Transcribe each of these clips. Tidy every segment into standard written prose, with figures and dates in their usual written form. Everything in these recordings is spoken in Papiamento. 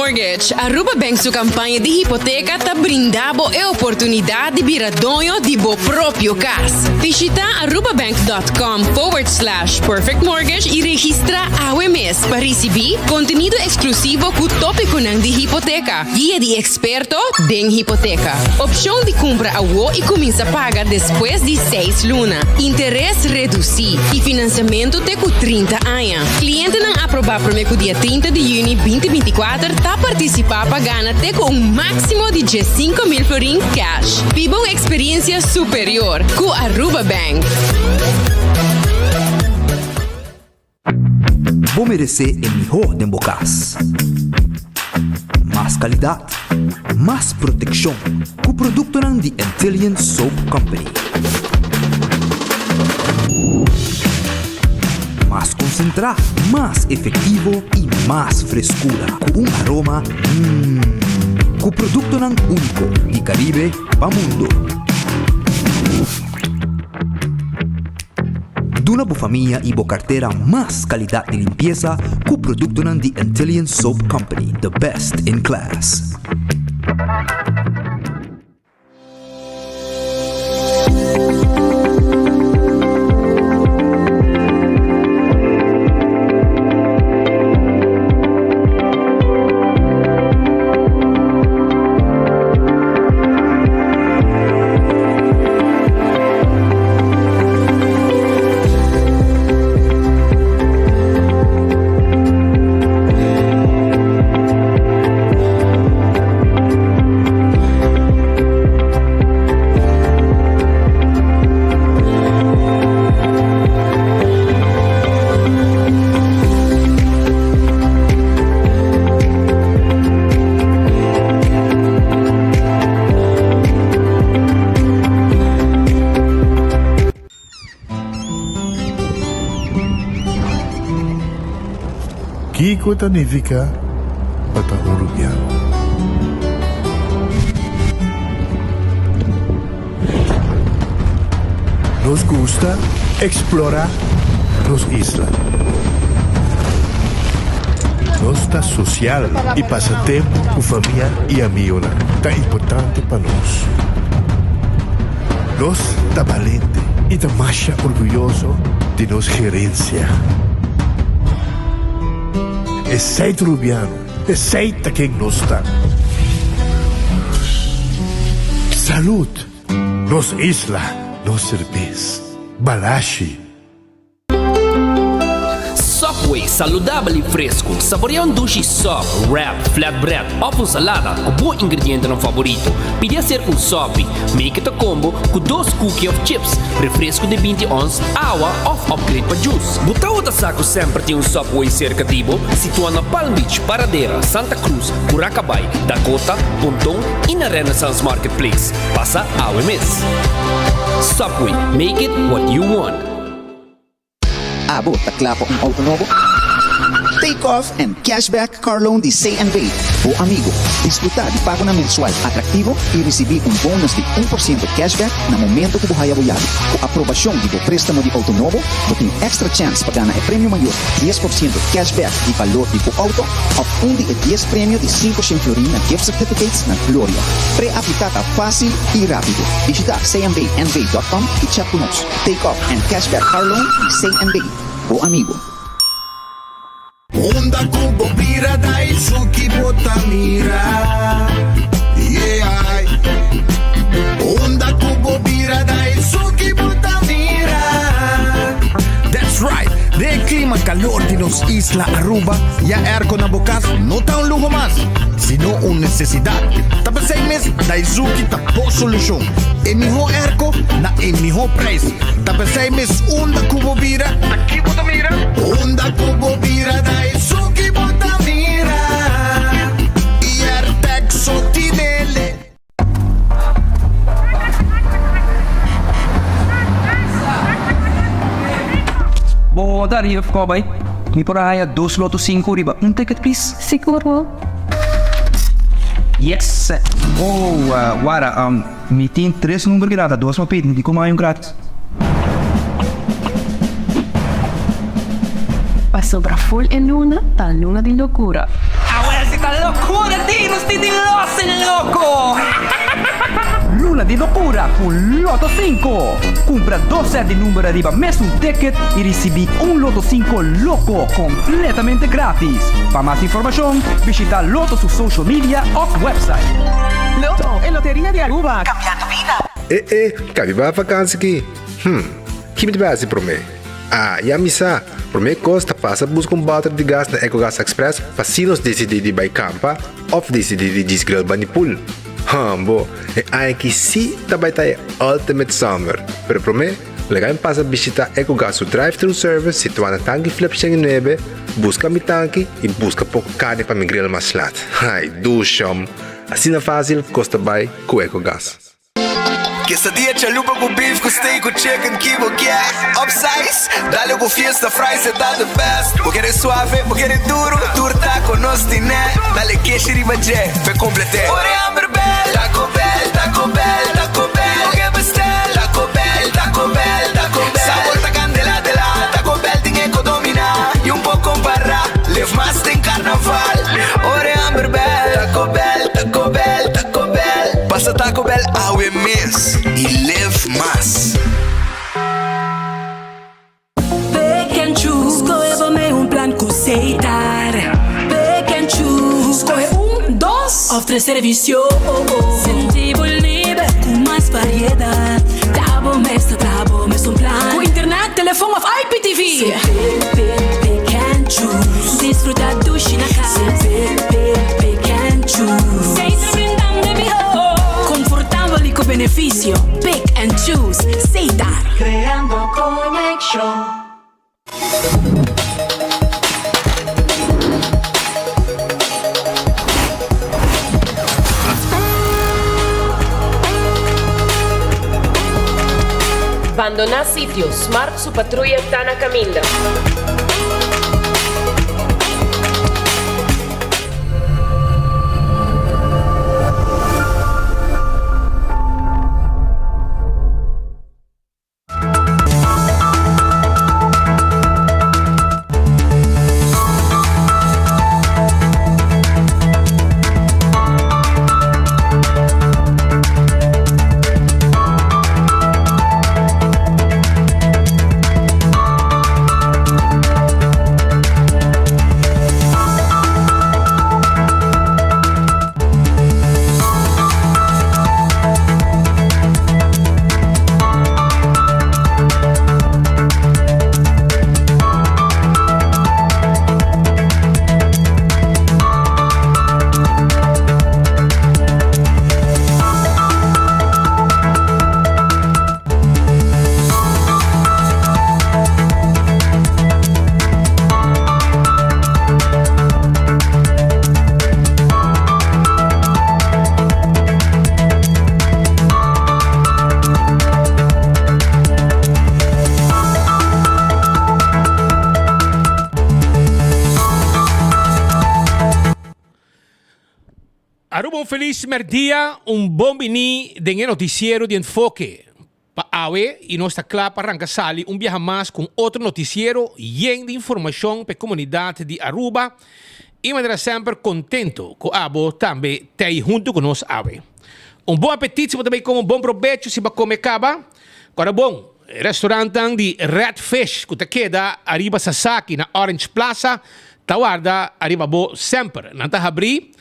Mortgage, Aruba Bank su campaña di hipoteca ta brinda bo e oportunidad di bira doño di bo propio cas. Bishita arubabank.com forward slash perfect mortgage y registra awe mes pa ricibi contenido exclusivo cu topiconan di hipoteca, guia di experto den hipoteca, opcion di cumpra awo y cuminsa paga despues di seis luna, interes reduci y financiamento te cu 30 aña. Clientenan aproba prome cu dia 30 di juni 2024 ta participa pa gana te cu un maximo di 15,000 florin cash. Biba un experiencia superior cu Aruba Bank. Bo meresé e mihó den bo kas. Mas kalidat, mas protekshon ku produktonan di Antillian Soap Company. Mas konsentrá, mas efektivo i mas freskura ku un aroma mmm. Ku produktonan úniko di Karibe pa mundu. Duna bo famia i bo kartera mas kalidat di limpiesa ku produktonan di Antillian Soap Company, the best in class. Kiko ta nifiká pa ta un rubiano? Nos gusta eksplorá nos isla. Nos ta sosial i pasa tempu ku famia i amigonan ta importante pa nos. Nos ta balente i ta masha orguyoso di nos gerensia. Esei ta Rubiano, esei ta ken nos ta. Salud! Nos isla, nos serbes. Balashi. Subway, saludabel y fresco. Saborea un dushi sub, wrap, flatbread of un salada cu bo ingredientenan favorito. Pidi acerca un sopi. Make it a combo cu dos cookie of chips, refresco di 20 ons, awa of upgrade pa juice. Bo tawata sa cu semper tin un Subway cerca di bo? Situa na Palm Beach, Paradera, Santa Cruz, Curacabay, Dakota, Ponton y na Renaissance Marketplace. Pasa awe mes. Subway, make it what you want. Abo ta kla pa un auto nobo? Take off and cashback car loan di CNB, bo amigo. Disfruta di pagonan mensual atractivo y ricibi un bonus di 1% cashback na momento cu bo haya bo yabi. Cu aprobacion di bo prestamo di auto nobo, bo tin extra chance pa gana e premio mayor, 10% cashback di balor di bo auto of un di e dies premio di 500 florin na gift certificates na Gloria. Pre-aplica ta facil y rapido. Bishita cnbnv.com y chat cu nos. Take off and cashback car loan di CNB, bo amigo. Unda ku bo bira Daisuki bo ta mira Yeah Unda ku bo bira Daisuki bo ta mira That's right! Den e klima kalor di nos isla Aruba, ya airco na bo kas no ta un luho mas, sino un nesesidat. Ta p'esei mes Daizuki ta bo solushon. E mihó airco na e mihó prijs. Ta p'esei mes unda ku bo bira, Ta ki bo ta mira? Unda ku bo bira Daizuki bo ta mira I Airtec so tinele. Bo ta riba fko bai? Mi por a haya dos loto sinku riba un ticket please? Sigur bo. Yes! Oh, wara, mi tin tres number grata, dos pa pidi, dikon mi a haya un gratis? Pasobra full e luna ta luna di locura. Awel si ta locura! Sorti di los loko! Luna di lokura ku Lotto Cinco! Kumpra dos sèt di number ariba mesun ticket i risibí un Lotto Cinco loko kompletamente grátis. Pa mas informashon, bishitá Lotto su social media òf website. Lotto, e loteria di Aruba, cambiando bida! E e, ka mi bai vakansi ki? Hm, ki mi ta bai hasi promé? Ah, ya mi sa! Promé kos ta pasa buska un bòter di gas na Ecogas Express pa si nos disidí di bai kampa òf disidí di djis grill bani pool. Hambo, e aña aki sí ta bai ta e ultimate summer! Pero promé, laga mi pasa bishitá Ecogas su drive-thru service situá na Tanki Flip 109, buska mi tanki i buska poko karni pa mi grill mas lat. Ai, dushom! Asina fásil kos ta bai ku Ecogas. Quesadilla chalupa cu beef cu steak cu chicken ki bo kier Upsize, dale cu fiesta fries e ta the best Bo kere suave, bo kere duro, tur taco nos tine Dale keshi riba dje, p'e complete Ora e hamber bel, Taco Bell, Taco Bell, Taco Bell Bo ke bestel, Taco Bell, Taco Bell, Taco Bell Sabor ta candela de la, Taco Bell tin e co domina Y un por compara, live mas den carnaval Ora e hamber bel, Taco Bell, Taco Bell, Taco Bell Pasa Taco Bell awe mes y live mas. Pick and choose, skohe bo mei un plan ku Setar. Pick and choose, skohe un, dos òf tres servisio. Sinti bo liber ku mas variedat. Ta bo mes ta traha bo mes un plan. Ku internet, telefon òf IPTV. Pick, pick, pick and choose. Disfruta dushi na kas. Pick, pick, pick and choose. Setar brindando e mihó. Konfortabel i ku benefisio. Pick and choose. Setar. Creando conexion. Bandoná sitio, Smart su patruya ta na kaminda. Aruba un felis merdia, un bon bini den e noticiero di Enfoke pa awe y nos ta cla pa ranca sali un biaha mas cu un otro noticiero yen di informacion pa e comunidad di Aruba y manera semper contento cu abo tambe t'ey hunto cu nos awe. Un bon apetit si bo ta bay come un bon probecho si bo a come caba. Cora bon, e restaurantnan di Red Fish cu ta keda ariba Sasaki na Orange Plaza ta warda ariba bo semper. Nan ta habri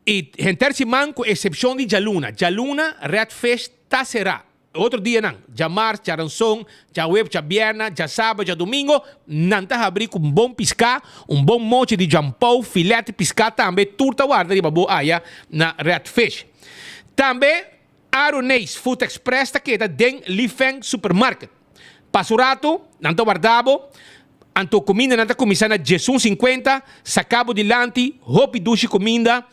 y henter siman cu excepcion di djaluna. Djaluna Red Fish ta cera. E otro dianan, djamars, djaranson, djahuebs, djabierna, djasaba, djadomingo, nan ta habri cu un bon pisca, un bon mochi di jampou, filet di pisca tambe, tur ta warda riba bo aya na Red Fish. Tambe Aroneis Food Express ta keda den Li Feng Supermarket. Pasa un rato, nan ta warda bo, anto cumindanan ta cuminsa na djesun sinkuenta, saca bo dilanti hopi dushi cuminda,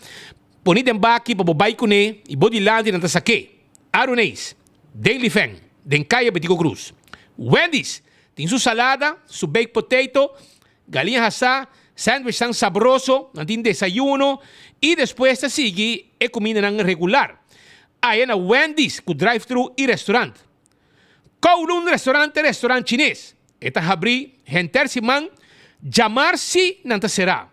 poni den baki pa bo bai cune y bo dilanti nan ta sak'é. Aroneis, den Li Feng, den Caya Betico Cruz. Wendy's tin su salada, su baked potato, Galiña hasá, sandwichnan sabroso, nan tin desayuno y despues ta sigui e cumindanan regular. Aya na Wendy's cu drive-thru y restaurant. Kowloon Restaurant ta restaurant chines. E ta habri henter siman, djamar si nan ta será.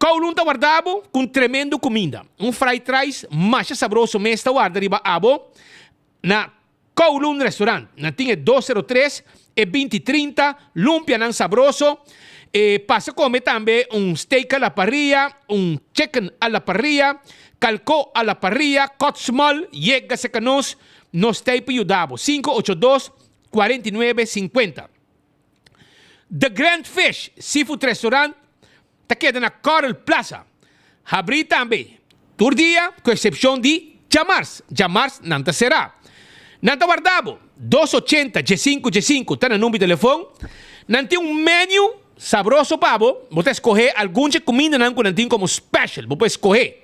Kowloon ta warda bo ku un tremendo kuminda. Un fried rice masha sabroso mes ta warda riba abo na Kowloon Restaurant. Nan tin e 203, e 20 30, lumpianan sabroso. E pasa kome tambe un steak a la parrilla, un chicken a la parrilla, kalko a la parrilla, kòt small, yega serka nos, nos t'ei pa yuda bo. 582 49 50. The Grand Fish Seafood Restaurant ta keda na Coral Plaza. Habrí tambe tur dia ku eksepshon di djamars. Djamars nan ta será. Nan ta warda bo. Dos ochenta djesinku djesinku ta nan number di telefon. Nan tin un menu sabroso pa bo. Bo ta eskohé algun dje kumindanan ku nan tin komo special. Bo por eskohé.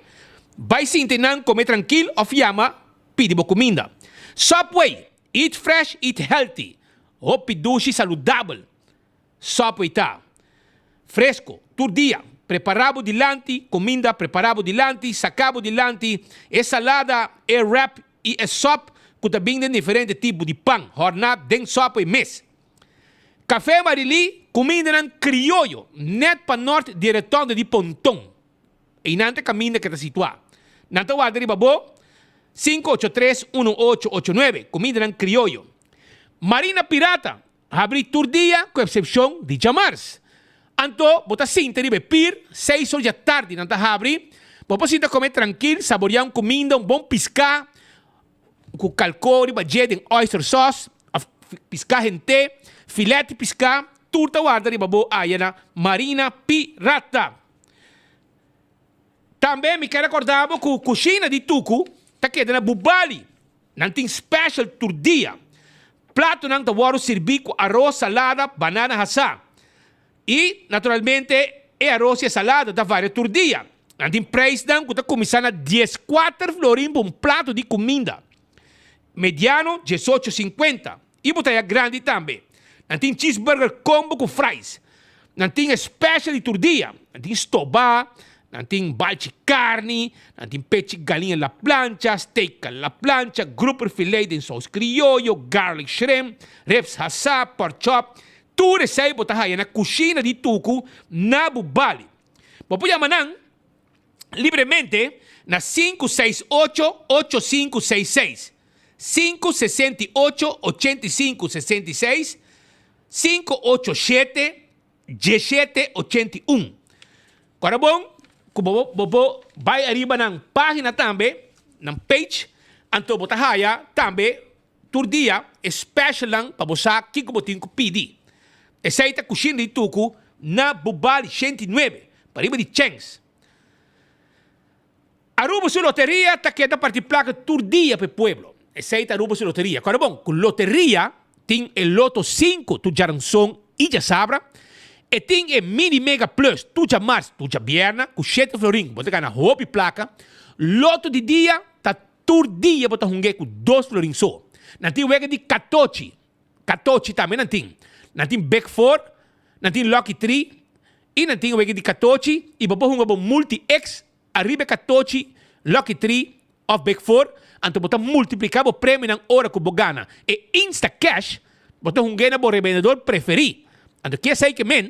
Bai sinti nan kome trankil òf yama pidi bo kuminda. Subway, Eat fresh, eat healthy. Hopi dushi saludabel. Subway ta. Fresco, tur dia. Prepara bo dilanti, cuminda prepara bo dilanti, saca bo dilanti, e salada, e wrap y e sop cu ta bin den diferente tipo di pan, horna den Subway mes. Café Marilí, cumindanan crioyo, net pa nort di e rotonde di Ponton. Einan ta kaminda ke ta situá. Nan ta warda riba bo, 583 1889, kumindanan krioyo. Marina Pirata habrí tur dia ku eksepshon di djamars. Anto bo ta sinta riba e pir, seis or djatardi nan ta habri, bo por sinta kome trankil, saboriá un kuminda, un bon piská ku kalkó riba dje den oyster sauce òf piská hent'é, filèt di piská, tur ta warda riba bo aya na Marina Pirata. Tambe mi ke rekorda bo ku kushina di Tuku ta keda na Bubali. Nan tin special tur dia. Platonan ta wòrdu sirbí ku aros, salada, banana hasá. I, naturalmente, e aros i e salada ta varia tur dia. Nan tin preisnan ku ta kuminsá na dieskuater florin pa un plato di kuminda. Mediano, diesocho sinkuenta. I bo ta haya grandi tambe. Nan tin cheeseburger combo ku fries. Nan tin e special di tur dia. Nan tin stobá, nan tin balchi karni, nan tin pechi galiña la plancha, steak a la plancha, grouper filet den sous krioyo, garlic shrimp, ribs hasá, pork chop. Tur esei bo ta haya na kushina di Tuku na Bubali. Bo por yama nan libremente na 568 8566. 5 68 85 66 5 8 shete 17 81. Kora bon ku bo bo bo bai ariba nan pagina tambe, nan page, anto bo ta haya tambe tur dia e specialnan pa bo sa kiko bo tin ku pidi. Esei ta Kushina di Tuku na Bubali 109, pariba di Chens. Aruba su loteria ta keda parti placa tur dia pa e pueblo. Esey ta Aruba su loteria. Kòrda bon, ku loteria tin e Loto sinku tur djaranson i djasabra, e tin e Mini Mega Plus tur djamars tur djabierna ku shete florin bo ta gana hopi placa. Loto di dia ta tur dia bo ta hung'é ku dos florin so. Nan tin wega di katochi. Katochi tambe nan tin. Nan tin Big Four, nan tin Lucky Three i nan tin wega di katochi i bo por hunga bo Multi X Ariba e katochi, lucky three of big four, anto bo ta multiplica bo premionan ora cu bo gana e Insta Cash, bo ta hungu'e na bo rebendedor preferi. Anto ki esey ke men?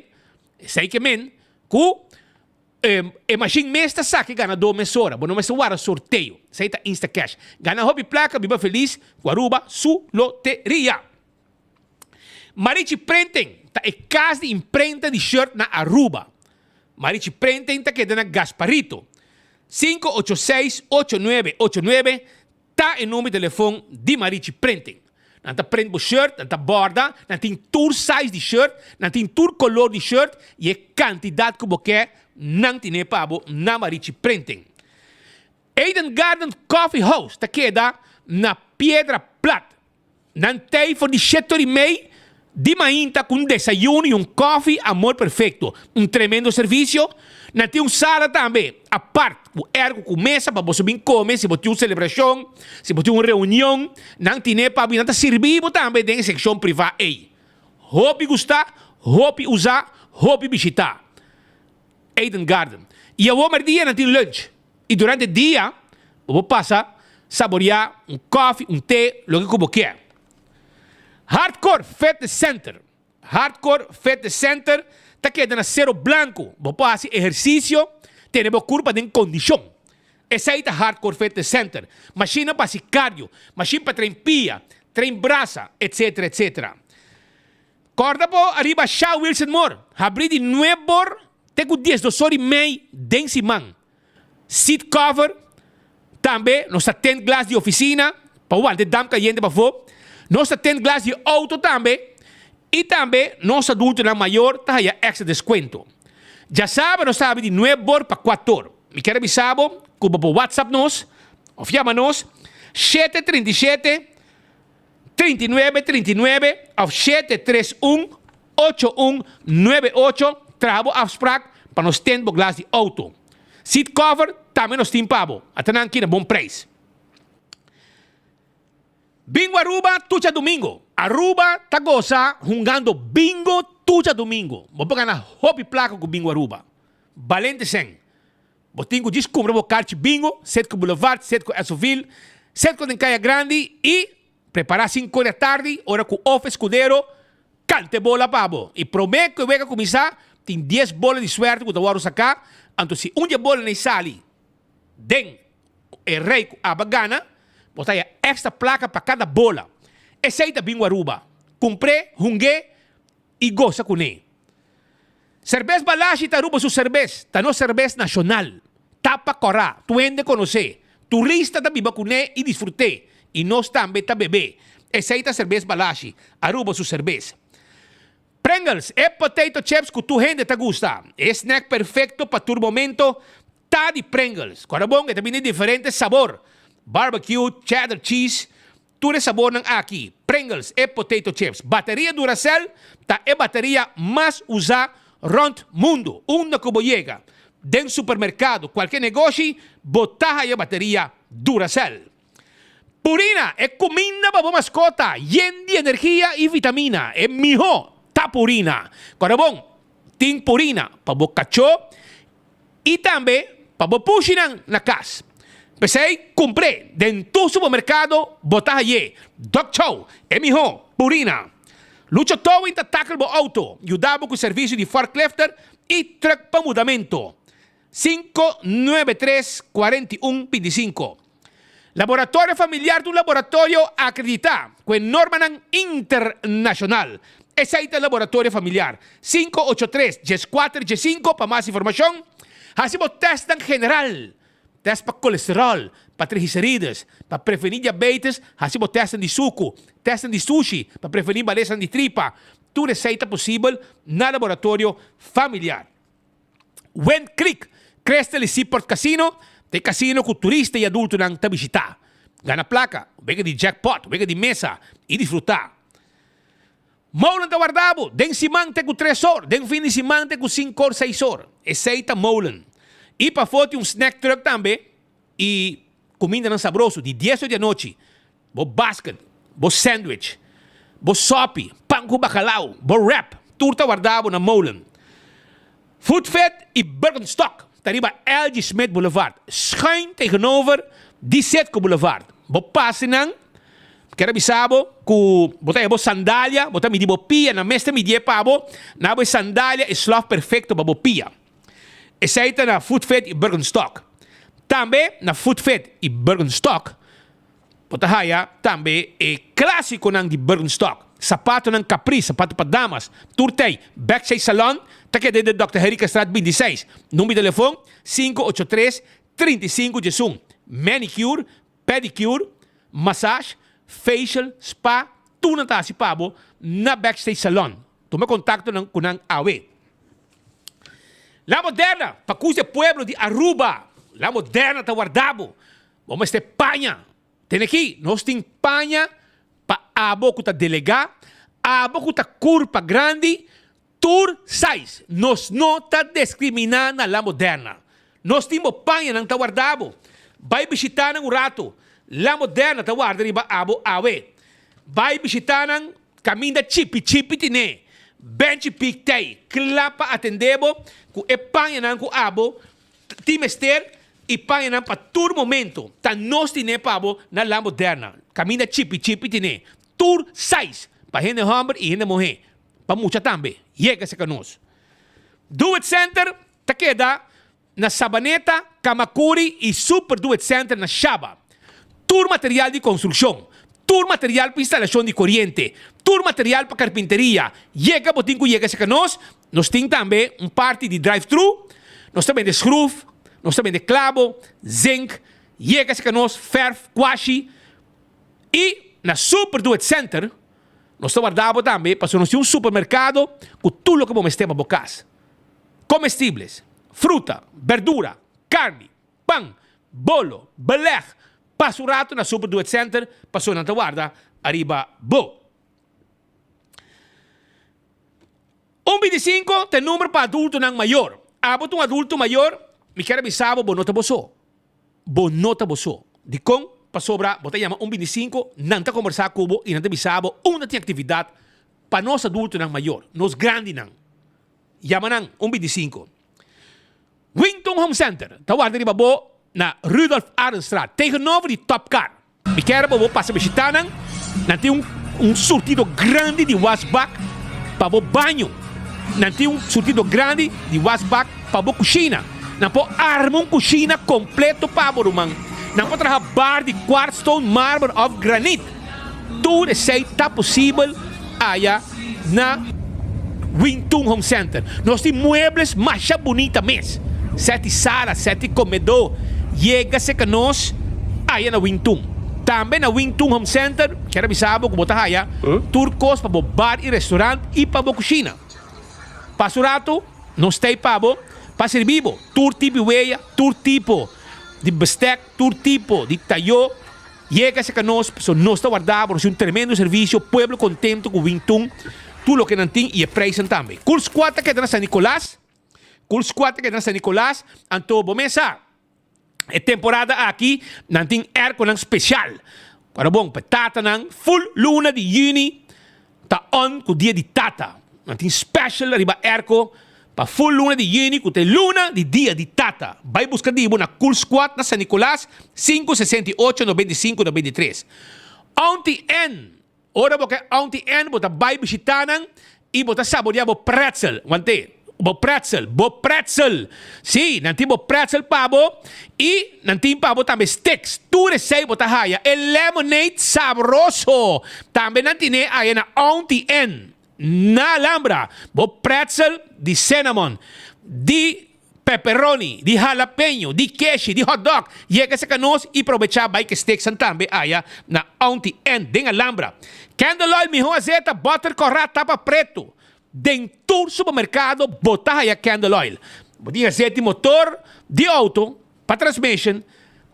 Esey ke men cu e mashin mes ta saca e ganador mesora, bo no mester warda sorteo. Esey ta Insta Cash. Gana hopi placa, biba feliz cu Aruba su loteria. Marichi Printing ta e cas di imprenta di shirt na Aruba. Marichi Printing ta keda na Gasparito. 586 8989 ta e number di telefon di Marichi Printing. Nan ta print bo shirt, nan ta borda, nan tin tur size di shirt, nan tin tur color di shirt y e cantidad cu bo ke nan tine pa bo na Marichi Printing. Eden Garden Coffee House ta keda na Piedra Plat. Nan tei for di shete ora i mei di mainta ku un desayuno i un kòfi Amor Perfecto. Un tremendo servisio. Nan tin un sala tambe apart ku ergo ku mesa pa boso bin kome si bo tin un selebrashon, si bo tin un reunion. Nan tine pa bo i nan ta sirbi bo tambe den e sekshon privá ei. Hopi gustá, hopi usá, hopi bishitá. Eden Garden. I awor merdia nan tin lunch. I durante dia bo por pasa saboreá un kòfi, un te, loke ku bo kier. Hardcore Fitness Center Hardcore Fitness Center ta keda na Sero Blanco. Bo por hasi ehersisio. Tene bo kurpa den kondishon. Esei ta Hardcore Fitness Center. Mashinnan pa hasi cardio, mashin pa train pia, train brasa, etc. Etc. Kòrda bo ariba Sha Wilson Moore, habrí di nuebor te ku diesdos or i mei den siman. Seat cover, tambe nos ta tint glas di oficina pa wanta e damp cayente pafó. Nos ta tint glas di auto tambe y tambe nos adultonan mayor ta haya extra descuento. Djasabra nos ta habri di nuebor pa cuator. Mi kier a bisa bo cu bo por WhatsApp nos of yama nos 737 39 39 of 731 8198 traha bo afspraak pa nos tint bo glas di auto. Seat cover tambe nos tin pa bo. Ata nan aki na bon prijs. Bingo Aruba tur djadumingo. Aruba ta gosa hungando bingo tur djadumingo. Bo por gana hopi plaka ku Bingo Aruba. Balente sèn. Bo tin ku djis kumpra bo karchi bingo, set ku Boulevard, set ku Essoville, set ku den Kaya Grandi i prepara sinku di atardi ora ku Of Escudero kanta e bola pa bo. I prome ku e wega kuminsá tin dies bola di suerte ku ta wòrdu saká, anto si un di e bolanan ei sali den e rei ku aba gana, bo ta haya extra plaka pa kada bola. Esei ta bingo Aruba. Kumpr'é, hung'é i gosa kuné. Serbes Balashi ta Aruba su serbes, ta nos serbes nashonal. Tapa kòrá, tur hende konosé. Turista ta biba kuné i disfrut'é, i nos tambe ta bebé. Esei ta serbes Balashi, Aruba su serbes. Pringles, e potato chips ku tur hende ta gusta. E snack perfekto pa tur momento ta di Pringles. Kòrda bon, e ta bini diferente sabor, barbecue, cheddar cheese, tur e sabornan aki. Pringles, e potato chips. Bateria Duracell ta e bateria mas usá rònt mundu. Unda ku bo yega, den supermerkado, kualke negoshi, bo ta haya bateria Duracell. Purina, e kuminda pa bo maskota, yen di energia i vitamina. E mihó ta Purina. Kòrda bon, tin Purina pa bo kachó i tambe pa bo pushinan na kas. P'esei, kumpr'é den tur supermerkado bo ta hay'é. Dog Chow, e mihó Purina. Lucho Towing ta tackle bo outo, yuda bo ku servisio di forklifter i trùk pa mudamentu. 593 41 25. Laboratorio Familiar ta un laboratorio akreditá ku e normanan internashonal. Esei ta Laboratorio Familiar. 583 14 15 pa mas informashon. Hasi bo tèstnan general, tèst pa kolesteròl, pa triglicerides, pa prevení diabetes, hasi bo tèstnan di suku, tèstnan di sushi pa prevení malesanan di tripa. Tur esei ta posibel na Laboratorio Familiar. Wind Creek, Crystal y Seaport Casino ta e casino cu turista y adultonan ta bishita. Gana placa, wega di jackpot, wega di mesa y disfruta. Molen ta warda bo den siman te cu tres or, den fin di siman te cu cinco or, seis or. Esey ta Molen. Y pafo tin un snack truck tambe y cumindanan sabroso di dies or di anochi. Bo basket, bo sandwich, bo sopi, pan ku bacalao, bo wrap, tur ta warda bo na Molen. Food Fit y Birkenstock ta riba LG Smith Boulevard, schuin tegenover di Citgo Boulevard. Bo pasa nan, kier a bisa bo ku bo ta haya bo sandalia, bo ta midi bo pia, nan mes ta midié pa bo, na bo e sandalia e slof perfecto pa bo pia. Esei ta na Food Fit y Birkenstock. Tambe na Food Fit y Birkenstock Bo ta haya tambe e klásikonan di Birkenstock, sapatonan Capri, sapato pa damas, tur tei. Backstage Salon ta keda den Dòkter Herikastraat 26. Number di telefon, 583 35 11. Manicure, pedicure, massage, facial, spa, tur nan ta hasi pa bo na Backstage Salon. Tuma kontakto nan ku nan awe. La Moderna, pa kus e pueblo di Aruba. La Moderna ta warda bo. Bo mester paña. Tene aki, nos tin paña pa abo ku ta delegá, abo ku ta kurpa grandi, tur size. Nos no ta deskriminá na La Moderna. Nos tin bo pañanan ta warda bo. Bai bishitá nan un ratu. La Moderna ta warda riba abo awe. Bai bishitá nan kaminda chipi chipi tine. Benchi Pik tei kla pa atendé bo ku e pañanan ku abo Tin mester y pañanan pa tur momento. Ta nos tine pa bo na La Moderna. Caminda chipi chipi tine. Tur size. Pa hende homber y hende muhe. Pa mucha tambe. Yega cerca nos. Do It Center ta keda. na Sabaneta, Camacuri y Super Do It Center na Shaba. Tur material di construccion, tur material pa instalacion di coriente, tur material pa carpinteria, yega bo tin cu yega cerca nos. Nos tin tambe un parti di drive thru, nos ta bende schroef, nos ta bende clabo, zinc, yega cerca nos, verf, kwashi y na Super Do It Center nos ta warda bo tambe pasobra nos tin un supermercado cu tur loke bo mester pa bo cas. Comestibles, fruta, berdura, carni, pan, bolo, beleg, pasa un rato na Super Do It Center pasobra nan ta warda ariba bo. Un bintisinko ta e number pa adultonan mayor. Abo ta un adulto mayor, mi kier a bisa bo, bo no ta bo so. Bo no ta bo so. Dikon? Pasobra bo ta yama un bintisinko, nan ta kombersá ku bo i nan ta bisa bo unda tin aktividat pa nos adultonan mayor, nos grandinan. Yama nan un bintisinko. Winton Home Center ta warda riba bo na Rudolf Arendstraat, tegenover di Top Car. Mi kier pa bo pasa bishita nan. Nan tin un un surtido grandi di wasbak pa bo baño. Nan tin un surtido grandi di wasbak pa bo kushina. Nan por arma un kushina kompleto pa bo, ruman. Nan por traha bar di kwartstone, marmer òf granit. Tur esei ta posibel aya na Wintun Home Center. Nos tin muebles masha bunita mes. Seti sala, seti komedó. Yega serka nos aya na Wintun. Tambe na Wintun Home Center kier a bisa bo ku bo ta haya tur kos pa bo bar i restaurant i pa bo kushina. Pasa un ratu nos ta ei pa bo pa sirbi bo tur tipo di weya, tur tipo di bestek, tur tipo di tayó. Yega serka nos, pasobra nos ta warda bo, nos tin un tremendo servisio, pueblo kontento ku Wintun, tur loke nan tin i e preisnan tambe. Cool Squad ta keda na San Nicolas, Cool Squad ta keda na San Nicolas, anto bo mes sa, e temporada aki nan tin airconan spesial. Ora bon, pa e tatanan, full luna di yüni Ta on ku dia di tata. Nan tin special riba airco pa full luna di juni ku ta e luna di dia di tata. Bai buska di bo na Cool Squad na San Nicolas, sinku 68 95 93. Auntie Ann, Ora bo ke Auntie Ann bo ta bai bishita nan i bo ta saborea bo pretzel. Wante. Bo pretzel, bo pretzel! Sí, nan tin bo pretzel pa bo i nan tin pa bo tambe sticks. Tur esei bo ta haya. E lemonade sabroso tambe nan tine aya na Auntie Ann, na Alhambra. Bo pretzel di cinnamon, di pepperoni, di jalapeño, di keshi, di hotdog. Yega serka nos i probecha bai ke sticksnan tambe aya na Auntie Ann den Alhambra. Candle oil, miho azeta, butter kòrá, tapa pretu. Den tur supermercado bo ta haya candle oil. Bo tin azeta di motor di auto pa transmission,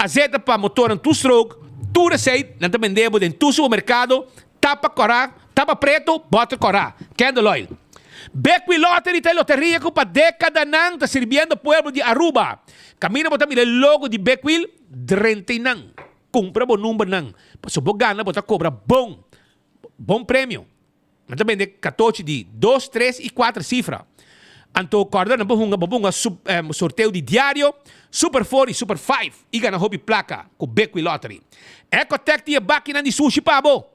azeta pa motornan two stroke, tur esey nan ta bende bo den tur supermercado, tapa cora, tapa preto, boter cora, candle oil. Bequi Lottery ta e loteria cu pa decadanan ta sirbiendo pueblo di Aruba. Caminda bo ta mira e logo di Bequil, drenta eynan, cumpra bo numbernan, pasobra bo gana bo ta cobra bon, bon premio. Nan ta bende katochi di dos, tres i kuater sifra. Anto kòrda nan por hunga, bo por hunga sorteo di diario, Super Four i Super Five i gana hopi plaka ku Bequi Lottery. Ecotec tin e bakinan di sushi pa bo.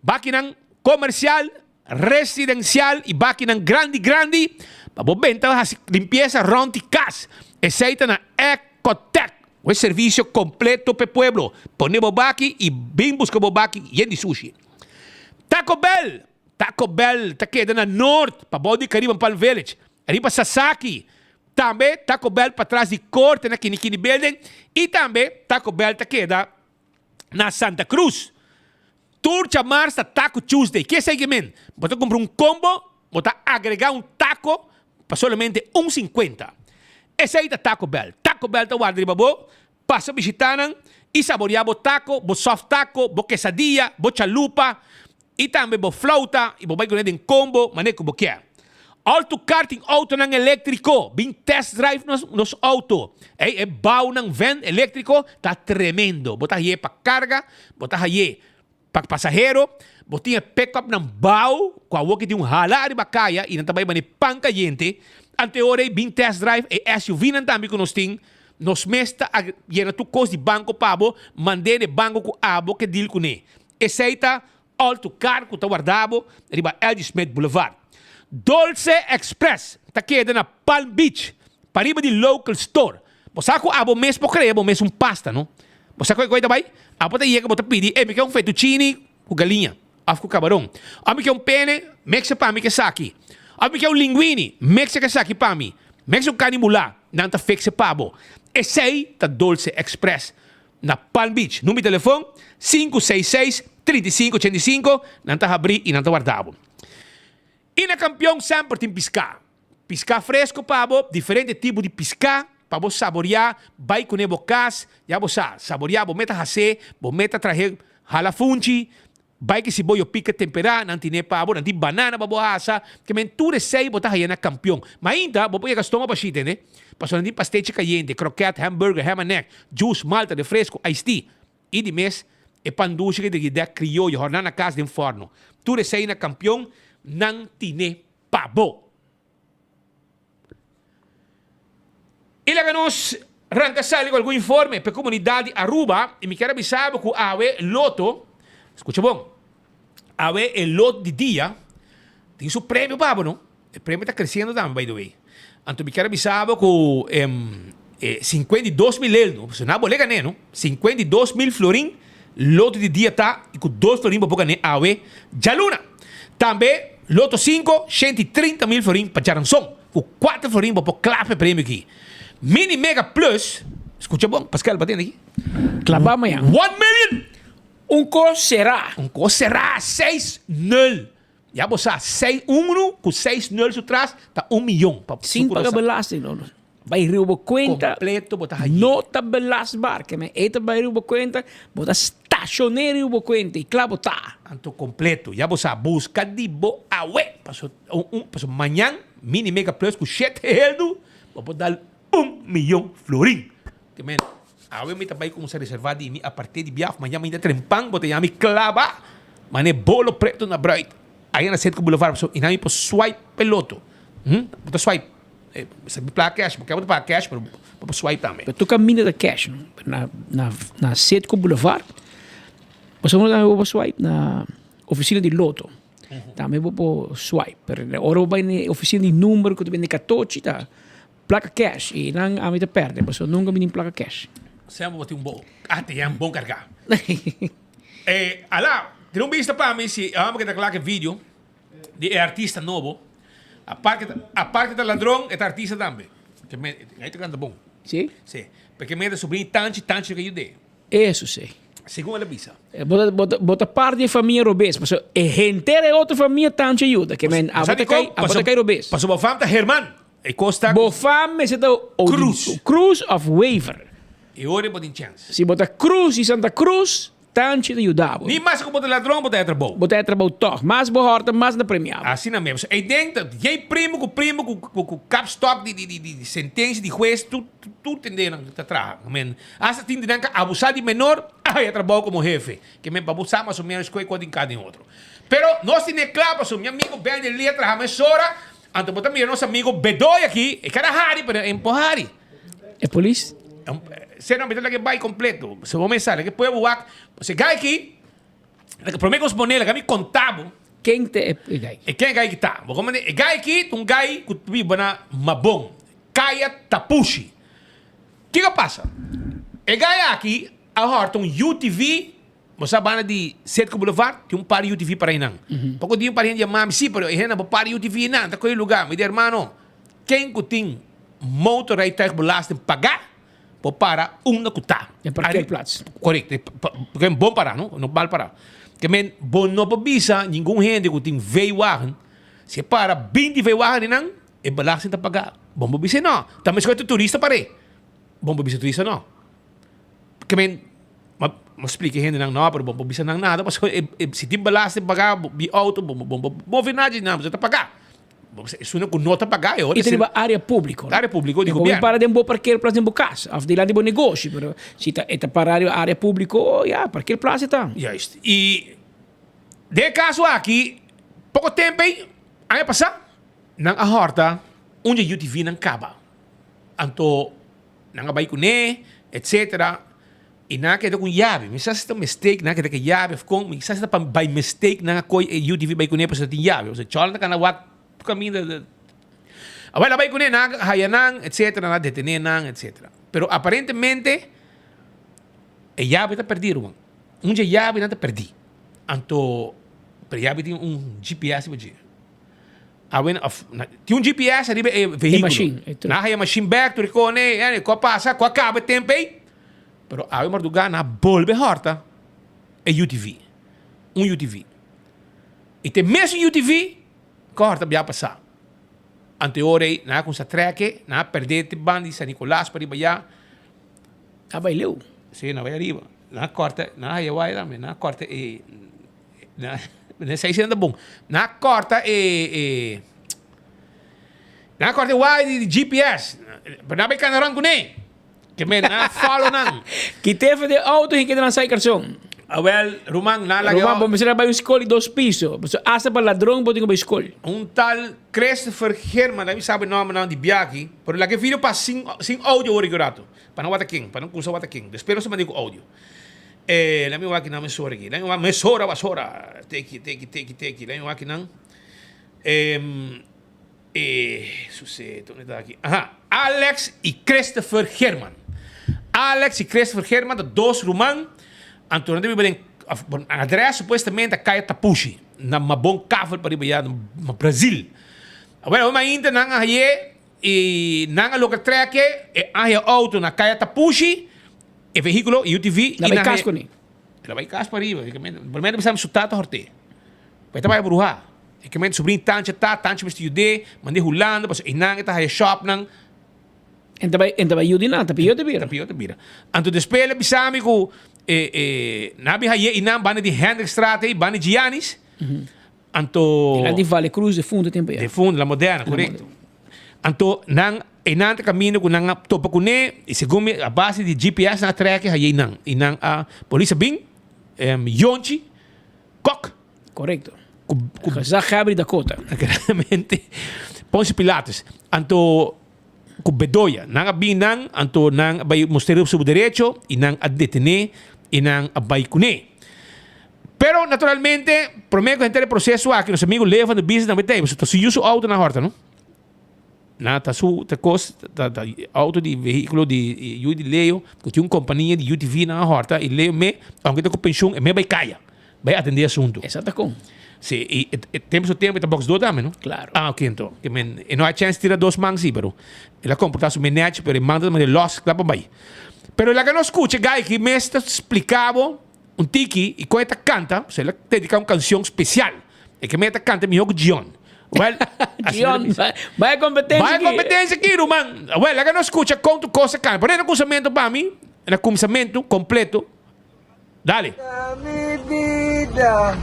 Bakinan komersial, residensial i bakinan grandi grandi pa bo benta hasi limpiesa rònt di kas. Esei ta na Ecotec. Un servisio kompleto p'e pueblo. Pone bo baki i bin buska bo baki yen di sushi. Taco Bell, Taco Bell ta keda na Noord, pabou di Caribbean Palm Village, riba Sasaki. Tambe Taco Bell patras di Corte na Kinikini Building y tambe Taco Bell ta keda na Santa Cruz. Tur djamars ta Taco Tuesday. Ke esei ke men? Bo ta cumpra un combo, bo ta agrega un taco pa solamente un cincuenta. Esei ta Taco Bell. Taco Bell ta warda riba bo Pasa bishitá nan i saboriá bo taco, bo soft taco, bo quesadilla, bo chalupa i tambe bo flauta i bo bai kuné den combo manera ku bo kier. All to Car tin autonan eléktriko, bin test drive nos nos auto. Ey e bounan van eléktriko ta tremendo. Bo ta haye pa karga, bo ta haye Pa pasahero, bo tin e pick-upnan bao cu awor ki tin un hala ariba caya y nan ta bay bani pan cayente. Anteora ey bin test drive e SUV-nan tambe cu nos tin. Nos mes ta yena tur cos di banco pa bo, mand'e n'e banco cu abo ke deal cune. Esey ta all to car cu ta warda bo riba LG. Smith Boulevard. Dolce Express ta keda na Palm Beach. Pariba di local store. Bo sa ku abo mes por krea bo mes un pasta, no? Bo sa ku e koi ta bai? Abo ta yega bo ta pidi, ey mi ke un fettuccini ku galiña òf ku kabaron. Òf mi ke un pene, mekse pa mi ku esaki. Òf mi ke un linguini, mekse ku esaki pa mi. Mekse un kani mulá, nan ta fikse pa bo. Esei ta Dolce Express na Palm Beach. Number di telefon, 566 35 85, nan ta habrí i nan ta warda bo. I na Kampion semper tin piská. Piská fresko pa bo, diferente tipo di piská pa bo saboriá, bai kuné bo kas, ya bo sa, saboriá bo meta hasé, bo meta trahe hala funchi, bai ki si bo yo pika temperá, nan tine pa bo, nan tin banana pa bo hasa, ke men tur esei bo ta haya na Kampion. Mainta bo por yega stoma bashí tende, pasobra nan tin pastechi kayente, kroket, hamburger, ham and egg, juice, malta, refresco, iced tea. I di mes, e pan dushi ke di dek krioyo hòrná na kas den fòrno. Tur esei na Kampion nan tine pa bo. I laga nos ranka sali ku algun informe pa e komunidat di Aruba i mi kier a bisa bo ku awe loto, skucha bon, awe e lot di dia tin su premio pa bo no. E premio ta creciendo tambe by the way. Anto mi kier a bisa bo cu e 52 mil eldo, pasobra na bo le gane no, 52 mil florin loto di dia ta y cu dos florin bo por gane awe djaluna. Tambe loto cinco, 130 mil florin pa djaranson, cu cuatro florin bo por klap e premio aki. Mini Mega Plus, scucha bon, Pascal bo tende aki? Klaba mañan. One million! Un cos sera. Un cos sera, seis nul. Ya bo sa, seis unu ku seis nul su tras ta un miyon. Pa Sin paga belasting no. Bai riba bo kuenta. Kompleto bo ta hañ'é. No ta belastbaar. Ke men e ta bai riba bo kuenta, bo ta stashoné riba bo kuenta i kla bo ta. Anto kompleto. Ya bo sa, buska di bo awe. Paso un un paso mañan Mini Mega Plus ku shete heldu bo por dal un miyon florin. Ke men Awe mi ta bai kuminsá reservá di mi aparté di biaf, maña mainta trempan bo ta yama mi klaba man'e bolo preto na bruid aya na Cetco Boulevard pasobra i nan mi por swipe p'e loto. Hm, bo ta swipe, sa mi plaga cash, bo ke bo ta paga cash pero bo por swipe tambe. Pero tur kaminda ta cash no, na na na Cetco Boulevard pasobra tambe bo por swipe na oficina di loto tambe bo por swipe pero ora bo bai na e oficina di number ku ta bende katochi ta Plaka cash y nan ami ta perde pasobra nunca mi tin plaka cash. Semper bo tin un bo ATM bon carga. Eh, ala, tira un bista pa mi si e homber ke ta kla ke video di e artista nobo. Aparte aparte ta ladron, e ta artista tambe. Ke me, ai ta canta bon. Si? Si. P'e me ta sobrin tanchi, tanchi lo ke yud'é. Eso si. Segun el a bisa. Bo ta, bo ta, bo ta part di e famia robes, pasobra e henter e otro famia tanchi a yuda. Ke men, abo ta kai, abo ta kai robes. Pasobra bo fam ta Herman. E kos ta. Bo fam mester ta Cruz. Cruz of Wever. E ora bo tin chèns. Si bo ta Cruz di Santa Cruz, tanchi ta yuda bo. Ni mas ku bo ta ladron, bo ta e trabou. Bo ta e trabou tòg. Mas bo hòrta, mas nan ta premia bo. Asina mes. Ei den ta geen primo ku primo ku ku kapstok di di di sentensia di hues tur tur tende nan ta traha. Men hasta tin di nan ka abusá di menor a haya trabou komo hefe. Ke men pa bo sa mas o ménos ku e kos tin ka den otro. Pero nos tin e kla pasobra mi amigo Benny Lee a traha mesora. Anto bo ta mira nos amigo Bedoy aki, e kara hari pero e por hari. E polis? Se no, mi ta laga e bai completo. Se bo mesa, laga e pueblo wak. Se guy aki, laga prome ku nos pone, laga mi konta bo. Ken ta e guy? E ken e guy aki ta? Bo komprende? E guy aki ta un guy ku ta biba na Mabon, Kaya Tapushi. Kiko a pasa? E guy aki a hòrta un UTV. Bo sa banda di Cetco Boulevard tin un par di UTV para einan. Poko dia un par di hende yama mi, si, pero e hende bo par di UTV einan ta kohe luga. Mi di, hermano, ken ku tin motorrijtuigbelasting pagá por para unda ku ta. Den parkeerplaats. Korekto. Porque bon pará, no? No mal pará. Ke men bo no por bisa ningun hende ku tin V-wagen, si e para binti V-wagen einan, e belasting ta pagá. Bo no por bisa no. Ta meskos ku turista par'é. Bo no por bisa turista no. Ke men Ma ma splika e hendenan, no, pero bo por bisa nan nada pasobra e e si tin belasting pagá di outo bo bo bo move na dje nan pasobra ta pagá. Bo bisa esunnan ku no ta pagá e ora I ta riba área públiko. Área públiko di Bo por gobièrnu. para den bo parkeerplaats den bo kas òf dilanti bo negoshi, pero si ta e ta para riba área públiko, ya, parkeerplaats e ta. Juist. I den e kaso aki, poko tempu ei, aña pasá, nan a hòrta un dje UTV-nan kaba. Anto nan a bai kuné, etcetera, i nan a keda ku un yabi. Mi sa si ta mistake nan a keda ku e yabi of kon, mi sa si ta pa by mistake nan a koy e UTV bai kuné pasobra tin yabi. Pasobra chòlnan ta kana wak tur kaminda. Awel a bai kuné, nan a haya nan, etcetera, nan a detené nan, etcetera. Pero aparentemente e yabi ta perdí, ruman. Un dje yabinan ta perdí. Anto, pero e yabi tin un GPS riba dje. Awe of tin un GPS ariba e vehículo. E machine, e truck. Nan a haya machine bek, tur e kone, ku a pasa, ku a kaba e tempu ei. Pero awe mardugá nan a bolbe hòrta e UTV. Un UTV. I ta e mesun UTV ku a hòrta bia pasá. Anto e ora ei nan a kuminsá trèk e, nan a pèrdè te banda di San Nicolas pa riba ya. A bai leu. Sí, nan a bai ariba. Nan a kòrta, nan a haya waya tambe, nan a kòrta e, nan, esei si nan ta bon. Nan a kòrta e, e, nan a kòrta e waya di GPS, pero nan a bai kana rònt kuné. Ke men nan a follow nan. Kite for di auto i keda nan sai karson. Awel, ruman, nan laga. Ruman, bo mester a bai un skol di dos piso. Pasobra asta pa ladron bo tin ku bai skol. Un tal Christopher Herman, mi sabi nombernan di biaha aki, pero laga e video pas sin sin audio awor aki un rato. Pa nan wata ken, pa nan kumsa wata ken. Despues nos ta manda ku audio. Eh, lami wak nan mesora aki. Lami wak mesora basora. Teki, teki, teki, teki. Lami wak nan. Ehm, eh, suse, donde ta aki? Aha, Alex i Christopher Herman. Alex i Christopher Herman ta dos ruman. Anto nan ta biba den, of, bon, nan adres supuestamente ta Kaya Tapushi, na Mabon Kavel pariba ya, na Brazil. Awel, awel mainta nan a haye I nan a logra trek e aña auto na Kaya Tapushi, e vehículo, e UTV. La bai kas kuné. La bai kas pa riba. Primeiro bisa su tata hort'é. Bai ta bai bruha. E kemen sobrin Tancha ta, Tancha mester yud'é, mand'é Hulanda, pasobra einan e ta haya shopnan. En ta bai, en ta bai yudi nan, ta pió ta bira. Ta pió ta bira. Anto despues el a bisa mi ku e e nan a bin hay'é einan banda di Hendrikstraat ei, banda di Giannis. Anto. Nan di Valle Cruz defunto tempo ya. Defunto, la moderna, correcto. Anto nan, e nan ta caminda cu nan a topa cune, y segun mi a base di GPS nan a trek haye nan. Y nan a, polis a bin, Yonchi, Kok. Correcto. Cu, cu. Gezaghebber Dakota. Claramente. Poncio Pilatus. Anto, cu Bedoya. Nan a bin nan, anto nan a bay mostr'e su derecho, y nan a detene, y nan a bay cune. Pero naturalmente, prome cu henter e proceso aki, nos amigo Leo van der Biesen tambe ta ey, pasobra ta su yu su auto na horta, no? Na ta su, ta cos, ta, ta auto di vehiculo di yu di Leo, cu tin un compania di UTV na horta, y Leo me, aunke ta cu pensioen, e me bay caya, bay atende e asunto. Esa ta con. Si, y e tempo su tempo e ta boxdor tambe, no? Claro. Ah, ok, anto. Ke men, e no hay chance tira dos man si, pero el a comporta su mes nechi, pero e man ta manda los cla pa bay. Pero laga nos scucha e guy aki mes ta splica bo. Un tiki y con e ta canta, so el a dedica un cancion special. E ke mey ta canta miho cu Gion. Well, Gion, vaya competencia Vaya aki. competencia aki, ruman. Well, laga nos scucha con tu cos a canta. Por na cuminsamento pa mi, na cuminsamento completo. Dale. Mi bida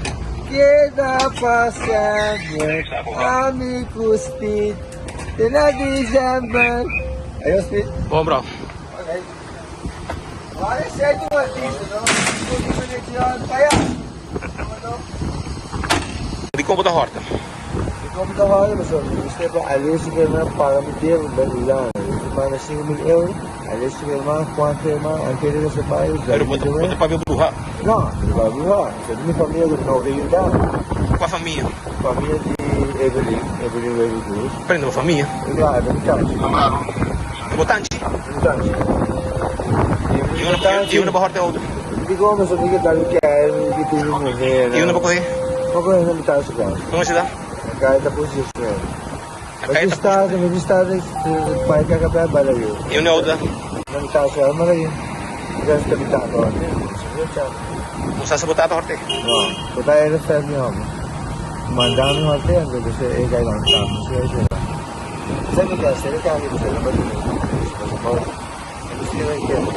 keda pa semper ami ku Speed te na december. Ayo Speed. Bon bro. Okay. Dikon bo ta hòrta? Dikon mi ta hòrta pasobra mi mester pa Alessio Germán paga mi debe pa Hulanda. Mi manda 5000 euro, Alessio Germán, Juan Germán, Angelica Ceballos, Pero bo ta papia bruha? No, mi no papia bruha. Esei ta mi famia ku no ke yuda mi. Kua famia? Famia di Evelyn, Evelyn Wever Cruz. Pero no bo famia? Claro, ta mi tanchi. Bo tanchi? Mi tanchi. I unda bo hòrta e outo? Dikon mi sa mi ke ta ku kèr mi ke tin mi muhé. I unda bo kohe? Bo kohe na mi tanchi kas. Unda si ta? Na kaya Tapushi Diecinuebe. Mi di stad, mi di stad bai kakapè bai la yu. I unda e outo ta? Na mi tanchi kas mara yu. Mi tanchi ta mi tata hòrta. Bo sa si bo tata hòrt'e? No, bo ta e refèr mi hòmber. Manda mi hòrt'e anto e kai na mi tata.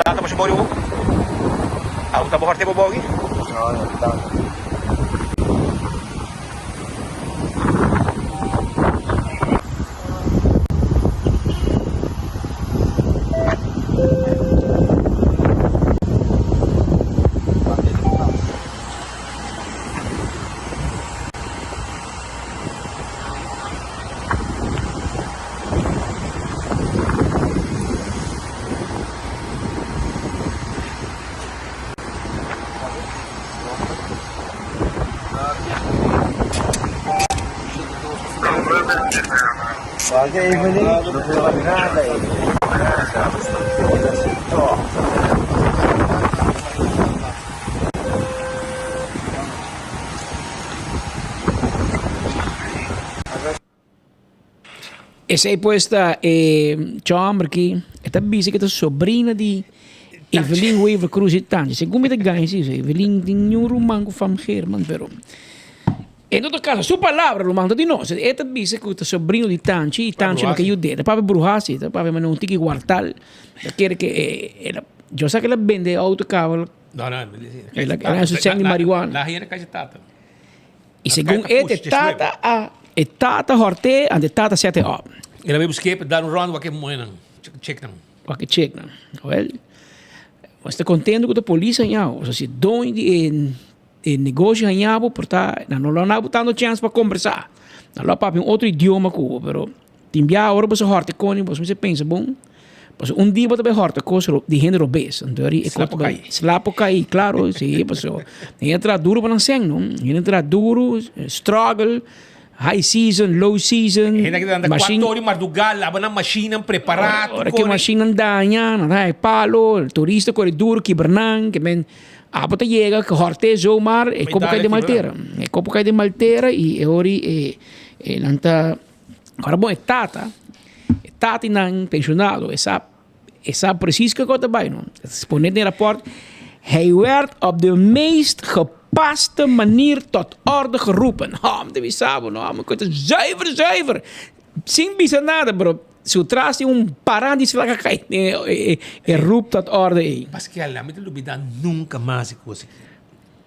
Tata bo bori bo? Abo ta bo horte bo bogi? Wak Evelyn, no por nada Evelyn, nada. Esei pues ta e chomber ki e ta bisa ki ta sobrina di Evelyn Wever Croes y Tanchi. Segun mi ta gaña si Evelyn tin niun ruman ku fam Geerman pero en todo caso su palabra ruman ta di nos. E ta bisa ku ta sobrino di Tanchi y Tanchi lo ke yud'é. Ta papia bruha si ta papia manera un tiki guartal ta kere ke e yo sa ke el a bende e auto caba. No no El a haci su di marihuana. La hende cachi tata. Y segun e te tata a e tata horte and e tata set e op. El a bay busque pa dar un round wak e muhernan check nan. Wak e check nan. Wel, nos ta contento cu ta polis haña bo. Pasobra si doño di e e negoshi haña bo por ta nan no lo na bo tanto chance pa combersa. Nan lo a papia un otro idioma cu bo pero Tin bia ora bo sa hòrta koni bo mester pensa bon pasobra un dia bo ta bai hòrta kos di hende robes anto e kos ta bai sla por kai klaro si pasobra hende ta traha duru pa nan sèn no hende ta traha duru struggle high season low season Hende aki ta lanta kuater ora di mardugá laba nan mashinnan prepará tur ora ke mashinnan daña nan ta haña palo turista kore duru kibra nan ke men abo ta yega hòrt'é zomaar e kopo kai den maltera e kopo kai den maltera i e ora e nan ta. Ora bon e tata, e tatinan pensionado, e sa, e sa precies kiko ta bai no. E pone den rapport, hij werd op de meest gepaste manier tot orde geroepen. Oh, mi ta bisa bo no, mi ta zuiver, zuiver. Sin bisa nada, pero su tras tin un paran di slaga kai den e roep tot orde ei. Paskel, mi ta lubida nunca mas e cos aki.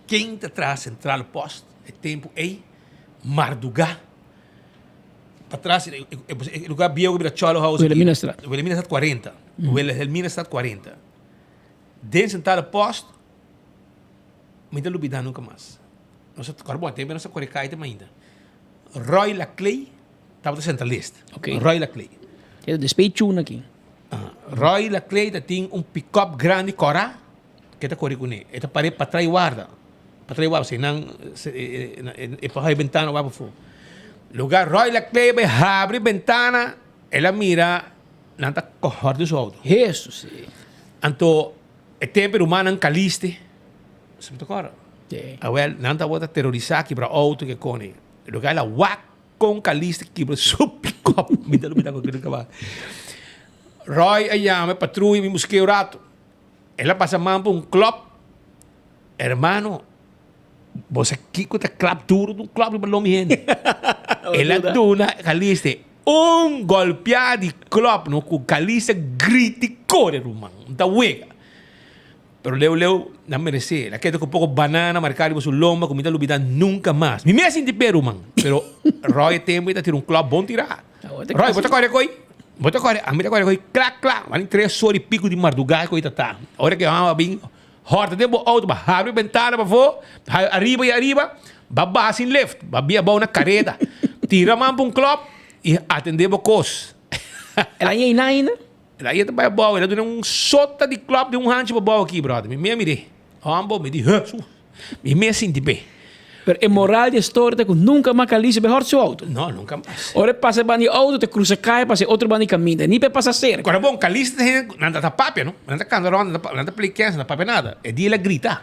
Ken ta traha Centrale Post e tempo ei? Marduga. Patras e lugar bieu ku bira Cholo House. Wilhelminastraat. Wilhelminastraat 40. Wilhelminastraat 40. Den Centrale Post mi ta lubida nunca mas. Nos a kòrda bon tempu nos a kore kai te mainta. Roy Laclay tabata centralist. Okay. Roy Laclay. E despey chuna aki. Roy Laclay ta tin un pick-up grandi kòrá. Ke ta kore kuné. E ta par'é patras i warda. Patras i warda, pasobra nan e por habri bentana wak pafó. Lugar Roy Laclay bai habri bentana, el a mira nan ta kòrta su outo. Hesus si. Anto e tempu e rumannan Caliste, si bo ta kòrda? Awèl, nan tabata terorisá kibra outo ke kone. Lugar el a wak kon Caliste kibra su pikòp. Mi ta lubidá ku kiko kaba. Roy a yama e patruya bin busk'é un rato. El a pasa man pa un klòp. Hermano, bo sa kiko ta klap duro di un klòp riba lom hende? El a duna Caliste un golpea di klòp no ku Caliste grita i kore ruman. Un ta wega. Pero leu leu nan meresé. El a keda ku poko banana marká riba su lomba ku mi ta lubida nunka mas. Mi mes sinti p'e ruman. Pero Roy e tempu ei ta tira un klòp bon tirá. Roy, bo ta kore koe? Bo ta kore? Ami ta kore koe klak klak. Wani tres ora i piku di mardugá koe ta ta. Ora ke mama bin hòrta den bo outo, ba habri bentana pafó, ariba i ariba, ba baha sin lift, ba bin abou na kareta. Tira man pa un klòp i atendé bo kos. El a yena ainda? El a yeta bai abou, el a duna un sota di klòp den un hanchi pa abou aki, bròder. Mi mea mir'é. Hòmber, mi di, Hë! Mi mes sinti be. Pero e moral di e story ta ku nunka mas Kalisa bai hòrt su outo. No, nunka mas. Ora e pasa e banda di outo ta krusa kaya pasa e otro banda di kaminda. Ni pa e pasa serka. Ora bon, Kalisa ta hende ku nan ta papia no. Nan ta kanta rònt, nan ta play kens, nan ta papia nada. E dia el a grita.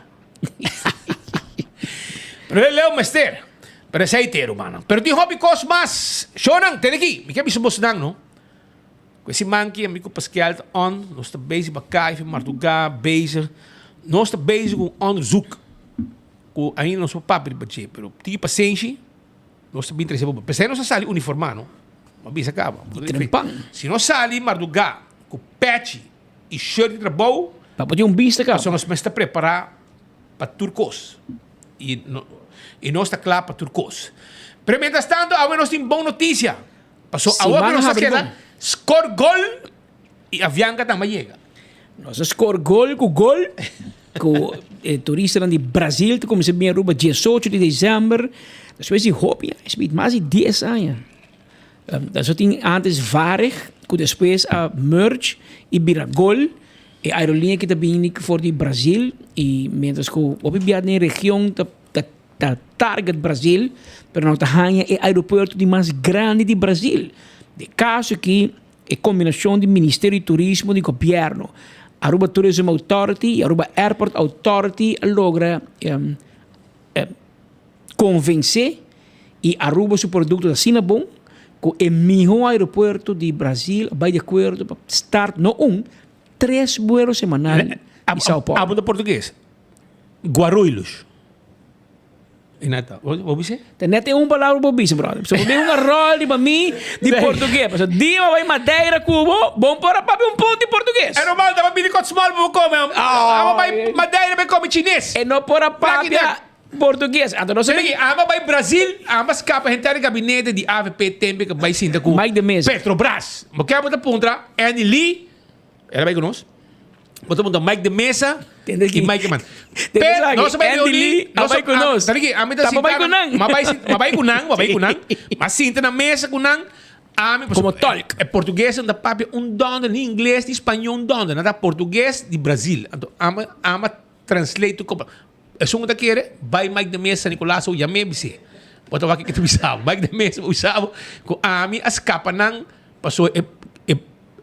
Pero e leu mester. Pero esei te rumannan. Pero tin hopi kos mas. Shownan, tene aki. Mi ke bisa bosnan no. Ku e siman ki ami ku Pascal ta on, nos ta bezig bakai fi mardugá bezig. Nos ta bezig ku un onderzoek ku ainda nos por papia riba dje, pero tiki pasenshi nos ta bin trese pa bo. P'esei nos a sali uniformá no, bo a bisa kaba. Si nos sali mardugá ku pèchi i shirt di trabou, Pa bo tin un bista kaba. Pasobra nos mester prepará pa tur kos i i nos ta kla pa tur kos. Pero mientras tanto awe nos tin bon notisia. Paso awor ku nos a keda score gol i Avianca tambe a yega. Nos a score gol ku gol ku e turistanan di Brazil ta kuminsá bini Aruba diesocho di desèmber. Despues di hopi aña, esei mas di dies aña. Nos a tin ántes Varig ku despues a merge i bira gol. E aerolínea ki ta bini for di Brazil i miéntras ku hopi bia den e region ta Ta target Brazil, pero nan ta haña e aeropuerto di mas grandi di Brazil. Den kaso aki e kombinashon di Ministerio di Turismo di Gobièrnu, Aruba Tourism Authority i Aruba Airport Authority a logra konvensé i Aruba su produkto ta asina bon ku e mihó aeropuerto di Brazil a bai di akuerdo pa start no un, tres buelo semanal di Sao Paulo. Abo ta portugues? Guarulhos. E neta, bo bisa? Ta net e un palabra bo bisa, brother. So bo bin un rol riba mi di portugues. Paso dia bo bai Madeira ku bo, bo por a papia un punto di portugues. E normal ta bini kot small bo come. Amo bai Madeira bai come chines. E no por a papia portugues. Anto no sa mi. Amo bai Brasil, amo scapa henter e gabinete di avp tempe ke bai sinta ku Mike de Meza. Petrobras. Bo ke bo ta puntra Andy Lee, el a bai ku nos. Bo ta punta Mike de Meza y Mike Eman. Pero nos a bai reuni, nos a bai ku nos. Ami ta sinta na, ma bai ma bai ku nan, ma bai ku nan. Ma sinta na mesa ku nan. Ami Como tolk. E portugues nan ta papia un donder, ni ingles ni spañol un donder. Nan ta portugues di Brazil. Anto ami ami a translate tur kopa. Esun ku ta kere, bai Mike de Meza, San Nicolas, o yam'é bis'é. Bo ta wak ke ta bisa bo. Mike de Meza bo bisa bo ku ami a skapa nan pasobra e e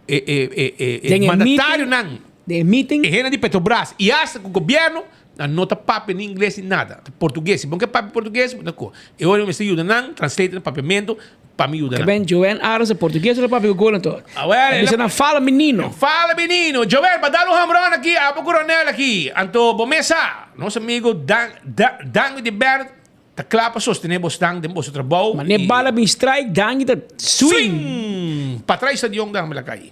e e e e e mandatarionan, Den e meeting. e hende di Petrobras i asta ku gobièrnu, nan no ta papia ni ingles ni nada, ta portugues. Si bo ke papia portugues, bo ta ko. E ora mi mester yuda nan, translate na papiamentu pa mi yuda Ke nan. ben Joen Arends e portugues lo papia ku gol anto. Awel, E bisa nan fala menino. Fala menino. Joel, ba dal un hamron aki, abo ku Ronel aki. Anto bo mes sa, nos amigo Dan, Dan, Dangui de Bert Ta kla pa sostené bosnan den boso trabou. Mane bala bin strike, Dangui ta swing. Swing! Pa trai stadion dan la kai.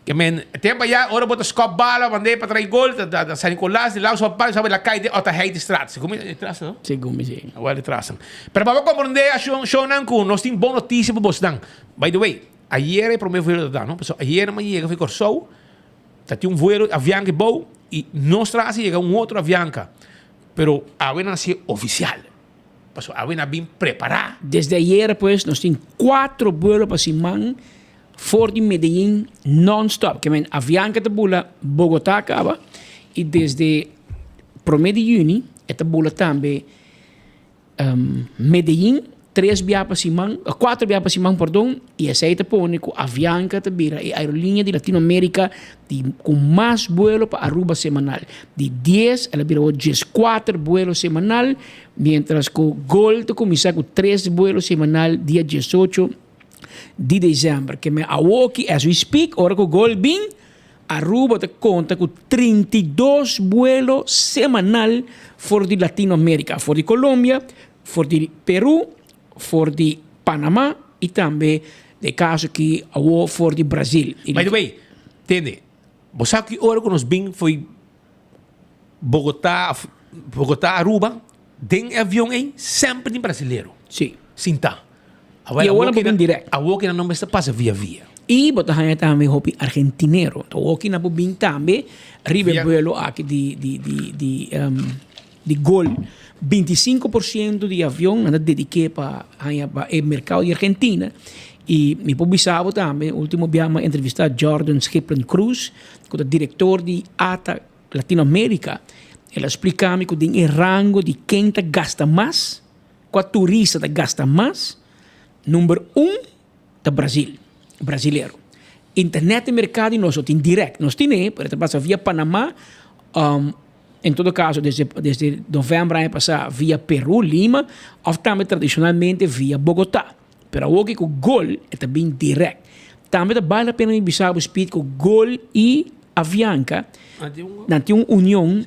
Ke men tempo aya ora bo ta skop bala mand'é pa trai gol ta ta San Nicolas di Laus pa pa sabe la kai den Otaheitestraat. Segun mi e trasa no? Segun mi si. Awel e trasa. Pero pa bo komprondé a shon shonnan ku nos tin bon notisia pa bosnan. By the way, ayera e promé vuelo ta da no? Pasobra ayera mi a yega for Kòrsou ta tin un vuelo Avianca bou i nos trasa yega un otro Avianca. Pero awe nan hasié ofisial. Pasobra awe nan a bin prepará. Desde ayera pues nos tin cuatro vuelo pa siman for di Medellin non-stop. Ke men Avianca ta bula Bogotá caba y desde prome di juni e ta bula tambe Medellin tres bia pa siman, cuatro bia pa siman pordon, y esey ta pone cu Avianca ta bira e aerolínea di Latinoamerica di cu mas vuelo pa Aruba semanal. Di dies el a bira awor diescuater vuelo semanal, mientras cu Gol ta cuminsa cu tres vuelo semanal dia diesocho di december. Ke men awoki as we speak, ora cu Gol bin, Aruba ta konta ku 32 buelo semanal for di Latinoamérika, for di Colombia, for di Peru, for di Panama i tambe den e kaso aki awor for di Brazil. By the way, tende, bo sa ki ora ku nos bin fo'i Bogotá of Bogotá Aruba, den e avion ei semper tin brasilero. Sí. Sintá. I awor nan por bin direct. Awor ki nan no mester pasa via via. I bo ta haña tambe hopi argentinero. Enton awor ki nan por bin tambe riba e vuelo aki di di di di di Gol. 25 por ciento di avion nan ta dediké pa haña pa e merkado di Argentina. I mi por bisa bo tambe ultimo bia mi a entrevistá Jordan Schiplen Cruz ku ta direktor di ata Latinoamerica. El a splika mi ku den e rango di ken ta gasta mas. Kua turista ta gasta mas? Number un ta Brazil, brazilero. Internet e merkado di nos no tin direct. Nos tin e, pero e ta pasa via Panama, en todo caso desde desde november aña pasá via Peru, Lima, òf tambe tradishonalmente via Bogotá. Pero awor ku Gol e ta bin direct. Tambe ta bale la pena mi bisa bo Speed ku Gol i Avianca nan tin un union,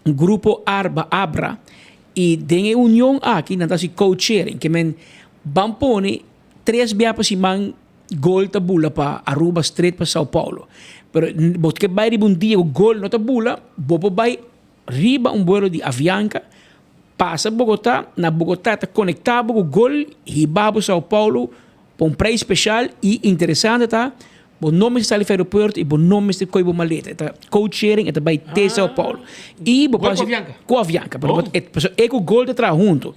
un grupo Arba, Abra, I den e union aki nan ta hasi co-chairing, ke men ban pone tres bia pa siman Gol ta bula pa Aruba straight pa Sao Paulo. Pero bo ke bai riba un dia ku Gol no ta bula, bo por bai riba un buelo di Avianca, pasa Bogota, na Bogota ta konekta bo ku Gol, hiba bo Sao Paulo pa un prijs special i interesante ta bo no mester sali for aeropuerto i bo no mester koy bo maleta. E ta code sharing, e ta bai te Sao Paulo. I bo Gol pasa ku Avianca? ku Avianca, pero bo e pasobra e ku Gol ta traha hunto.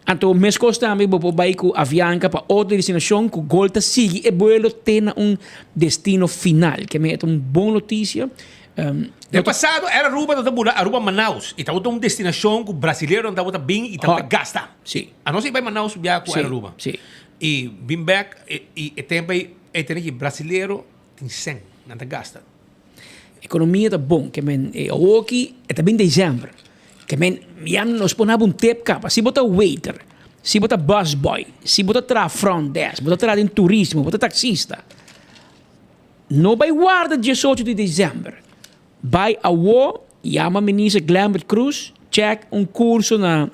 Anto meskos tambe bo por bai ku Avianca pa otro destinashon ku Gol ta sigui e buelo te na un destino final. Ke men e ta un bon notisia. Den pasado Air Aruba tabata bula Aruba Manaus i tabata un destinashon ku brasileronan tabata bin i tabata gasta. Sí. Anos a bai Manaus bia ku Air Aruba. Sí. I bin bek i e tempo ei e tene ki brasilero tin sèn nan ta gasta. Ekonomia ta bon ke men e awoki e ta bin december ke men ya nos por haba un tip kaba si bo ta waiter si bo ta busboy si bo ta traha front desk bo ta traha den turismo bo ta taxista no bai warda diesocho di december bai awo yama minister Glenbert Croes check un curso na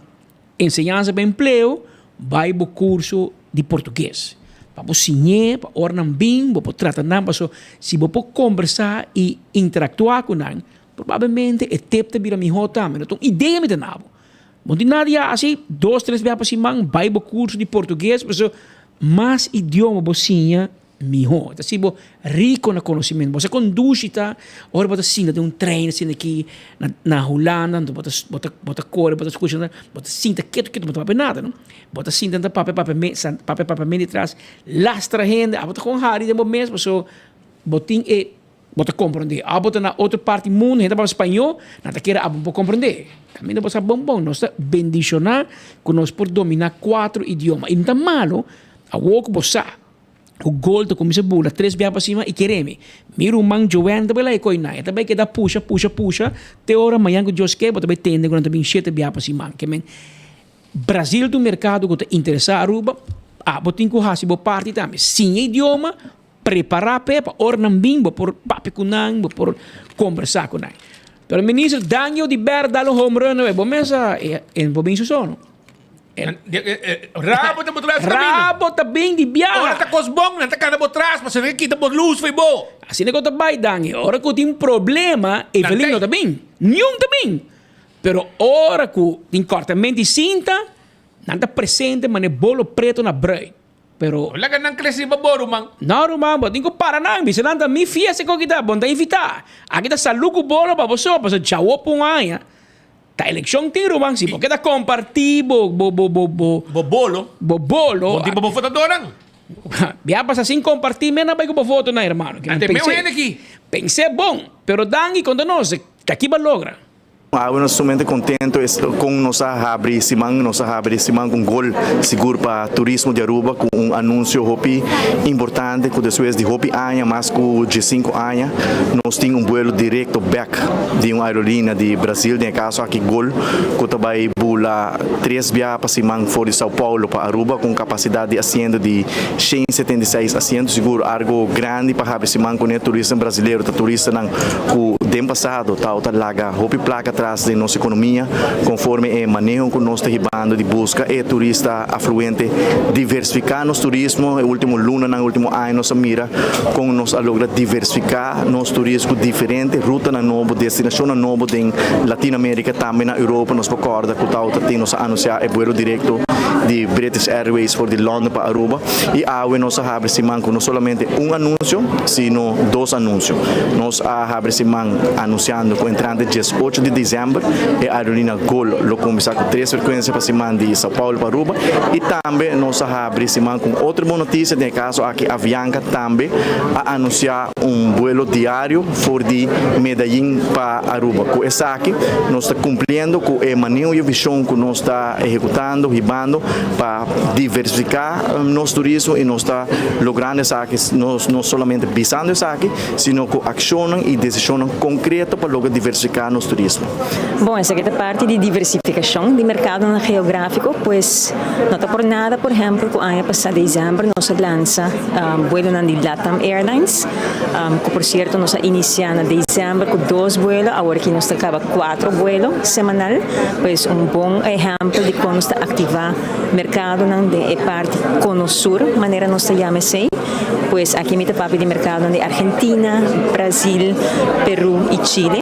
Enseñansa pa empleo, bai bo kurso di portugues. Pa bo siñ'é, pa ora nan bin, bo por trata nan, paso si bo por kombersá i interaktuá ku nan, probablemente e tep ta bira mihó tambe. No ta un idea mi ta na bo. Bo no tin nada di hasi, dos, tres bia pa siman, bai bo kurso di portugues, paso mas idioma bo siña, Mihó. Ta si bo rico na conocimento. Bo sa con dushi ta ora bo ta sinta den un trein asina aki na na Hulanda, anto bo ta bo ta bo ta core, bo ta scucha, bo ta sinta ketu ketu, bo no ta papia nada no. Bo ta sinta ta papia papia me papia papia mente tras, lastra hende, abo ta con hari den bo mes paso bo tin e bo ta comprende. Abo bo ta na otro parti mundo, hende ta papia spañó, nan ta kere abo bo comprende. Caminda bo sa bon bon, nos ta bendiciona cu nos por domina cuatro idioma. Y no ta malo awor cu bo sa. Ku gol ta kuminsá bula tres bia pa sima i kere mi. Mi ruman Joanne ta bai laga e koi nan. E ta bai keda pusha, pusha, pusha te ora mañan ku Dios ke bo ta bai tende ku nan ta bin shete bia pa siman. Ke men Brazil ta un merkado ku ta interesá Aruba. Abo tin ku hasi bo parti tambe. Siña idioma, prepará p'e pa ora nan bin bo por papia ku nan, bo por kombersá ku nan. Pero Minister Daniel di Ber dal un home run awe. Bo mesa e bo bin su so no. Rabo ta bo tras camino. Rabo ta bin di biaha. Ora ta cos bon, nan ta cana bo tras, pasobra nan kita bo luz fo'i bo. Asina cu ta bay, Dani. Ora cu tin problema, Evelyn no ta bin. Niun ta bin. Pero ora cu tin cortamento di cinta, nan ta presente manera bolo preto na bruid. Pero. No laga nan crece riba bo, ruman. No, ruman, bo tin cu para nan. Bisa nan ta mi fiesta cu aki ta, bo no ta invita. Aki ta salu cu bolo pa bo so, pasobra djawo pa un aña. Ta elekshon tin ruman si bo keda kompartí bo bo bo bo bo Bo bolo. Bo bolo. Bo tin pa bo fotodonan. Bia pasa sin kompartí mena bai ku bo fotonan hermano. Ante meu hende aki. Pens'é bon, pero danki konta nos ta ki bo a logra. Awe nos sumamente contento es con nos a habri siman, nos a habri siman cu un gol sigur pa turismo di Aruba cu un anuncio hopi importante cu despues di hopi aña, mas cu diescinco aña, nos tin un vuelo directo bek di un aerolínea di Brasil, den e caso aki Gol, cu ta bay bula tres biaha pa siman for di Sao Paulo pa Aruba cu un capacidad di asiento di 176 asiento, sigur algo grandi pa habri siman cune turistanan Brasilero, ta turistanan cu den pasado tawata laga hopi placa atras den nos economia, conforme e maneho cu nos ta hibando di busca e turista afluente, diversifica nos turismo, e ultimo lunanan, e ultimo aña nos a mira con nos a logra diversifica. Nos turis ku diferente rutanan nobo, destinashonnan nobo den Latino Amerika, tambe na Europa. Nos por kòrda ku tawata tin nos a anunsiá e buelo direkto di British Airways for di London pa Aruba i awe nos a habri siman ku no solamente un anunsio, sino dos anunsio. Nos a habri siman anunsiando ku entrante dies ocho di desèmber e aerolínea Gol lo kuminsá ku tres frekuensia pa siman di Sao Paulo pa Aruba i tambe nos a habri siman ku un otro bon notisia, den e kaso aki Avianca tambe a anunsiá un buelo diario for di Medellin pa Aruba. Ku esaki nos ta kumpliendo ku e maneho i e vishon ku nos ta ehekutando, hibando pa diversifiká nos turismo i nos ta logrando esaki nos no solamente bisando esaki sino ku akshonnan i desishonnan konkreto pa logra diversifiká nos turismo. Bon, esaki ta parti di diversifikashon di merkadonan geográfiko, pues no ta por nada, por ehèmpel, ku aña pasá desèmber nos a lansa buelonan di Latam Airlines, ku por sierto nos a inisiá na desèmber ku dos buelo, awor aki nos ta kaba kuatro buelo semanal, pues un bon ehèmpel di kon nos ta aktivá merkadonan den e parti Kono Sur, manera nos ta yama esei. Pues aki mi ta papia di merkadonan di Argentina, Brasil, Peru i Chile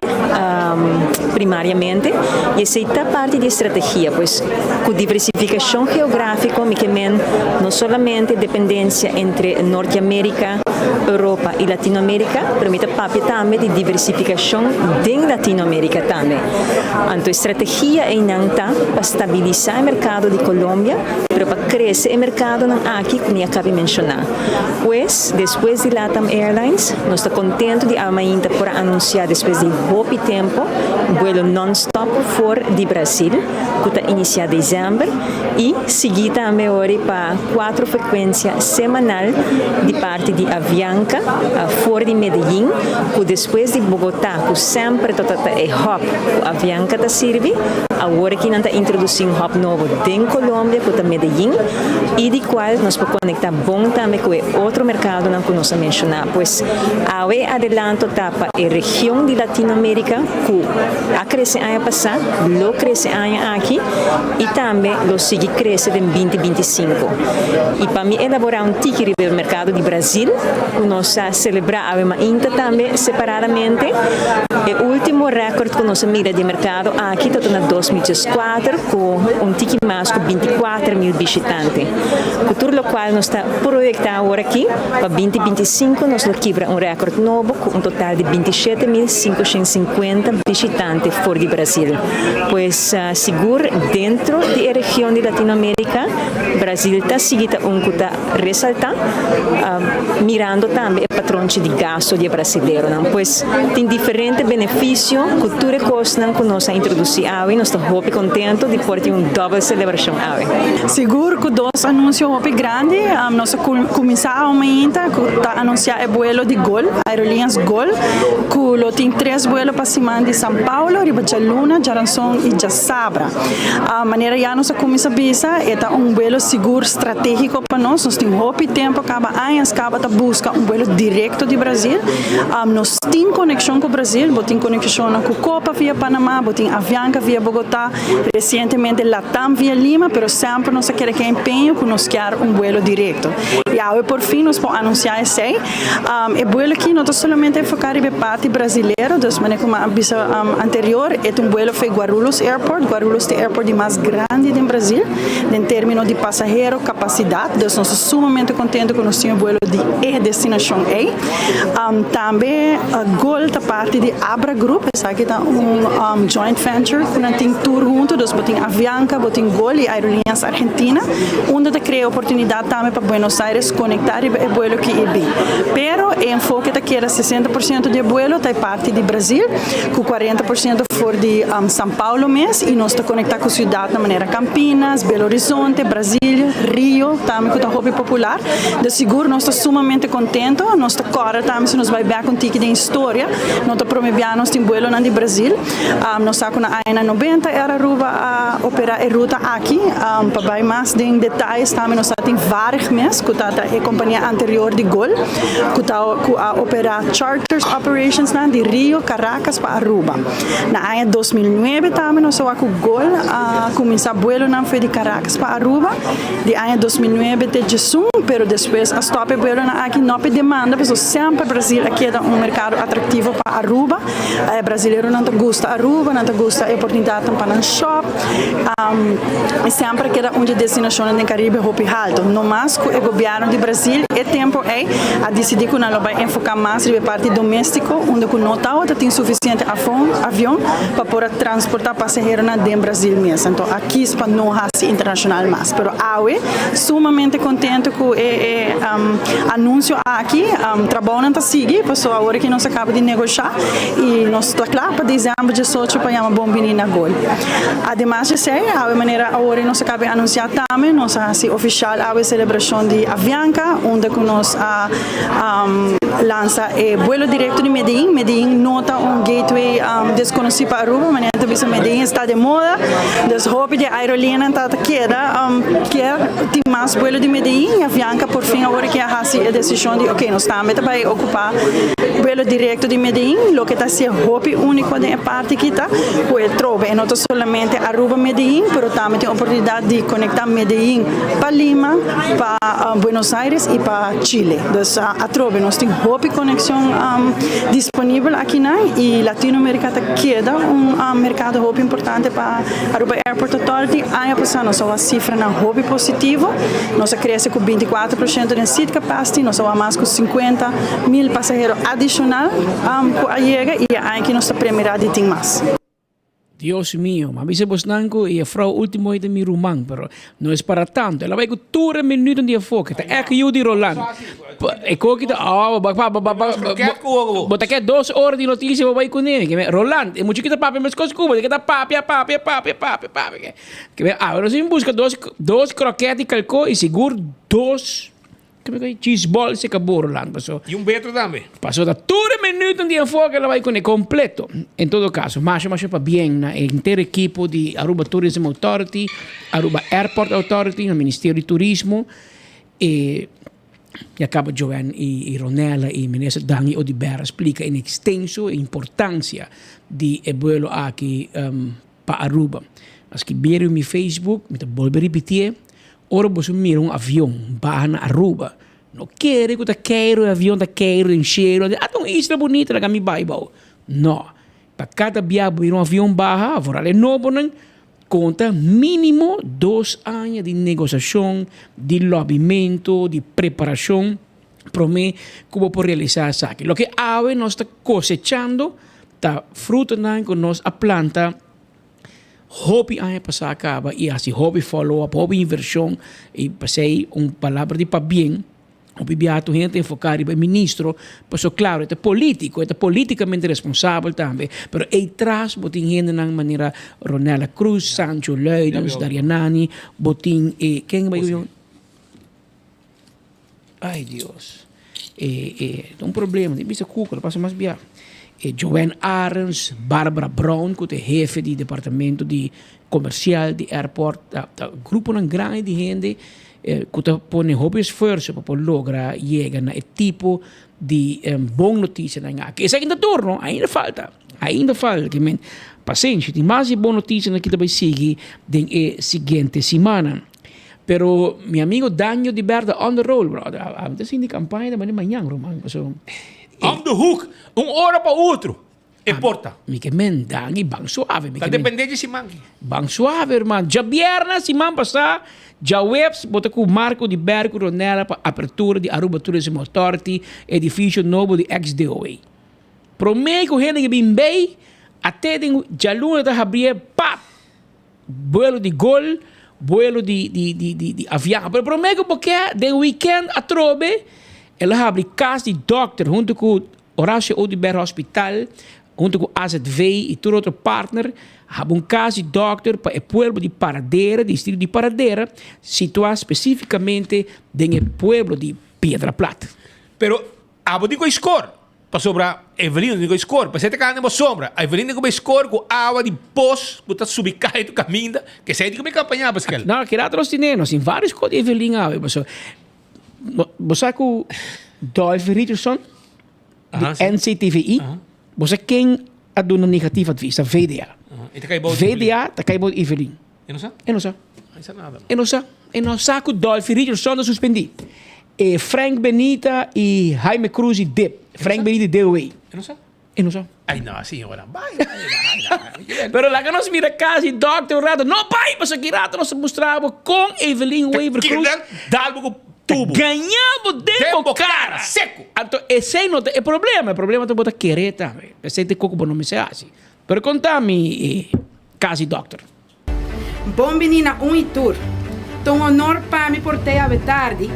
primariamente. I esei ta parti di e strategia, pues ku diversifikashon geográfiko mi ke men no solamente dependensia entre Norteamérika, Europa i Latinoamérika, pero mi ta papia tambe di diversifikashon den Latinoamérika tambe. Anto e strategia einan ta pa stabilisá e merkado di Colombia, pero pa krese e merkadonan aki ku mi a kabi menshoná. Pues, despues di Latam Airlines, nos ta kontentu di awe mainta por a anunsiá despues di hopi. tempo buelo non-stop for di Brasil ku ta inisiá desèmber i sigui tambe ori pa kuatro frekuensia semanal di parti di Avianca for di Medellin ku despues di Bogotá ku semper ta ta e hub ku Avianca ta sirbi, awor aki nan ta introdusí un hub nobo den Colombia ku ta Medellin i di kual nos por konektá bon tambe ku e otro merkadonan ku nos a menshoná. Pues awe e adelanto ta pa e region di Latinoamérika ku a krese aña pasá, lo krese aña aki i tambe lo sigui krese den 2025. I pa mi elaborá un tiki riba e merkado di Brazil ku nos a selebrá awe mainta tambe separadamente, e último rèkòrt ku nos a mira di e merkado aki ta na 2014 ku un tiki mas ku 24 mil bishitante. Ku tur lokual nos ta proyektá awor aki pa 2025 nos lo kibra un rèkòrt nobo ku un total di 27.550 bishitante for di Brasil. Pues sigur dentro di e region di Latinoamérika, Brasil ta sigui ta un ku ta resaltá, mirando tambe e patronchi di gasto di e brasileronan. Pues tin diferente benefisio ku tur e kosnan ku nos a introdusí awe. Nos ta hopi kontentu di por tin un dòbel selebrashon awe. Sigur ku dos anunsio hopi grandi. Nos a kuminsá awe mainta ku ta anunsiá e buelo di Gol, Aerolíneas Gol, ku lo tin tres buelo pa siman di San Paulo riba djaluna, djaranson i djasabra. Manera ya nos a kuminsá bisa, e ta un buelo sigur stratégiko pa nos. Nos tin hopi tempu kaba, añas kaba ta buska un buelo direkto di Brasil. Nos tin konekshon ku Brasil, bo tin konekshonnan ku Copa via Panamá, bo tin Avianca via Bogotá, resientemente Latam via Lima, pero semper nos a kere ke empeño ku nos kier un buelo direkto. I awe por fin nos por anunsiá esei. E buelo aki no ta solamente enfoká riba e parti brasilero, dus manera ku mi a bisa anterior, e ta un buelo for Guarulhos Airport. Guarulhos ta e airport di mas grandi den Brasil den término di pasahero, kapasidat, dus nos ta sumamente kontento ku nos tin e buelo di e destinashon ei. Tambe Gol ta parti di Abra Group, esaki ta un joint venture ku nan tin tur huntu, dus bo tin Avianca, bo tin Gol i Aerolíneas Argentina, unda ta krea oportunidat tambe pa Buenos Aires konektá riba e buelo ki e bin. Pero e enfoke ta keda 60% di e buelo ta e parti di Brasil, ku 40% for di San Paulo mes i nos ta konektá ku siudatnan manera Campinas, Belo Horizonte, Brasilia, Rio tambe ku ta hopi popular. De sigur nos ta sumamente contento, nos ta corre tambe si nos bay bek un tiki den historia, no ta prome bia nos tin buelonan di Brasil, nos sa cu na añanan 90 Air Aruba a opera e ruta aki, pa bay mas den detayes tambe nos ta tin Varig mes cu ta ta e compania anterior di Gol cu ta cu a opera charters operations nan di Rio, Caracas pa Aruba. Na aña 2009 tambe nos a wak cu Gol a cuminsa buelonan for di Caracas pa Aruba. Di aña 2009 te djesun, pero despues a stop e buelonan aki, no p'e demanda, pasobra semper Brasil a keda un merkado atraktivo pa Aruba. E brasileronan ta gusta Aruba, nan ta gusta e oportunidatnan pa nan shop, i semper a keda un di e destinashonnan den Karibe hopi haltu. No mas ku e gobièrnu di Brasil e tempu ei a disidí ku nan lo bai enfoká mas riba e parti doméstiko, unda ku no tabata tin sufisiente avion pa por a transportá pasaheronan den Brasil mes. Anto a kis pa no hasi internacional mas. Pero awe sumamente contento cu e e anuncio aki. Trabounan ta sigui paso awor aki nos a caba di negosha y nos ta cla pa december 18 pa yama bon bini na Gol. Ademas di esey awe manera awor nos a caba di anuncia tambe nos a haci oficial awe celebracion di Avianca unda cu nos a lansa e buelo directo di Medellin. Medellin no ta un gateway desconoci pa Aruba, manera ta bisa Medellin esta de moda. Dus hopi di aerolineanan ta keda kier tin mas buelo di Medellin y Avianca por fin awor ke a haci e decision di ok nos tambe ta bay ocupa buelo directo di Medellin, loke ta hacié hopi unico den e parti aki ta cu e trobe e no ta solamente Aruba Medellin pero tambe tin oportunidad di conecta Medellin pa Lima, pa Buenos Aires y pa Chile. Dus atrobe nos tin hopi conexion disponibel akinan y Latinoamerica ta keda un mercado hopi importante pa Aruba Airport Authority. Aña pasa nos a wak cifranan hopi positivo, nos a crece cu 24% den seat capacity, nos a wak mas cu 50 mil pasahero adicional cu a yega y e aña aki nos ta premira di tin mas. Dios mio, m'a bisa bosnan ku e juffrouw ultimo ei ta mi ruman, pero no es para tanto. El a bai ku tur e minuto di enfoke. Ta èk yu di Roland. E koki ta, oh, ba, ba, ba, ba, ba, bo ta ke dos ora di notisia bo bai kuné. Ke men, Roland, e mucha ki ta papia meskos ku bo, e ke ta papia, papia, papia, papia, papia. Ke men, awe nos tin buska dos, dos kroket di kalko i sigur dos Cheese ball se acabó, Roland. Paso, Y un betro tambe. Paso ta tur e minuto di enfoque la bai con e completo. En todo caso, masha masha pabien na e henter equipo di Aruba Tourism Authority, Aruba Airport Authority, na Ministerio di Turismo. E ya caba Joanne y, y Ronella y Minister Dangui Oduber a splica en extenso e importancia di e vuelo aki um, pa Aruba. Maske bira mi Facebook, mi ta bolbe ripitié, ora boso mira un avion baha na Aruba, no kere ku ta keiru e avion ta keiru den shelu, ata un isla bunita laga mi bai bou. No, pa kada bia bo mira un avion baha, vooral e nobonan, konta mínimo dos aña di negosiashon, di lobbymentu, di preparashon promé ku bo por realisá esaki. Loke awe nos ta kosechando Ta frutanan ku nos a planta hopi aña pasá kaba i hasi hopi follow up, hopi invershon i pasei un palabra di pabien. Hopi biaha tur hende ta enfoká riba e ministro, pasobra klaro e ta polítiko, e ta polítikamente responsabel tambe, pero ei tras bo tin hendenan manera Ronella Cruz, Sancho Luidens, Darianani, bo tin e ken bai ku Ay Dios. E e ta un problema. Tin bisa cuco, ta pasa mas bia. E Joanne Arends, Barbara Brown cu ta e hefe di departamento di comercial di airport. Ta ta gruponan grandi di hende cu ta pone hopi esfuerso pa por logra yega na e tipo di bon noticianan aki. Esaki ta tur no, ainda falta. Ainda falta. Ki men pasenshi. Tin mas di bon noticianan ki ta bay sigui den e siguiente simannan. Pero mi amigo Danjo di berde on the roll brother. Ami ta sinti campaña ta manda mañan ruman paso. On the hook, un ora pa otro e porta. Mi ke men Dangi ban suave. Ta depende di siman. Ban suave herman. Djabierna siman pasa djaweps bo ta ku Marco di Berg ku Ronella pa apertura di Aruba Tourism Authority edificio nobo di ex DOA. Prome ku hende ke bin bay a te den djaluna ta habrie pap. Buelo di gol, buelo di di di di di avian. Pero promé ku bo ke den weekend atrobe el a habri kas di dòkter huntu ku Horacio Oduber Hospital, huntu ku AZV i tur otro partner, habri un kas di dòkter pa e pueblo di Paradera, distrito di Paradera, situá spesífikamente den e pueblo di Piedra Plat. Pero abo di ku e skor. Pasobra Evelyn no tin ku skor. P'esei ta kanda den bo sombra. Evelyn tin ku bai skor ku awa di pos ku ta subi kai tur kaminda. K'esei tin ku bai kampañá paskel. No, keda nos tine. Nos tin vários kos di Evelyn awe. Pasobra bo sa ku Dolphy Richardson di NCTVI, bo sa ken a duna negatief advies? Ta VDA. VDA ta kai bou di Evelyn. E no sa? E no sa. E sa nada. E no sa. E no sa ku Dolphy Richardson ta suspendí. E Frank Benita i Jaime Cruz i dip. Frank Benita i DOA. E no sa? E no sa. Ay no, señora. Bai, bai, bai, bai. Pero laga nos mira kas di dòkter un rato. No bai, pasobra ki rato nos ta mustra bo kon Evelyn Wever Cruz Ta keda dal bo ku tubo. Ta gaña bo den bo kara. Seku. Anto esei no ta e problema. E problema ta bo ta kere tambe. Esei ta e kos ku bo no mester hasi. Pero konta mi kas di dòkter. Bon bini na un i tur. Ta un honor pa mi por tei awe tardi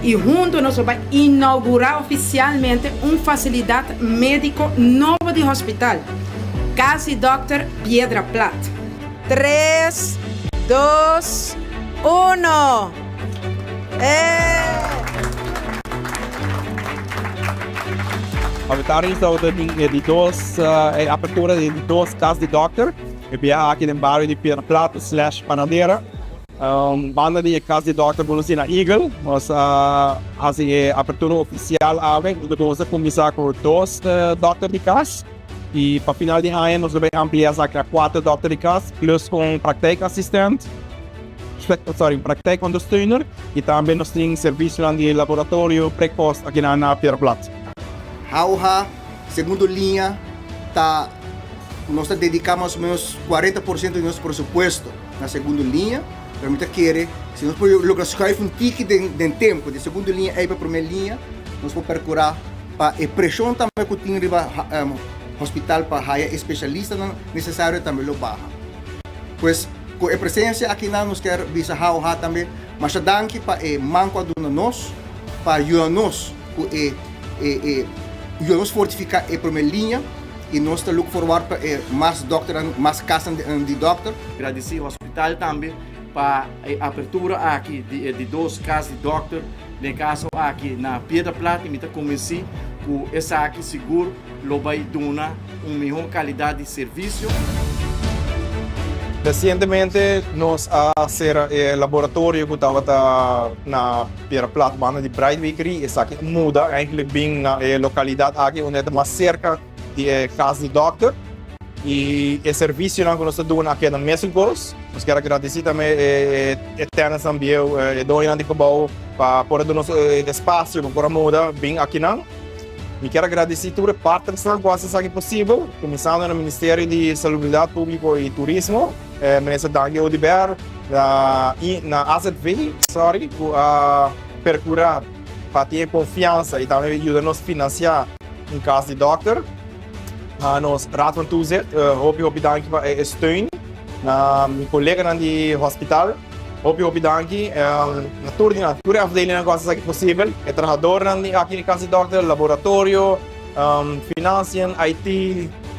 i hunto nos lo bai inaugurá ofisialmente un fasilidat médiko nobo di hospital, Kas di Dòkter Piedra Plat. Tres, dos, uno! Ee! Awe tardi nos tabata tin e di dos e apertura di e di dos Kas di Dòkter. E biaha aki den bario di Piedra Plat slash Panadera. Banda di e kas di dòkter ku nos tin na Eagle, nos a hasi e apertura ofisial awe. Nos a kuminsá ku dos dòkter di kas i pa final di aña nos lo bai amplia esaki na kuater dòkter di kas plus un praktijkassistent, sorry, un praktijkondersteuner i tambe nos tin servisionan di laboratorio prekpost aki na Piedra Plat. Hauha, segundo liña ta. Nos ta dediká mas o ménos 40% di nos presupuesto na segundo liña, pero mi ta kere si nos por logra schuif un tiki den den tempu di segundo liña ei pa promé liña, nos por perkurá pa e preshon tambe ku tin riba. hospital pa haya e specialistanan necesario tambe lo baha. Pues cu e presencia akinan nos kier bisa HOH tambe masha danki pa e man cu a duna nos pa yuda nos cu e e e yuda nos fortifica e prome liña y nos ta look forward pa e mas dokternan mas casnan di dokter. Gradici hospital tambe pa e apertura aki di e di dos cas di dokter, den e caso aki na Piedra Plat y mi ta convenci cu esaki sigur lo bay duna un miho calidad di servicio. Recientemente nos a cera e laboratorio cu tabata na Piedra Plat banda di Bright Bakery. Esaki a muda eigenlijk bin na e localidad aki unda e ta mas cerca di e cas di dokter. Y e servicionan cu nos ta duna a keda mesun cos. Nos kier a gradici tambe e tenantsnan bieu, e doñonan di gebouw pa por a duna nos e espacio pa por a muda bin akinan. Mi kier a gradici tur e partnersnan cu a haci esaki posibel, cuminsando na Ministerio di Salubridad Publico y Turismo, Minister Dangui Oduber, na na AZV, sorry, cu a percura pa tin e confiansa y tambe yuda nos financia un cas di dokter. Na nos Raad van Toezicht, hopi hopi danki pa e steun. Na mi coleganan di hospital, hopi hopi danki. Na tur di nan, tur e afdelingnan cu a haci esaki posibel, e trahadornan di aki di cas di dokter, laboratorio, financiën, IT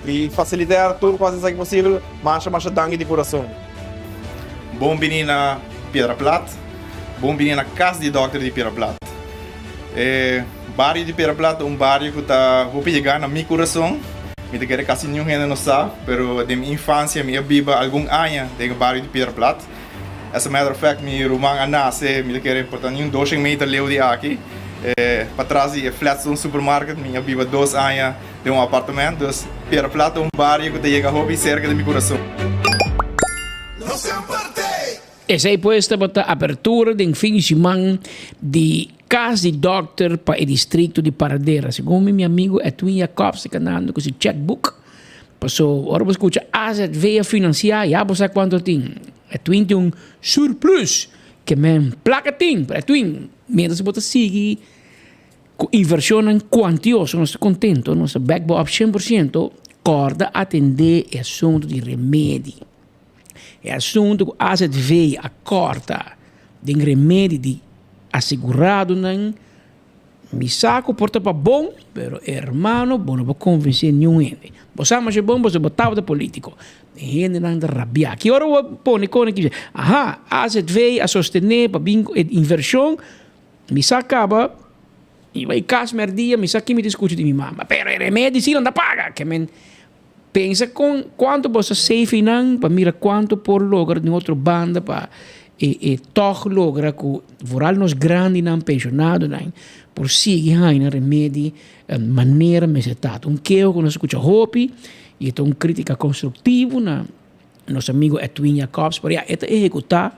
y facilitair, tur cu a haci esaki posibel, masha masha danki di curason. Bon bini na Piedra Plat, bon bini na cas di dokter di Piedra Plat. E bario di Piedra Plat ta un bario cu ta hopi yega na mi curason. Mi ta kere casi niun hende no sa, pero den mi infancia mi a biba algun aña den e bario di Piedra Plat. As a matter of fact, mi ruman a nace, mi ta kere por ta niun doshen meter leu di aki. Patras di e Flatstone Supermarket mi a biba dos aña den un apartement. Dus Piedra Plat ta un bario cu ta yega hopi cerca di mi curason. Esei pues tabata apertura den fin di siman di Cas di Dokter pa e districto di Paradera. Segun mi, mi amigo Edwin Jacobs ta canando cu su checkbook. Paso ora bo scucha AZV a financia, ya bo sa cuanto tin. Edwin tin un surplus ke men placa tin. Pero Edwin, mientras bo ta sigui cu inversionnan cuantioso, nos ta contento, nos ta back bo up 100%, corda atende e asunto di remedi. E asuntu ku AZV a kòrta den remedi di aseguradonan, mi sa ku por ta pa bon, pero hermano bo no por konvensé niun hende. Bo sa masha bon pasobra bo tabata polítiko. E hendenan ta rabiá. Ki ora bo pone kone ki bisa, aha, AZV a sostené pa bin ku e invershon, mi sa kaba i bai kas mèrdia, mi sa ki mi ta skucha di mi mama, pero e remedi si nan ta paga. Ke men Pensa kon kuantu bo sa save einan pa mira kuantu por logra den otro banda pa e e tòg logra ku vooral nos grandinan penshonadonan por sigui haña nan remedi manera mester ta. Ta un keho ku nos a skucha hopi i e ta un kritika konstruktivo na nos amigo Edwin Jacobs pero ya e ta ehekutá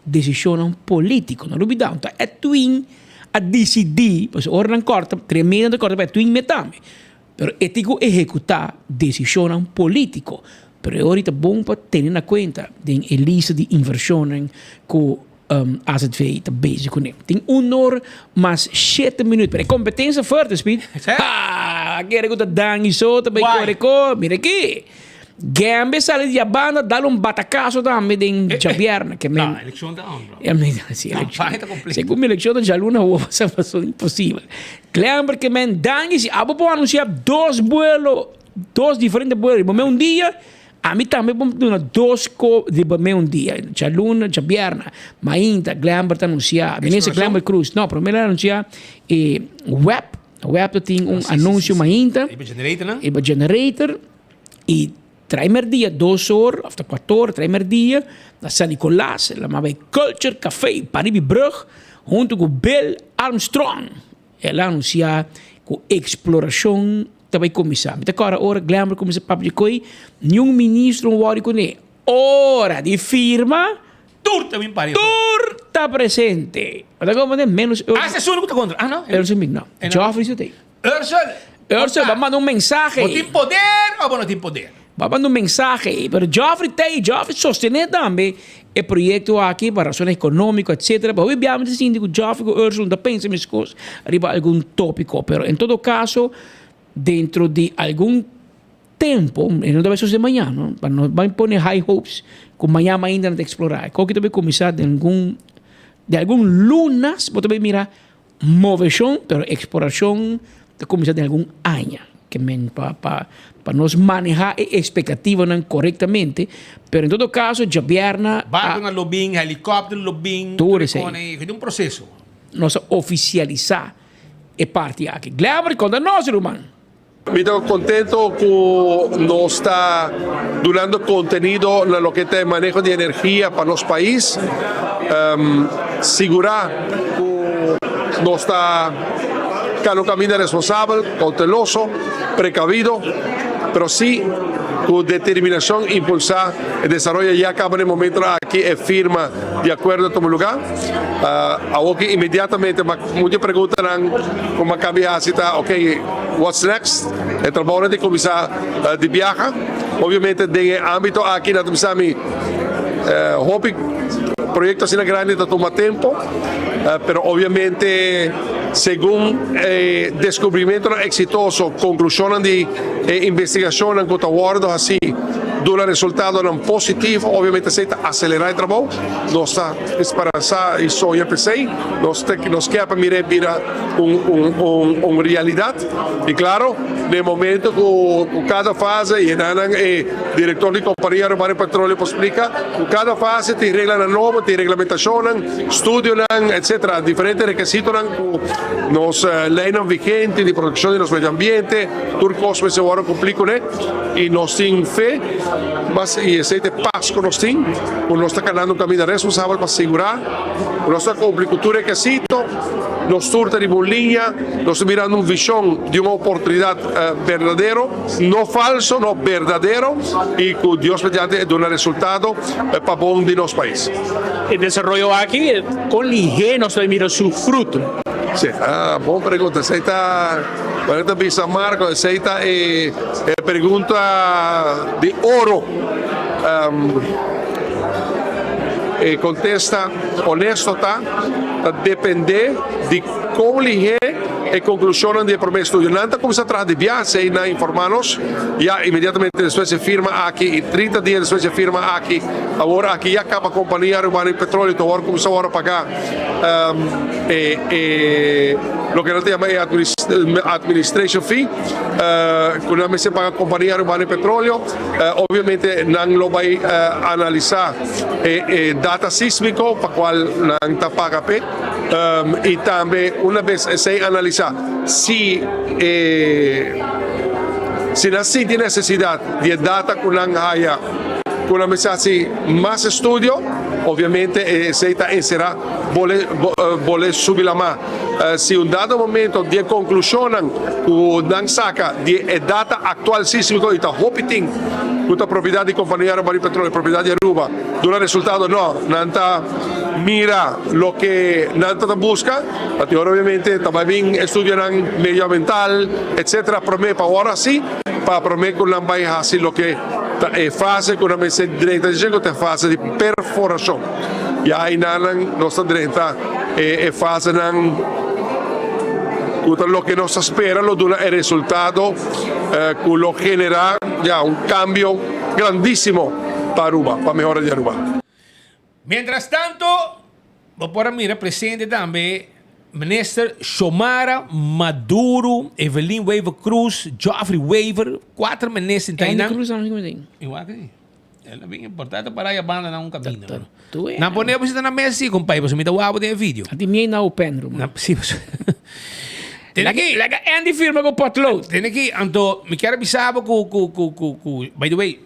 desishonnan polítiko. No lubidá ta Edwin a disidí pasobra ora nan kòrta tremendo nan ta kòrta pa Edwin me tambe. Pero e tin ku ehekutá desishonnan polítiko. Pero e ora ta bon pa tene na kuenta den e lista di invershonnan ku AZV ta bezig kuné. Tin un or mas shete minüt, pero e kompetensia fuerte, Speed. Ha! A kere ku ta Dangui so ta bai kore ko. Mira aki. Gembe sali di a banda dal un batakaso tambe den djabièrnè. Ke men. No, elekshon ta on, bro. Si, elekshon. Kampaña ta kompleto. Segun mi elekshon ta djaluna awor, pasobra imposibel. Klember ke men danki si abo por anunsia dos buelo, dos diferente buelo riba me un dia, ami tambe por duna dos ko riba me un dia. Djaluna, djabièrnè, mainta Glenber ta anunsia, Minister Glenber Croes, no, prome el a anunsia e web, web ta tin un anuncio mainta. Riba generator nan? Riba generator i Trai merdia dos or of ta cuatro or trai merdia na San Nicolas la maba e Culture Cafe paribi brug hunto cu Bill Armstrong. El a anuncia cu exploracion ta bay cuminsa. Mi ta corda ora Glenbrook cuminsa papia di coy niun ministro no worry cune. Ora di firma Tur ta bin pari. Tur ta presente. Bo ta comprende? Menos Ah, ese es uno cu ta contra. Ah, no. Ursel no. Geoffrey si ta ey. Ursel! Ursel, bo a manda un mensahe. Bo tin poder o bo no tin poder? Bo a manda un mensahe, pero Geoffrey ta ei, Geoffrey sostené tambe e proyekto aki pa rason ekonómiko etsetera. Bo hopi biaha mi ta sinti ku Geoffrey ku Ursel no ta pensa meskos riba algun tópiko, pero en todo kaso dentro di algun. tempo, e no ta bai sosode mañan, no? Pa no bai pone high hopes ku mañan mainda no ta eksplorá. E koki ta bai kuminsá den algun, den algun lunas bo ta bai mira moveshon, pero eksplorashon ta kuminsá den algun aña. Ke men pa pa pa nos manehá e ekspektativanan korektamente, pero en todo kaso djabièrna a. Barkonan lo bin, helikòpter lo bin, Tur esei. E ta un proseso. Nos a ofisialisá e parti aki. Glever, konta nos, ruman. Mi ta contento cu nos ta dunando contenido na loke ta e maneho di energia pa nos pais. Sigura cu nos ta cana un caminda responsabel, cauteloso, precavido, pero si cu determinacion impulsa e desaroyo. Ya caba na e momento aki e firma di acuerdo a tuma lugar. Awoki inmediatamente mucha preguntanan ku mi a kabi hasi ta ok what's next? E trabounan tin kuminsá di biaha. Obviamente den e ámbito aki nan ta bisa mi hopi proyekto asina grandi ta tuma tempu, pero obviamente segun e deskubrimentonan eksitoso, konklushonnan di e investigashonnan ku ta wòrdu hasi duna resultadonan positivo, obviamente esei ta aselerá e trabou. Nos ta speransá i soña p'esei. Nos ta nos ke pa mir'é bira un un un realidat. I klaro, na e momento ku ku kada fase, i enanan e direktor di Kompania Arubano di Petroleo por splika, ku kada fase tin reglanan nobo, tin reglamentashonnan, studionan, etsetera, diferente rekesitonan ku nos leinan vigente di protekshon di nos medio ambiente, tur kos mester wòrdu kumplí kuné. I nos tin fe, mas i esei ta e pas ku nos tin. Ku nos ta kanando un kaminda responsabel pa sigurá ku nos ta kumpli ku tur rekesito, nos tur ta riba un liña, nos ta mirando un vishon di un oportunidat berdadero, no falso, no, berdadero, i ku Dios mediante e duna resultado pa bon di nos pais. E desaroyo aki, kon lihé nos ta mira su fruto? Sí, bon pregunta. Esei ta, manera ta bisa Marco, esei ta e pregunta di oro. E kontesta honesto ta, ta dependé di kon lihé e konklushonnan di e promé estudio. Nan ta kuminsá traha di biaha, esei nan informá nos ya inmediatamente despues di e firma aki i 30 dia despues di e firma aki. Awor aki ya kaba Kompania Arubano di Petroleo ta wòrdu kuminsá wòrdu pagá e loke nan ta yama e administration fee ku nan mester paga Kompania Arubano di Petroleo. Obviamente nan lo bai analisa e data sismico pa cual nan ta paga p'e y tambe una bes esey analisa si e si nan sinti necesidad di e data cu nan haya cu nan mester haci mas estudio obviamente esey ta encera bole bole subi lama. Si un dado momento di e conclusionnan cu nan saca di e data actual sismico y ta hopi tin cu ta propiedad di Compania Aruba di Petroleo, propiedad di Aruba, duna resultado no, nan ta mira loke nan ta ta busca, pasobra ora obviamente ta bay bin estudionan medioambiental etcetera prome pa ora si pa prome cu nan bay haci loke ta e fase cu nan mester drenta dje cu ta e fase di perforacion. Ya aynanan nos ta drenta. E fasenan ku ta loke nos ta spera lo duna e resultado ku lo generá ya un kambio grandísimo pa Aruba, pa mehora di Aruba. Mientras tanto, bo por a mira presente tambe Minister Xiomara Maduro, Evelyn Wever Croes, Geoffrey Wever, cuatro minister ta Andy einan. Cruz tambe mi tin. Igual que si. El a bin importante para ya banda na un cabina. Tu e. Na pone bo na mesa si compai, pasobra mi ta wak bo den e video. A ti mi na open room. Na si pasobra. Tene aki. Laga Andy firma ku potlood. Tene aki, anto mi kier a bisa bo ku ku ku ku ku by the way,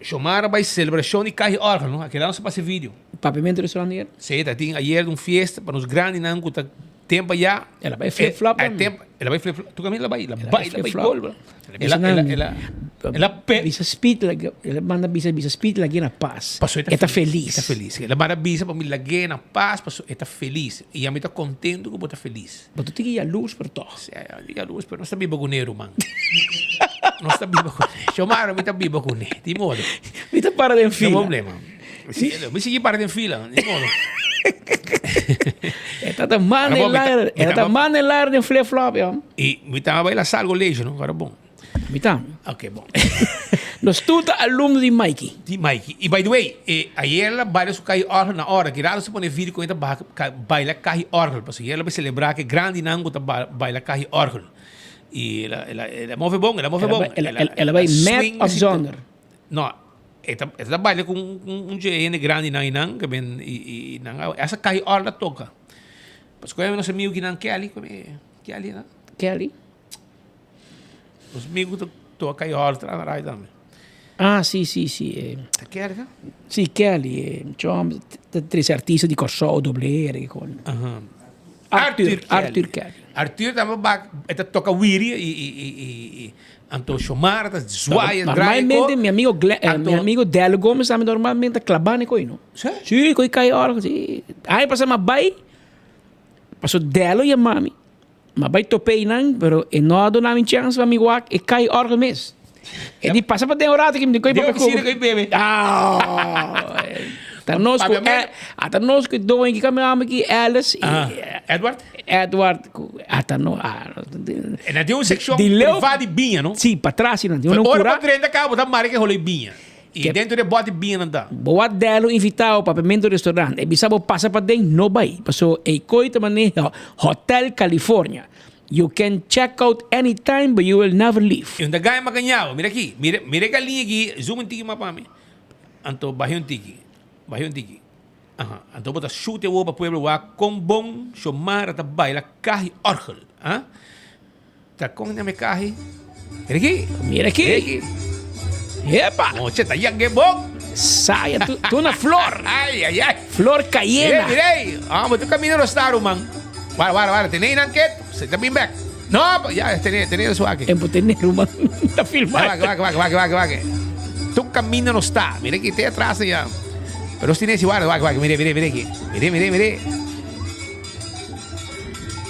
Xiomara bai celebracion di Cahi Organo, a keda nos a pasa e video. Papiamento restaurant ayer? Si, ta tin ayer un fiesta pa nos grandinan ku ta tempo ya. El a bai flip flop tambe. El a bai flip flop. Tu caminda el a bai, el a bai, el a bai gol bro. El a, el a, el a, el a pe. Bisa speed lag'é, el a manda bisa bisa speed lag'é na pas. Paso e ta felis. E ta felis. El a manda bisa pa mi lag'é na pas paso e ta felis. I ami ta contento ku bo ta felis. Bo ta tin yalurs pero tog. Si, mi yalurs pero nos ta biba kuné ruman. Nos ta biba kuné. Xiomara mi ta biba kuné. Di modo. Mi ta para den fila. No problema. Si, mi sigui para den fila. Di modo. E ta manda el aire. E ta manda el aire den flip flop, ja. I mi ta bai la salgo leisje, no? Awor bon. Mi tambe. Ok, bon. Nos tur ta alumno di Mikey. Di Mikey. Y by the way, eh, ayer la baila su cahi orgel na ora. Gerardo se pone video con ita baja, ca, baila cahi orgel. Paso ayer la bay celebra que grandi nan cu ta ba, baila cahi orgel. Y el a, el a, el a move bon, el a move El a bon. bay- el a- el- el a bay met of zonder? No, e ta, e ta baila cu un, un, un hende grandi nan y nan, que ben, y, y nan a, esa cahi orgel a toca. Paso cu nos amigo ki nan Kelly, cu Kelly, no? Kelly? Nos amigo ta toca cahi orgel tra na radio tambe. Ah, si, si, si. Eh. Ta Kelly, no? Si, Kelly. Eh, tjom, ta trese artista di Kòrsou, doble R, kon. Aha. Arthur, Arthur Kelly. Arthur tambe bak, e ta toca wiri y, y, y, y, y anto Shomar ta zwaai, draai Normalmente mi amigo Gle, eh, mi amigo Delio Gomez tambe normalmente ta klabá ne koi, no? Sí? Sí, koi kai orgel, sí. Aña pasá m'a bai, paso Delio yama mi. M'a bai topa einan, pero e no a duna mi chance pa mi wak e kai orgel mes. E di pasa pa den un rato ki mi di koi papia ku. Den bebe. Ah, ta nos ku ata nos ku doño ki kami ame ki Alice. Edward? Edward ku ata no. E na tin un seccion privá di biña, no? Si, patras nan tin un kura. Ora bo drenta ka bo ta mari ke holo e biña. I dentro de bòt di biña nan ta. Bo a dèl un invitao pa Pimento Restaurant. E bisa bo pasa paden, no bai. Paso e koi ta maneha Hotel California. You can check out anytime but you will never leave. E un ta gaya makañao. Mira aki. Mira, mira e galiña aki. Zoom un tiki mas pa mi. Anto bahe un tiki. Bahe un tiki. Aha. Anto bo ta shoot e wowo pa pueblo wak kon bon Xiomara ta baila kahi orgel. Ah. Ta con na me cahi. Mira aquí. Mira aquí. Mira aquí. Epa. Moche ta yang bon. Saya tu, tu na flor. Ay, ay, ay. Flor cayena. Mira, mira ahí. Ah, maar tu camino no está, man. Guarda, guarda, guarda. Tené nan ket. Se ta bin back. No, ya, tené, tené su aquí. En tené, man. Ta filmar. Wak, wak, wak, wak, wak, wak. Tu camino no está. Mira aquí, te atrás ya. Pero si guarda, wak, wak. Mira, mira, mira aquí. Mira, mira, mira.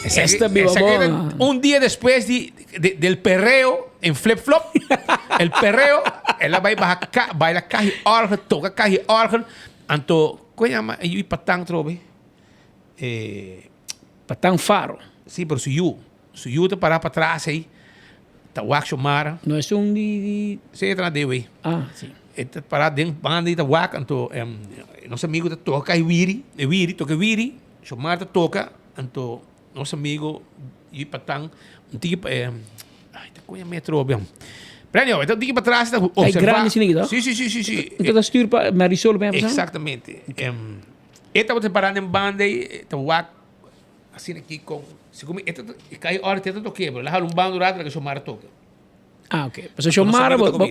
Esta biba bon. Un dia despues di, de, del perreo en flip flop, el perreo, el a bai baja ca, baila caji orgel, toca caji orgel, anto, ¿cómo llama? E patán trobe. Eh, patán faro. Sí, pero su yu, su yu te para para atrás ahí. Ta wak Xiomara. No es un di, di... Sí, ta na DW. Ah, sí. E ta para den banda y ta wak, anto, um, nos amigo ta toca e wiri, e wiri, toca e wiri, Xiomara ta toca, anto nos amigo y patan un tiki pa eh, ay ta coña metro bien. Pero anyway, ta un tiki pa atrás ta observa. grande sini kita? Sí, sí, sí, sí, sí. Entonces ta stuur pa Marisol ben Exactamente. Um, e tabata parando en banda y ta wak asina aki con segun mi e ta e kai ora te ta toke pero la hala un banda un rato laga Xiomara toke. Ah, ok. Pasobra Xiomara bo bo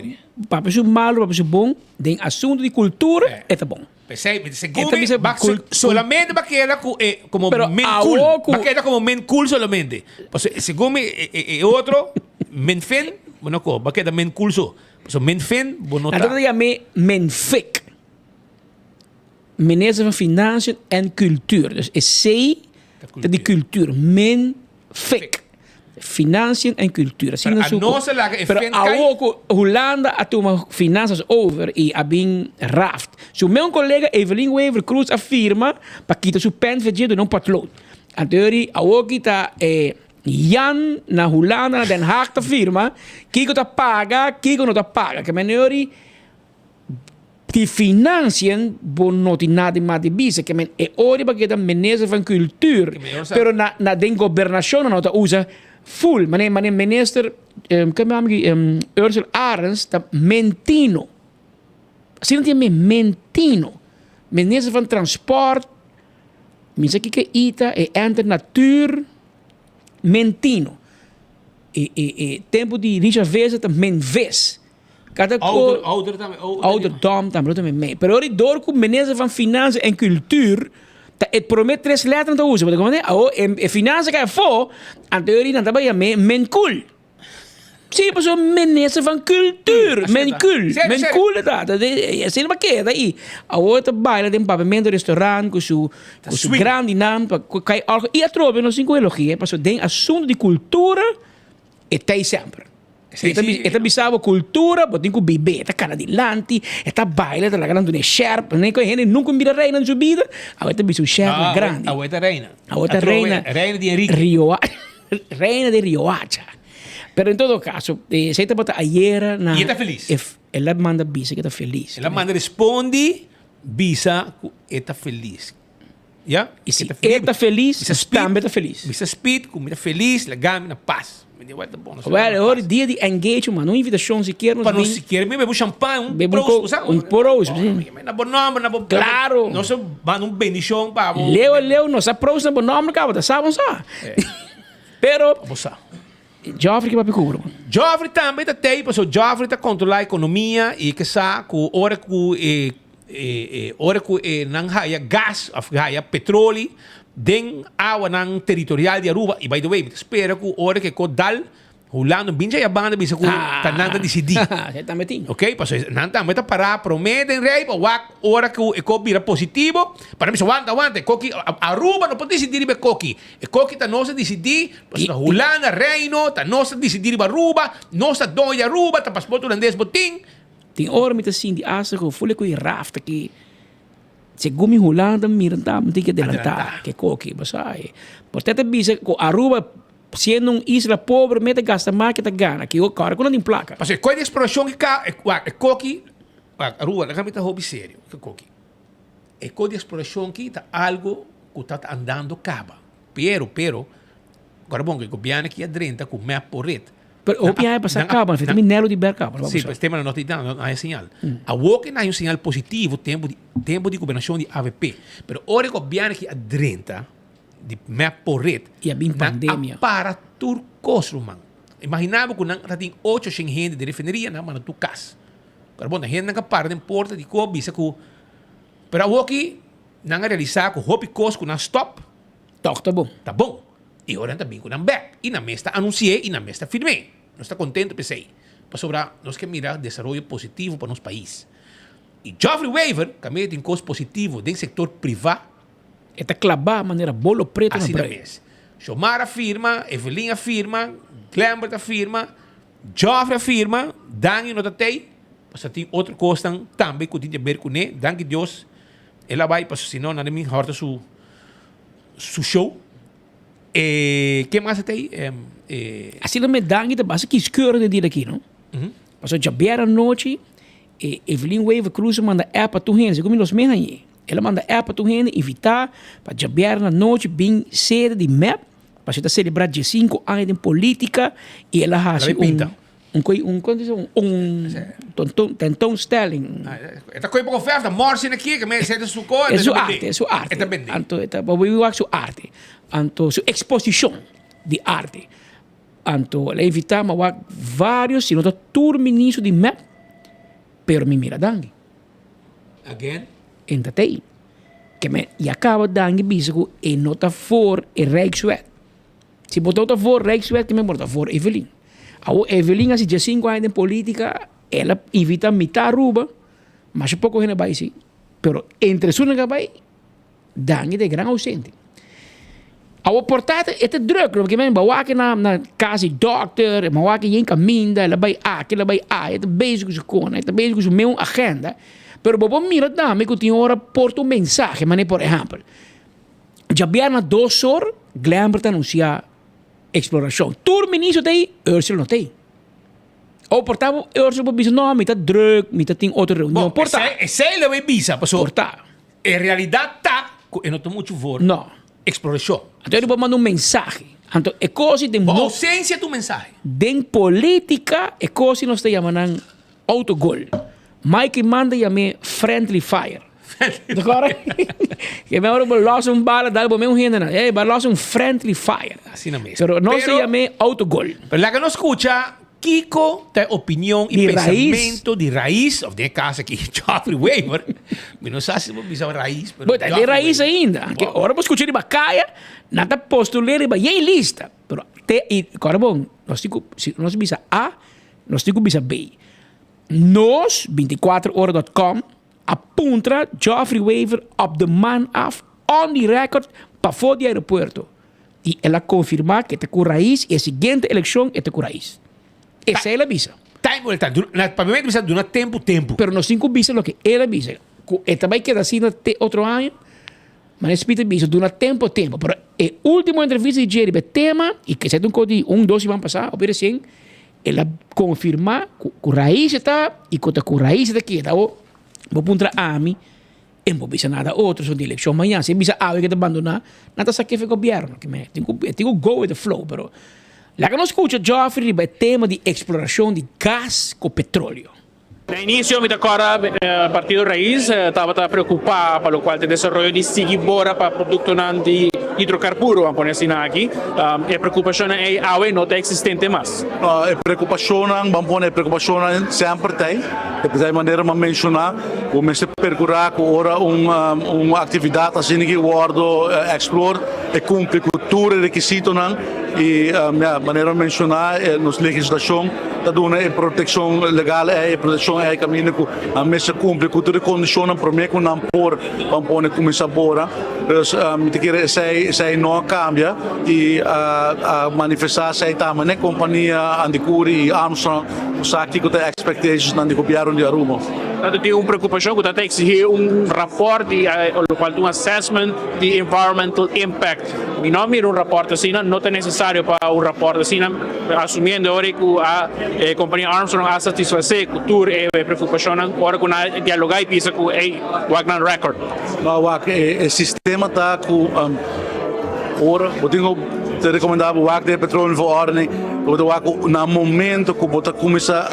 papia su malo papia su bon den asunto di cultura e ta bon. P'esei mi ta segun mi bak solamente ba keda ku e komo men cool ba keda komo men cool solamente. Pasobra segun mi e otro men fin bo no ko ba keda men cool so. Pasobra men fin bo no ta. Nan ta yam'é men fik. Minister van Financiën en Cultuur. Dus e C ta di cultuur. Min fik. Financiën en Cultuur. Asina Pero su a nos a laga e Pero fin kai. awor ku Hulanda a tuma finanzas over i a bin raft. Su meun kolega Evelyn Wever Croes a firma pa kita su pen fedje duna un potlood. Anto yori awor ki ta e Jan na Hulanda na Den Haag ta firma kiko ta paga kiko no ta paga. Ke men yori Di financiën bo no tin nada mas di bisa ke men e ora pa keda minister van cultuur pero na na den gobernacion nan no ta usa full mane mane minister ke mi ami Ursel Arends ta mentino asina tin mi mentino minister van transport mi sa kiko ita e enter natuur mentino e e e tempo di Richard Visser ta menves. Kada Ouder, ouder tambe, ouder. Ouderdom tambe, dat tambe mee. Pero ori door ku minister van Financiën en Cultuur ta e prome tres letter nan ta usa. Bo ta komprende? Awo e e finansa kai afó, anto ori nan ta bai yam'é Menkul. Sí, pasobra minister van Cultuur, Menkul, Menkul e ta. Asina pa keda i awor e ta baila den Papiamento restaurant ku su ku su grandinan pa kai òrgel. I atrobe nos tin ku elogi'é pasobra den asuntu di kultura e ta ei semper. E ta e ta bisa bo cultura, bo tin cu bibe. E ta cana dilanti, e ta baila, e ta laga nan duna e sherp. Nan cu e hende nunca mira reina den su bida, awe ta bisa un sherp No, grandi. awe ta reina. Awe ta Atrobe, reina. Reina di Enrique. Rio Reina di Riohacha. Pero en todo caso, esei tabata ayera na. Y e ta felis. El a manda bisa cu e ta felis. El a manda respondi bisa cu e ta felis. Ya? Y si e ta felis, nos tambe ta felis. Bisa Speed cu mi ta felis, laga mi na pas. Mi di, Wel, ta bon. Wel, e ora dia di engagement, manda un invitacion sikier nos Pa nos bin. sikier bin bebe un champagne, un Bebe un proos, co, bo sa? un proos, si. Na bo nomber, na bo. Claro. Nos a manda un bendicion pa bo. Leo, leo, nos a proos na bo nomber caba, ta sa bo sa. Pero. Bo sa. Geoffrey ke papia ku bo? Geoffrey tambe ta tei pasobra Geoffrey ta kontrolá ekonomia i ke sa ku ora ku e e ora ku e nan haya gas òf haya petroli den awanan teritorial di Aruba i by the way mi ta spera ku ora ku e ko dal Hulanda no bin djaya banda bisa ku ta nan ta disidí. Esei tambe tin. Ok pasobra nan tambe ta pará promé den rei pa wak ora ku e ko bira positibo pa nan bisa wanta wanta e koki Aruba no por disidí riba e koki E koki ta nos a disidí, pasobra Hulanda, Reino, ta nos a disidí riba Aruba, nos ta doño di Aruba, ta pasport hulandes bo tin. Tin ora mi ta sinti asta ku ful e ku e raft aki, segun mi Hulanda mira ta mi tin ke adelantá ke koki, bo sa. Por te ta bisa ku Aruba siendo un isla pobre me ta gasta mas ke ta gana, ki ora ku nan tin plaka. Pasobra e koki di eksplorashon ki ka, wak, e koki, wak, Aruba, laga mi ta hopi serio ku e koki. E kos di eksplorashon aki ta algu ku ta andando kaba. Pero, pero, ora bon ku e gobièrnu aki a drenta ku mep por ret. Pero hopi aña pasá kaba, nan a mi Nelo di ber kaba. Sí, pero tema no ta no hay señal. Awor ke nan hay un señal positivo tempu di tempu di gobernashon di avp. Pero ora e gobièrnu aki a drenta di mep por ret, I a bin nan a para tur kos ruman. Imaginá bo ku nan ta tin ocho shen hende den refineria, nan a manda tur kas. Pero bon, hendenan ka para den porta di ko bisa ku pero awoki nan a realisa ku hopi kos ku nan stop Tòg ta bon. Ta bon. I ora nan ta bin ku nan bèk i nan mes ta anunsi'é i nan mes ta firm'é. Nos ta kontentu p'esei pasobra nos ke mira desaroyo positivo pa nos pais. I Geoffrey Wever kaminda tin kos positivo den sektor privá. E ta klabá manera bolo pretu na Asina brei. mes. Xiomara a firma, Evelyn a firma, Glenbert a firma. Geoffrey a firma, Dangui no ta tei, pasobra tin otro kosnan tambe ku tin di aber kuné. Danki Dios el a bai, pasobra si no nan a bin hòrta su su show. E ken mas a tei? E. Asina mes Dangui ta basa kiskeur den dia di aki no. Pasobra djabièrnè anochi e Evelyn Wever Croes a manda app pa tur hende, segun mi los mes hañ'é. El a manda app pa tur hende invitá pa djabièrnè anochi bin sede di mep. Pasobra e ta selebrá diesinku aña den polítika i el a hasi un un koi un kon ta un un tentoonstelling. E ta koi poko fèf ta mòrsi na kia ke mester ta su ko E su arte e su arte. E ta bende. Anto e ta bo bai wak su arte. Anto su eksposishon di arte. Anto el a invitá mi a wak vários si no ta tur ministro di mep pero mi mira Dangui. Again? En ta tei. Ke men ya kaba Dangui bisa ku e no ta for e Rijkswet. Si bo ta for Rijkswet ke men bo no ta for Evelyn. Awor Evelyn hasi diesinku aña den politika, el a invita mitad Aruba, masha poko hende a bai si, pero entre esunnan ku a bai, Dangui ta e gran ausente. Awor por ta e ta druk, loke men bo a wak na na kas di dòkter, bo a wak yen kaminda, el a bai aki, el a bai aya, e ta bezig ku su kona, e ta bezig ku su meun agenda, pero bo por mira tambe ku tin ora por ta un mensahe, manera por ehèmpel, djabièrnè dos or Glenbert ta anunsiá eksplorashon, tur minister ta ei, Ursula no ta ei. O por ta Ursula por bisa no mi ta druk, mi ta tin otro reunion, por ta. Esei lo bay bisa, pasobra. Por ta. E realidat ta ku e no ta muchu for No. eksplorashon. Anto e bo manda un mensahe. Anto e kos den Bo ousensia ta un mensahe. Den politika e kos nos ta yama nan autogol. Mike manda yam'é friendly fire. Friendly fire. Ke men ora bo los un bala dal bo men hende nan. Ey bo a los un friendly fire. Asina mes. Pero nos ta yam'é autogol. Pero laga nos skucha Kiko ta e opinion i pensamentu di Rais, of den e kas aki Geoffrey Wever, mi no sa si bo bisa Rais, pero Bo ta den Rais ainda, ke ora bo skucha riba kaya, nan ta postul'é riba yen lista, pero te i kòrda bon, nos tin ku, si nos bisa A, nos tin ku bisa B. Nos, 24 ora dot com, a puntra Geoffrey Wever op de man af, on the record, pafó di aeropuerto. I el a konfirmá ku e ta ku Rais i e siguiente elekshon e ta ku Rais. Esei el a bisa. Time will tell. Na papiamento bisa duna tempu tempu. Pero nos tin ku bisa loke el a bisa. Ku e ta bai keda asina te otro aña. Manera Speed a bisa duna tempu tempu. Pero e ultimo entrevista di dje riba e tema, i esei ta un kos di un dos siman pasá, hopi resien. El a konfirmá ku ku rais e ta i ku ta ku rais e ta keda. Awor bo puntra ami e no por bisa nada otro so di elekshon mañan. Si e bisa awe ke ta bandoná nan ta sakefe gobièrnu. Ke men tin ku e tin ku go with the flow pero laga nos skucha Geoffrey riba e tema di eksplorashon di gas ku petroleo. Na inicio mi ta corda Partido Raiz tabata preocupa pa locual ta e desaroyo di sigui bora pa productonan di hidrocarburo, a pone asina aki. E preocupacionnan ey awe no ta existente mas. No, e preocupacionnan, ban pone e preocupacionnan semper ta ey. E p'esei manera mi a menciona, bo mester percura cu ora un un actividad asina ki wordo explor, e cumpli cu tur e requisitonan y ya, manera mi a menciona, nos legislacion ta duna e protekshon legal ei, e protekshon ei kaminda ku nan mester kumpli ku tur e kondishonnan promé ku nan por ban pone kuminsá bora. Dus mi ta kere esei esei no a kambia i a a manifestá esei tambe n'e kompania Andicuri i Armstrong ku sa kiko ta e expectationsnan di gobièrnu di Aruba. Tantu tin un preokupashon ku ta ta eksigí un rapòrt di lokual ta un assessment di environmental impact. Mi no a mira un rapòrt asina, no ta nesesario pa un rapòrt asina. Asumiendo ora ku a e kompania Armstrong a satisfasé ku tur e preokupashonnan ora ku nan a dialogá i bisa ku ey wak nan record. No wak e sistema ta ku ora bo tin ku ta rekomendá bo wak den e petroleumverordening bo ta wak ku na momento ku bo ta kuminsá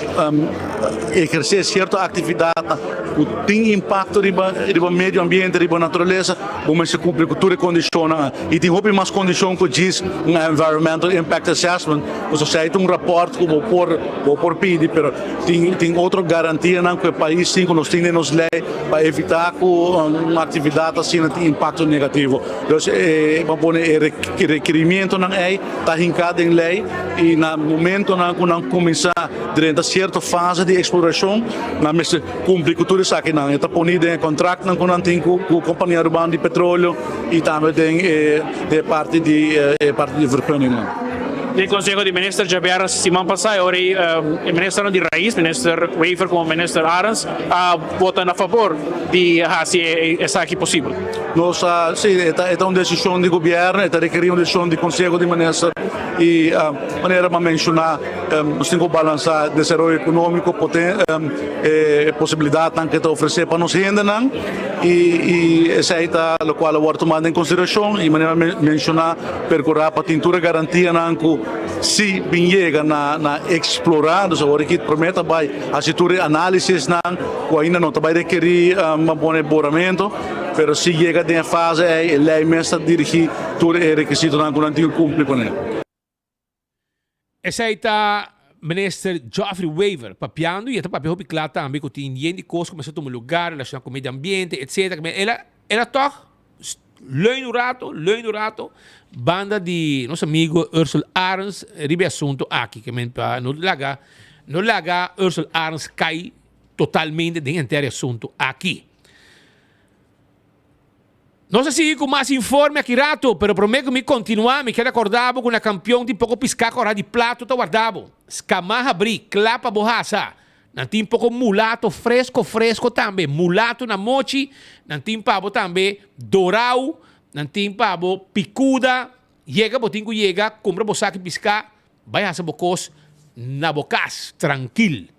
ehersé sierto aktividatnan ku tin impakto riba riba medio ambiente riba naturalesa bo mester kumpli ku tur e kondishonnan. I tin hopi mas kondishon ku djis un Environmental Impact Assessment, pasobra si ai ta un rapòrt ku bo por bo por pidi, pero tin tin otro garantianan ku e pais tin, ku nos tin den nos lei pa evitá ku un aktividat asina tin impakto negativo. Dus e bo pone e rekirimientonan ei ta hinká den lei i na momentonan ku nan kuminsá drenta sierto fase di eksplorashon nan mester kumpli ku tur esakinan. E ta poni den e kontraktnan ku nan tin ku kompania Arubano di Petroleo. y tambe den e parti di e parti di vergunningnan. Den Conseho di Minister djabièrnè siman pasá e ora ei e ministernan di Raiz, Minister Wever como Minister Arends, a vota na fabor di haci esaki posibel. Nos a, si, e ta e ta un decision di Gobierno, e ta rekerí un decision di Conseho di Minister y manera mi a menciona nos tin cu balansa desaroyo economico, poten e posibilidadnan cu e ta ofrece pa nos hendenan. I esei ta lokual a wòrdu tumá den konsiderashon i manera menshoná perkurá pa tin tur e garantianan ku si bin yega na na eksplorá. Dus awor aki promé ta bai hasi tur e análisisnan ku ainda no ta bai rekerí ban pone boramentu, pero si yega den e fase ei e lei mes ta dirigí tur e rekisitonan ku nan tin ku kumpli kuné. Esei ta Minister Geoffrey Wever papiando y e ta papia hopi cla tambe cu tin yen di cos cu mester tuma lugar relaciona cu medio ambiente etc. El a el a toch leun un rato, leun un rato banda di nos amigo Ursel Arends riba e asunto aki ke men pa no laga no laga Ursel Arends cay totalmente den henter e asunto aki. Nos a sigui ku mas informe aki rato, pero promé ku mi kontinuá, mi kier rekordá bo ku na Kampion tin poko piská kòrá di plato ta wardá bo. Skamá habrí, kla pa bo hasa. Nan tin poko mulato fresko fresko tambe, mulato na mochi, nan tin pa bo tambe dorau, nan tin pa bo pikuda. Yega bo tin ku yega, kumpra bo saki piská, bai hasa bo kos na bo kas, trankil.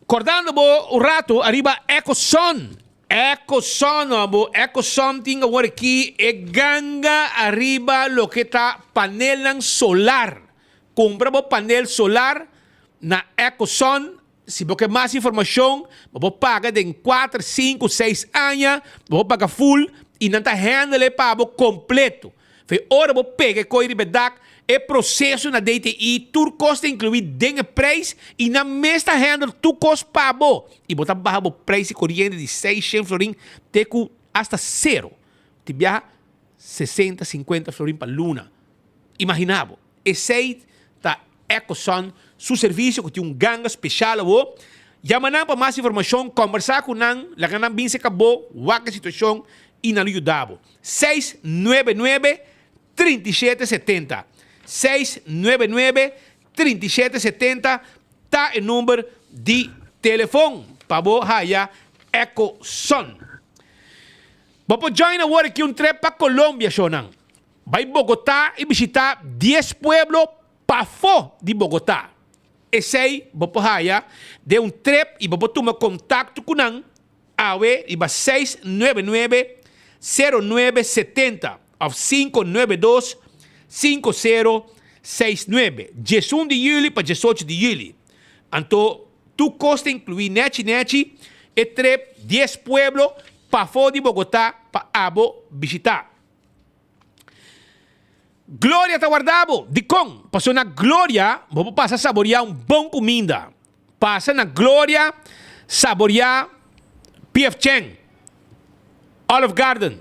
Kordando bo un rato ariba Ecoson. Ecoson no bo Ecoson tin awor aki e ganga ariba loke ta panelnan solar. Kumpra bo panel solar na Ecoson. Si bo ke mas informashon bo por paga den kuater, sinku, seis aña. Bo por paga full i nan ta handle e pa bo kompleto. Fe ora bo pega e koe riba e dak, e proseso na DTI, tur kos ta inkluí den e preis i nan mes ta handle tur kos pa bo. I bo ta baha bo preis di koriente di seishent florin te ku asta sero. Tin biaha sesenta, sinkuenta florin pa luna. Imaginá bo. Esei ta Ecosun su servisio ku tin un ganga speshal awo. Yama nan pa mas informashon, kòmbersá ku nan, laga nan bin serka bo, wak e situashon i nan lo yuda bo. 699 3770 699 3770 ta e number di telefon pa bo haya Ecosun. Bo por join awor aki un trip pa Colombia, shownan. Bai Bogotá i bishitá dies pueblo pafó di Bogotá. Esei bo por haya den un trip i bo por tuma kontakto ku nan awe riba 699 0970 òf 592 5069, 11 di yüli pa 18 di yüli. Anto tur kos ta inkluí nèchi nèchi e trip dies pueblo pafó di Bogotá pa abo bishitá. Gloria ta warda bo. Dikon? Pasobra na Gloria bo por pasa saboriá un bon kuminda. Pasa na Gloria saboriá PF Chang, Olive Garden,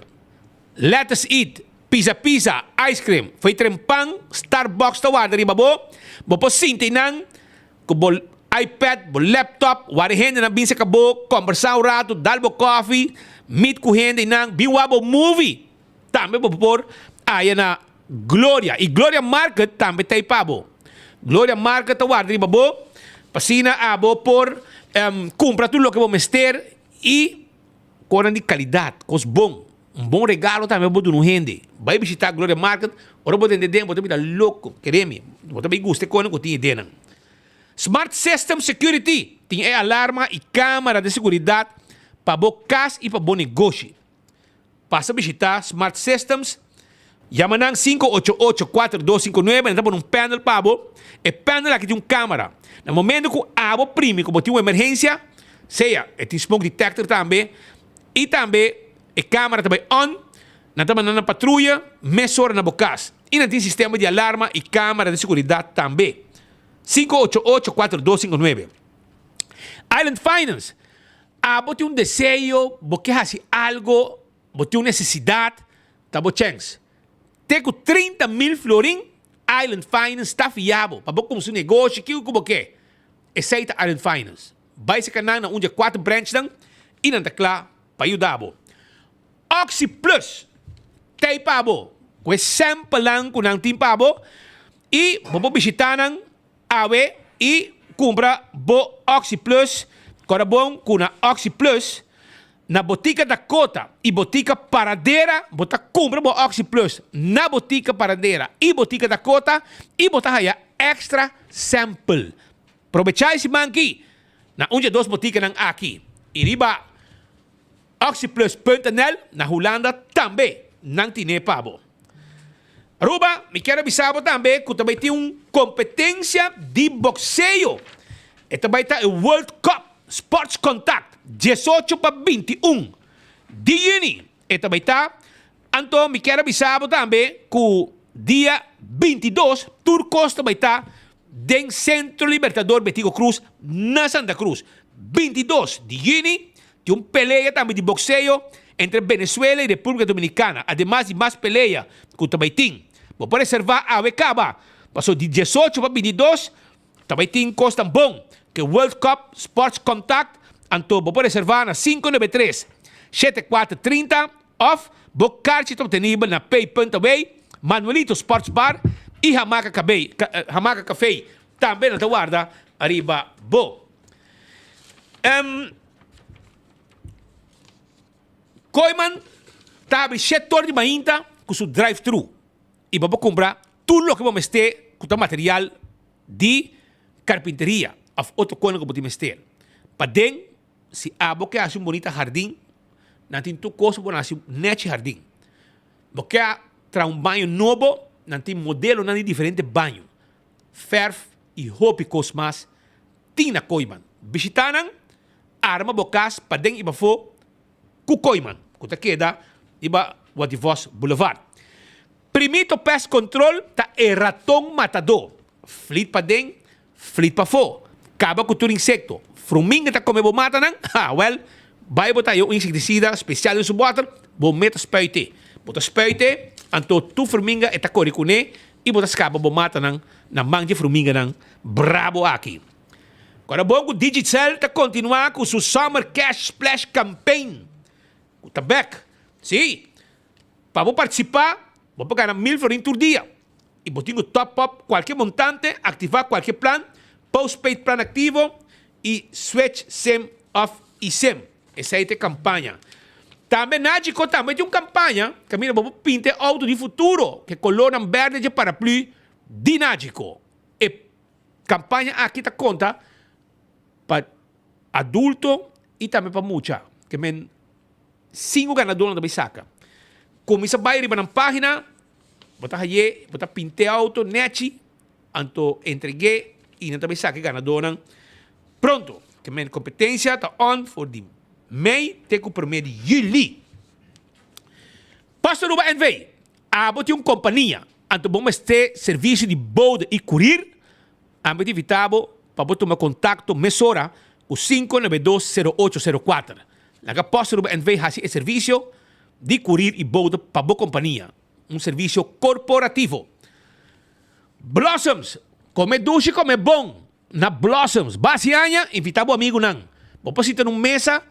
Let Us Eat, Pizza Pizza, Ice Cream. Fo'i tren pan, Starbucks ta warda riba bo. Bo por sinta einan ku bo iPad, bo laptop, wak e hendenan bin serka bo, kombersá un ratu, dal bo kòfi, meet ku hende einan, bin wak bo movie. Tambe bo por haya na Gloria y Gloria Market tambe ta pa bo. Gloria Market ta warda riba bo pa asina abo por cumpra tur loke bo mester y cosnan di calidad, cos bon. Un bon regalo tambe bo duna un hende. Bay bishita Gloria Market, ora bo tende den bo ta bira loco, kere mi, bo ta bay gusta e cosnan cu tin e dennan. Smart System Security tin e alarma y camera di seguridad pa bo cas y pa bo negoshi. Pasa bishita Smart Systems, yama nan 588-4259, nan ta pone un panel pa bo. E panel aki tin un camera. Na momento cu abo primi cu bo tin un emergencia, sea e tin smoke detector tambe, y tambe e camera ta bay on, nan ta manda nan patruya mesora na bo cas. Y nan tin sistema di alarma y camera di seguridad tambe. 588-4259. Island Finance. Abo tin un deseo, bo ke hasi algo, bo tin un nesesidat, ta bo chèns. Te ku 30 mil florin, Island Finance ta fia bo pa bo kumsa un negoshi, kiko ku bo ke. Esei ta Island Finance. Bai serka nan na un di e kuater branchnan i nan ta kla pa yuda bo. Oxi Plus t'ei pa bo ku e sèmpelnan ku nan tin pa bo i bo por bishitá nan Awe i kumpra bo Oxi Plus Kòrda bon ku na Oxi Plus na Botika Dakota i Botika Paradera bo ta kumpra bo Oxi Plus na Botika Paradera i Botika Dakota i bo ta haya extra sample. Probechá e siman aki na un dje dos botikanan aki i riba oxiplus.nl na Hulanda tambe nan tine pa bo. Aruba, mi kier a bisa bo tambe ku ta bai tin un kompetensia di bokseo. E ta bai ta e World Cup Sports Contact 18 pa 21 di yüni e ta bai ta. Anto mi kier a bisa bo tambe ku dia 22 tur kos ta bai ta den Centro Libertador Betico Croes na Santa Cruz. 22 di yüni tin un pelea tambe di bokseo entre Venezuela y República Dominicana, ademas di mas pelea cu ta bay tin. Bo por reserva awe caba, paso di 18 pa 22 ta bay tin cosnan bon cu e World Cup Sports Contact, anto bo por reserva na 593 7430 of bo karchi ta obtenibel na Pay Punt Away, Manuelito Sports Bar y Hamaca Hamaca Café tambe nan ta warda ariba bo. Kooiman ta habri shet tor di mainta ku su drive-thru i bo por kumpra tur loke bo mester ku ta material di karpinteria òf otro kosnan ku bo tin mester. Paden si abo ke hasi un bonita hardin, nan tin tur kos pa bo hasi un nèchi hardin. Bo ke traha un baño nobo, nan tin modelonan di diferente baño, fèrf i hopi kos mas tin na Kooiman. Bishitá nan, arma bo kas paden i pafó ku Kooiman, ku ta keda riba Wadivos Boulevard. Primito Pest Control ta e raton matadó. Flit paden, flit pafó. Kaba ku tur insekto. Fruminga ta kome bo matanan? Ha, wèl, bai bo ta haña un insektisida spesial den su bòter, bo meta spuit'é. Bo ta spuit'é, anto tur fruminga e ta kore kuné i bo ta skapa bo matanan na man dje fruminganan brabo aki. Kòrda bon ku Digicel ta kontinuá ku su Summer Cash Splash Campaign ku ta bèk. Sí, pa bo partisipá bo por gana mil florin tur dia i bo tin ku top up kualke montante, aktivá kualke plan, postpaid plan aktivo i switch sim òf eSIM. Esei ta e kampaña. Tambe Nagico tambe tin un campaña caminda bo por pinta e auto di futuro cu e colornan berde dje paraplu di Nagico. E campaña aki ta conta pa adulto y tambe pa mucha. Ke men cinco ganadornan ta bay saca. Cuminsa bay riba nan pagina, bo ta haye, bo ta pinta e auto nechi, anto entregue y nan ta bay saca e ganadornan pronto. Ke men competencia ta on for di mei te ku promé di yüli. Post Aruba NV, Abo tin un kompania, anto bo mester servisio di bode i kurir? Ami ta invitá bo pa bo tuma kontakto mesora ku 592 0804. Laga Post Aruba NV hasi e servisio di kurir i bode pa bo kompania, un servisio korporativo. Blossoms, Kome dushi kome bon! Na Blossoms, basi aña, invita bo amigunan. Bo por sinta na un mesa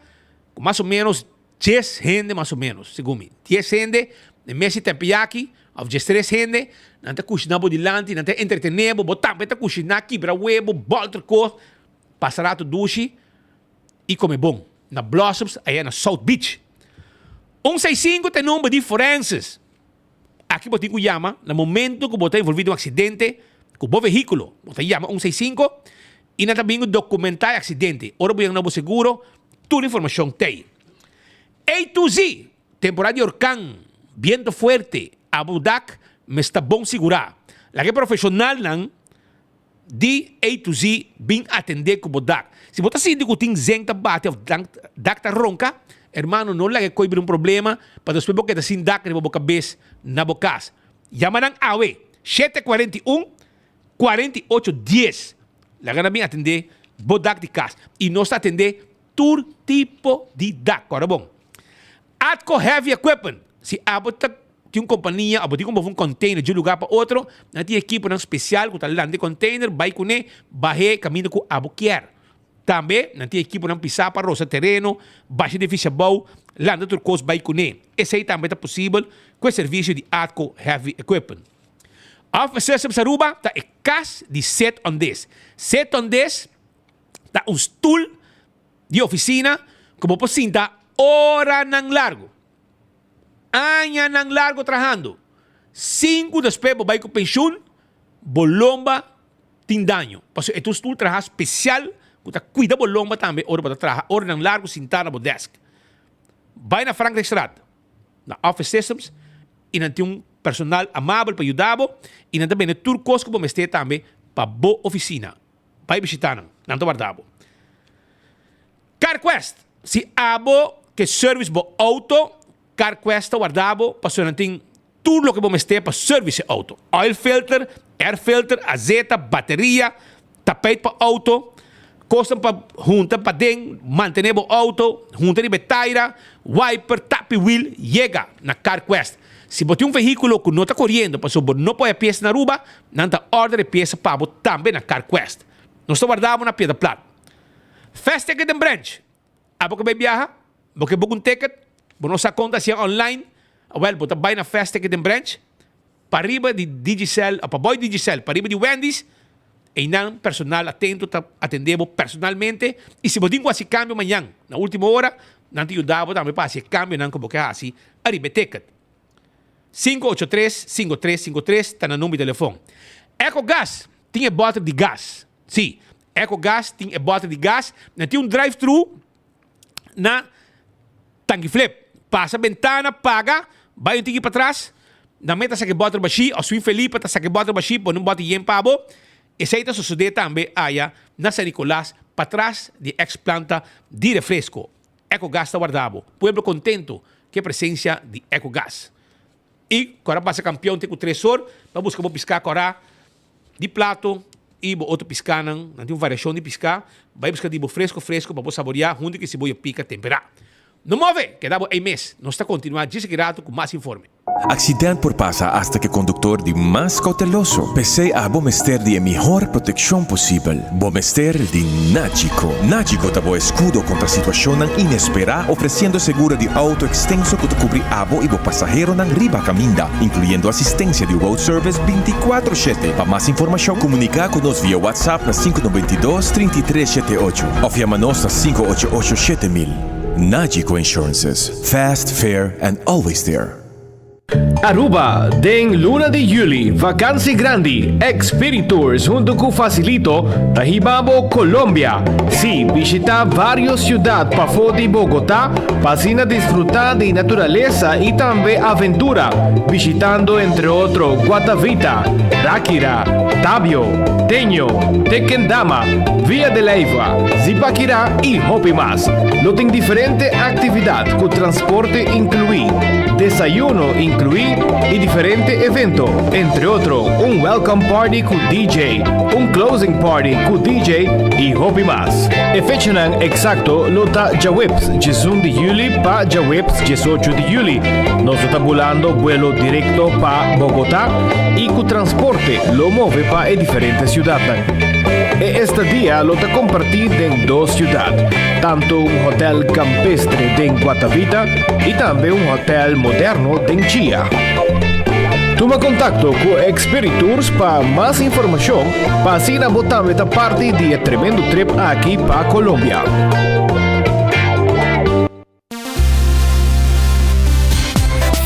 ku mas o menos dies hende mas o menos, segun mi. Dies hende, e mesa di tempiyaki, of diestres hende, nan ta kushiná bo dilanti, nan ta entretené bo, bo tambe ta kushiná, kibra webo, bòlter kos, pasa ratu dushi i kome bon. Na Blossoms, aya na South Beach. Un seisinku ta e number di Forenses. Aki bo tin ku yama na momento ku bo ta envolví den un aksidente ku bo vehíkulo. Bo ta yama un seis sinku i nan ta bin ku dokumentá e aksidente. Ora bo yega na bo seguro, tur informashon t'ei. A to Z, Temporada di orkan, biento fuerte, abo dak mester ta bon sigurá. Laga e profeshonalnan di A to Z bin atendé ku bo dak. Si bo ta sinti ku tin zen ta bati òf dak ta ronka, hermano no laga e koi bira un problema pa despues bo keda sin dak riba bo kabes na bo kas. Yama nan awe, 741 48 dies. Laga nan bin atendé bo dak di kas. I nos ta atendé tur tipo di dak. Kòrda bon. Atco Heavy Equipment, Si abo ta tin un kompania abo tin ku move un container di un lugar pa otro, nan tin ekiponan spesial ku ta lanta e container bai kuné bah'é kaminda ku abo kier. Tambe nan tin ekiponan pisá pa rosa tereno, basha edifisio abou, lanta tur kos bai kuné. Esei tambe ta posibel ku e servisio di Atco Heavy Equipment. Office Systems Aruba ta e kas di Sit on This. Sit on This ta un stul di oficina cu bo por sinta oranan largo, añanan largo trahando, sin cu despues bo bay cu pensioen, bo lomba tin daño. Pasobra e ta un stoel traha special cu ta cuida bo lomba tambe ora bo ta traha oranan largo sinta na bo desk. Bay na Frankrijkstraat, na Office Systems y nan tin un personal amabel pa yuda bo y nan ta bende tur cos cu bo mester tambe pa bo oficina. Bai bishita nan, nan ta warda bo. CarQuest, Si abo ke service bo auto, CarQuest ta warda bo pasobra nan tin tur loke bo mester pa service e auto. Oil filter, air filter, azeta, bateria, tapijt pa auto, kosnan pa hunta paden, mantene bo auto, hunta riba e taira, wiper, tapi wiel, yega na CarQuest. Si bo tin un vehíkulo ku no ta koriendo pasobra bo no por haya piesa na Aruba, nan ta order e piesa pa bo tambe na CarQuest. Nos ta warda bo na Piedra Plat. Fast Ticket den Branch. Abo ke bai biaha? Bo ke book un ticket? Bo no sa kon ta hasié online? Awel, bo ta bai na Fast Ticket den Branch, pariba di Digicel, o pabou di Digicel, pariba di Wendy's, einan personal atento ta atendé bo personalmente i si bo tin ku hasi kambio mañan na último ora, nan ta yuda bo tambe pa hasi e kambionan ku bo ke hasi ariba e ticket. 583 5353 ta na number di telefon. Ecogas tin e bòter di gas. Sí, Ecogas tin e bòter di gas. Nan tin un drive-thru na Tanki Flip. Pasa bentana, paga, bai un tiki patras, nan mei ta saka e bòter bashí, òf Swin Felipe ta saka e bòter bashí, pone un bòter yen pa bo. Esei ta sosodé tambe aya na San Nicolas, patras di e ex planta di refresco. Ecogas ta warda bo. Pueblo contento cu e presencia di Ecogas. Y cu a pasa campeon te cu Tresor pa busca bo pisca cora di plato y bo otro piscanan. Nan tin un variacion di pisca. Bay busca di bo fresco fresco pa bo saborea hunto cu e siboyo pica tempera. No move! Keda bo ey mes. Nos ta continua djis aki rato cu mas informe. Accident por pasa hasta cu e conductor di mas cauteloso. P'esey abo mester di e mihor proteccion posibel. Bo mester di Nagico. Nagico ta bo escudo contra situacionnan inespera, ofreciendo seguro di auto extenso cu ta cubri abo y bo pasaheronan riba caminda, incluyendo asistencia di road service binticuatro shete. Pa mas informacion, comunica cu nos via WhatsApp na 592 33 shete ocho of yama nos na 588 7000. Nagico Insurances, fast, fair and always there. Aruba, Den luna di juli, vakansi grandi, Expiritours hunto cu Facilito ta hiba bo Colombia. Si, bishita varios ciudad pafo di Bogota pa asina disfruta di naturalesa y tambe aventura, bishitando entre otro Guatavita, Ráquira, Tabio, Teño, Tequendama, Villa de Leyva, Zipaquirá y hopi mas. Lo tin diferente actividad cu transporte inclui, desayuno inclui y diferente evento, entre otro un welcome party cu DJ, un closing party cu DJ y hopi mas. E fechanan exacto lo ta djaweps 11 di juli pa djaweps 18 di juli. Nos lo ta bulando buelo directo pa Bogota y cu transporte lo move pa e diferente ciudadnan. E estadia lo ta comparti den dos ciudad, tanto un hotel campestre den Guatavita y tambe un hotel moderno den Chia. Tuma contacto cu Expiritours pa mas informacion pa asina bo tambe ta parti di e tremendo trip aki pa Colombia.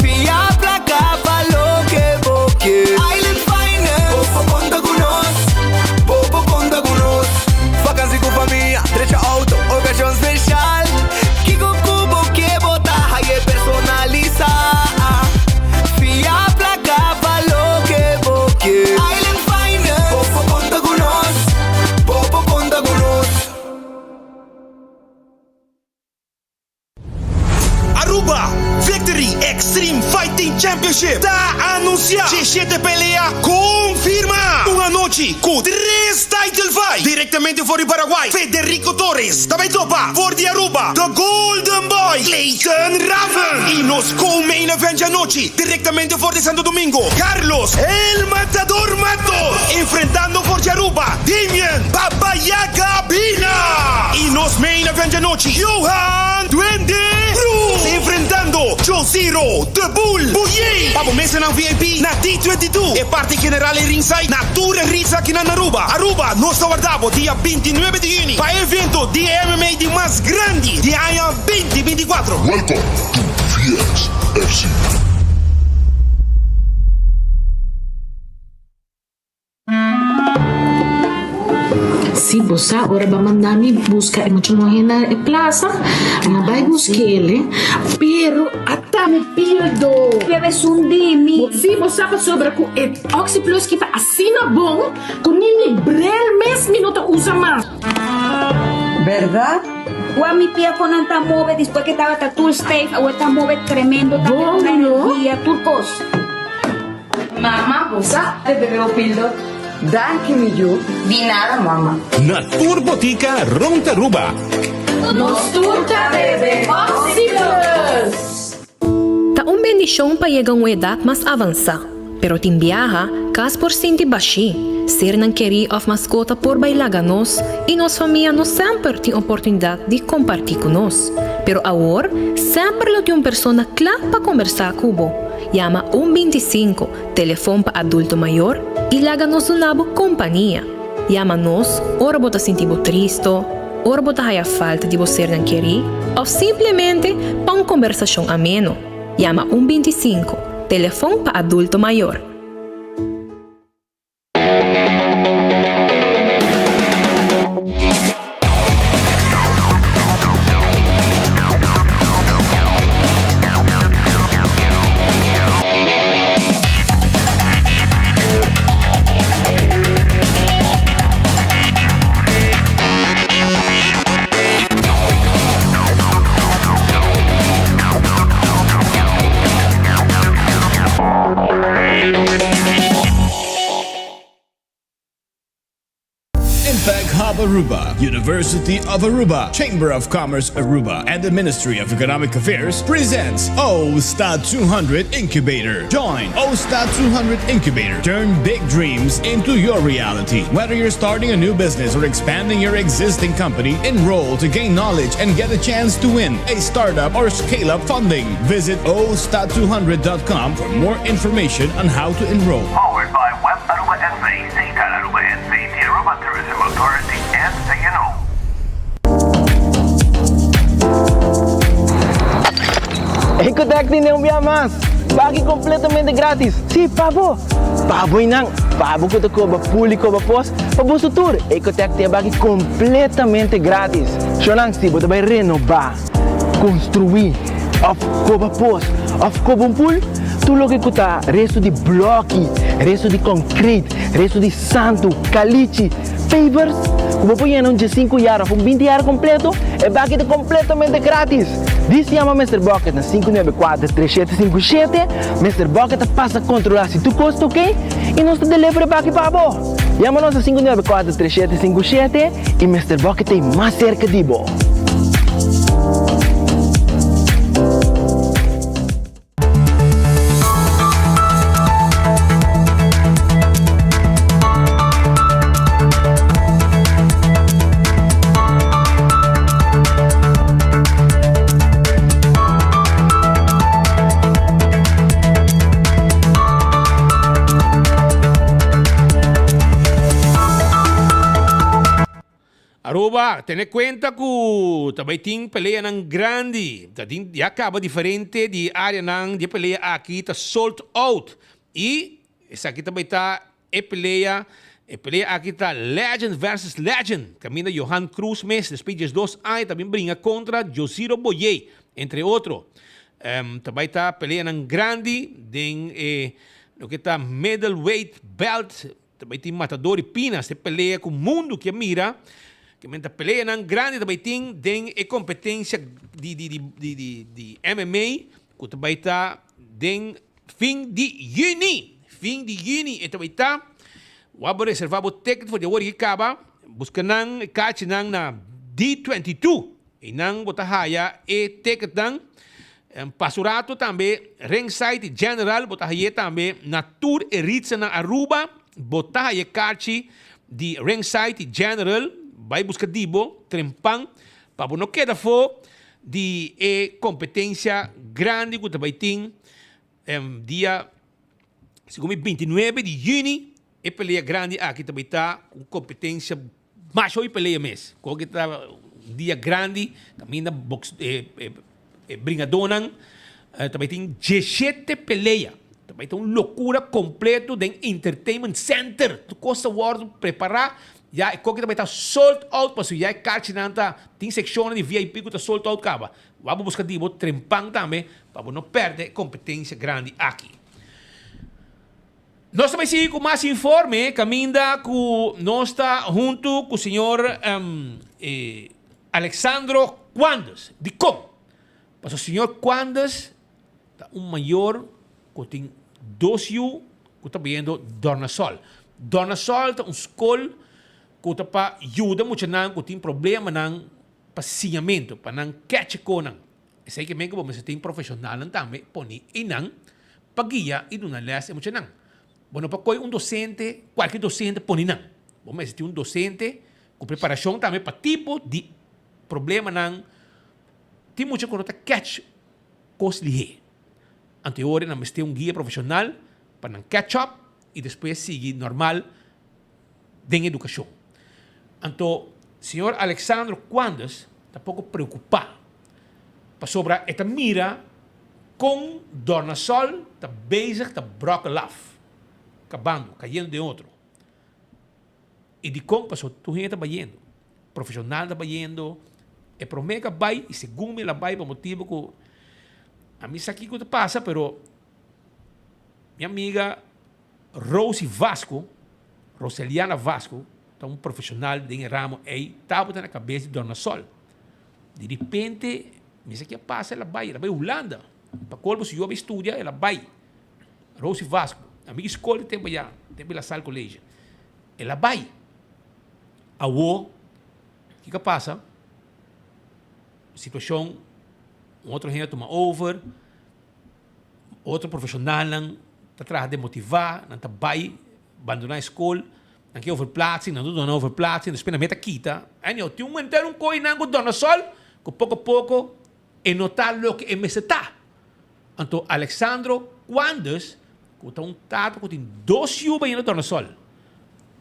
Fia placa pa loke bo ke. Island Finance. Bo por conta cu nos. Bo por conta cu nos. Vakantie cu famia, drecha auto, ocasion special. Kico cu bo ke bo ta haye personalisa. Fia placa pa loke bo ke. Island Finance. Bo por conta cu nos. Bo por conta cu nos. Aruba Victory Extreme Fighting Championship ta anuncia Djeshete pelea confirma! Un anochi cu tres title fight directamente for di Paraguay, Federico Torres ta bay topa for di Aruba, The Golden Boy Clayton Raven y nos co-main event djanochi directamente for di Santo Domingo, Carlos El Matador Matos enfrentando for di Aruba, Damian Baba Yaga Bina y nos main event djanochi, Johan Duende Cruz enfrentando Josiro The Bull Buyey pa bo mesanan VIP na D22 e parti general y ringside na tur e ritz akinan na Aruba. Aruba nos ta warda bo dia 29 di juni pa e evento di e MMA di mas grandi di aña 2024. Welcome to VXFC. Si bo sa ora bo a manda mi buska e mucha muhé na e plasa, mi a bai busk'el, pero ata mi pildo. Bebe sun di mi. Si bo sa pasobra ku e Oxi Plus ki ta asina bon ku ni mi bril mes mi no ta usa mas. Berdad? Wak mi pia kon nan ta move despues ke tabata tur stijf awor ta move tremendo tambe Bon ku no? energia tur kos. Mama, bo sa de bebe bo pildo? Danki mi yu. Di nada mama. Na tur botica rond Aruba. Nos tur ta bebe Oxyplus! Ta un bendishon pa yega un edat mas avansá, pero tin biaha, kas por sinti bashí, sernan kerí òf maskota por bai laga nos i nos famia no semper tin oportunidat di kompartí ku nos. Pero awor, semper lo tin un persona kla pa kombersá ku bo. Yama un 25, telefon pa adulto mayor, i laga nos duna bo kompania. Yama nos ora bo ta sinti bo tristo, ora bo ta haya falta di bo sernan kerí, òf simplemente pa un kombersashon ameno. Yama un 25, telefon pa adulto mayor. Impact Hub Aruba, University of Aruba, Chamber of Commerce Aruba, and the Ministry of Economic Affairs presents OSTA 200 Incubator. Join OSTA 200 Incubator. Turn big dreams into your reality. Whether you're starting a new business or expanding your existing company, enroll to gain knowledge and get a chance to win a startup or scale up funding. Visit osta200.com for more information on how to enroll. Powered by Web Aruba NV, Satan Aruba NV, the Aruba Tourism Authority, and CNO. Ecotec tene un bia mas! Baki completamente gratis! Si, pa bo! Pa bo y nan! Pa bo cu ta coba pool y coba pos, pa boso tur! Ecotec tin e baki completamente gratis! Shownan, si bo ta bay renoba, construi, of coba pos, of coba un pool, tur loke cu ta resto di bloki, resto di concrete, resto di santu, calichi, Pavers ku bo por yena un diesinku yar òf un binti yar kompleto, e baki ta kompletamente gratis! Dis yama Mister Bucket na 594 3757, Mister Bucket ta pasa kontrolá si tur kos ta oke i nos ta deliver e baki pa bo! Yama nos na 594 3757 i Mister Bucket ta ei mas serka di bo! Aruba, tene cuenta cu ta bay tin peleanan grandi. Ta tin ya caba diferente di areanan di e pelea aki ta sold out. Y esaki ta bay ta e pelea, e pelea aki ta legend versus legend. Caminda Johan Cruz mes despues di diesdos aña ta bin bringa contra Josiro Boyé, entre otro. Ta bay ta peleanan grandi den e loke ta middleweight belt. Ta bai tin matador di pinas e pelea ku mundu ke mira. Ke men ta peleanan grandi ta bai tin den e kompetensia di di di di di di MMA ku ta bai ta den fin di yüni. Fin di yüni e ta bai ta. Wak bo reserva bo ticket for di awor i kaba. Buska nan e kachinan na D22. Einan bo ta haya e ticketnan. Paso rato tambe Ringside y General bo ta haye tambe na tur e ritsa na Aruba bo ta haye karchi di Ringside y General bai buska di bo trempan pa bo no keda afo di e competencia grandi cu ta bai tin dia segun mi 29 di juni e pelea grandi aki ta bai ta un competencia Masha hopi pelea mes. Koke ta un dia grandi, kaminda box e e bringadónan ta bai tin diesshete pelea. Ta bai ta un lokura kompleto den Entertainment Center. Tur kos ta wòrdu prepará. Ya e koke ta bai ta sold out pasobra ya e karchinan ta tin sekshonnan di VIP ku ta sold out kaba. Wak bo buska di bo trempan tambe pa bo no pèrdè e kompetensia grandi aki. Nos ta bai sigui ku mas informe kaminda ku nos ta huntu ku señor Alexandro Quandes. Dikon? Pasobra señor Quandes ta un mayor ku tin dos yu ku ta bayendo Dornasol. Dornasol ta un skol ku ta pa yuda muchanan ku tin problemanan pa siñamentu, pa nan catch konan. Esei ke men ku bo mester tin profeshonalnan tambe poni einan pa guia i duna lès e muchanan. Bo no por kohe un dosente, kualke dosente poni nan. Bo mester tin un dosente ku preparashon tambe pa tipo di problemanan. Tin mucha ku no ta catch kos lihé. Anto e ora nan mester un guia profeshonal pa nan catch up i despues sigui normal den edukashon. Anto señor Alexandro Quandes ta poko preokupá pasobra e ta mira kon Dornasol ta bezig ta brokkel af, kabando, kayendo den otro. I dikon? Pasobra tur hende ta bayendo, profeshonal ta bayendo, e promé ku a bai i segun mi el a bai pa motibu ku ami sa kiko ta pasa pero mi amiga Rosie Vasco, Roseliana Vasco, ta un profesional den e ramo ey, tabata na cabes di Dornasol. Di ripente, mi sa ki a pasa, el a bay, el a bay Hulanda. Pa colmo su yu a bay studia, el a bay. Rosie Vasco, amiga di scol di tempo ya, tempo di La Salle College. El a bay. Awo, kiko a pasa? Situacion, un otro hende a tuma over. Otro profeshonalnan ta traha demotivá, nan ta bai bandoná e skol, nan ke overplaatsing, nan ta duna nan overplaatsing, despues nan meta kita. Anyhow, tin un henter un koi nan ku dòna sòl ku poko poko e no ta loke e mester ta. Anto Alexandro Quandes, ku ta un tata ku tin dos yu bayendo dòna sòl,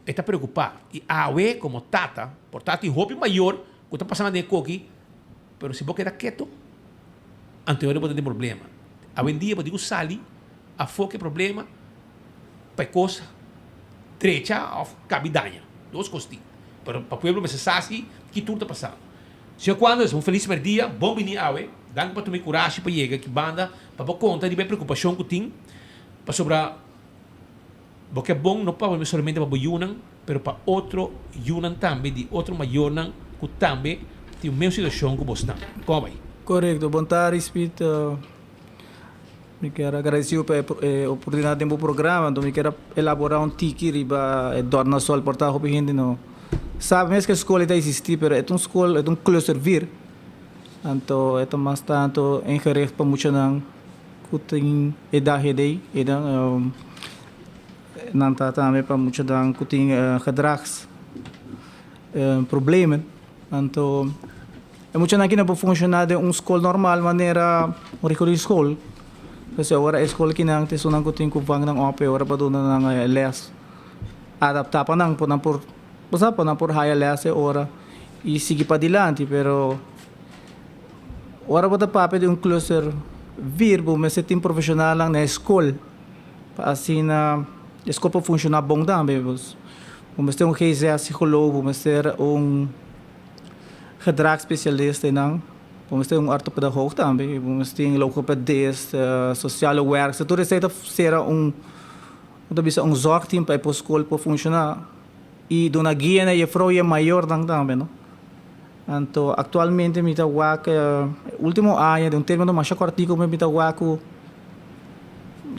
e ta preokupá. I awe komo tata, por ta tin hopi mayor ku ta pasando den e koki, pero si bo keda keto. Anto e ora bo ta den problema. Awendia bo tin ku sali afó ku e problema pa e kos drecha òf kabi daña. Dos kos tin. Pero pa pueblo mester sa si ki tur ta pasando. Señor Quanders, un felis merdia. Bon bini awe. Danki pa tuma e kurashi pa yega aki banda pa bo konta riba e preokupashon ku tin pasobra bo ke bon no pa solamente pa bo yunan pero pa otro yunan tambe di otro mayornan ku tambe tin un mes situashon ku bosnan. Kon a bai? Korekto. Bon tardi Speed. Mi kier a agradecido pa e oportunidad den bo programa, enton mi kier a elabora un tiki riba e Dornasol, por ta hopi hende no sabi mes cu e scol ta existi, pero e ta un scol, e ta un cluster vier, anto e ta mas tanto ingericht pa muchanan cu tin edad hede, nan ta tambe pa muchanan cu tin gedrags problemen, anto. E muchanan aki no por funciona den un scol normal manera un regulier school. Pues ora e scol kinan ta esunnan cu tin cu vang nan op e ora pa duna nan les adapta pa nan, pa nan por, bo sa, pa nan por haya les e ora y sigui padilanti. Pero ora bo ta papia di un cluster vier bo mester tin profesionalnan na e scol pa asina e scol por funciona bon tambe. Bo mester un GZ psicoloog, bo mester un. Gedragsspecialistennan, bo mester un orthopedagoog tambe, bo mester tin logopedist, sociale werkster, tur esei ta sera un, bo ta bisa un zorgteam pa e por skol por funciona y duna guia na jefrouw y e mayornan tambe no. Anto actualmente mi ta wak e ultimo aña den un termino masha cortico mi ta wak cu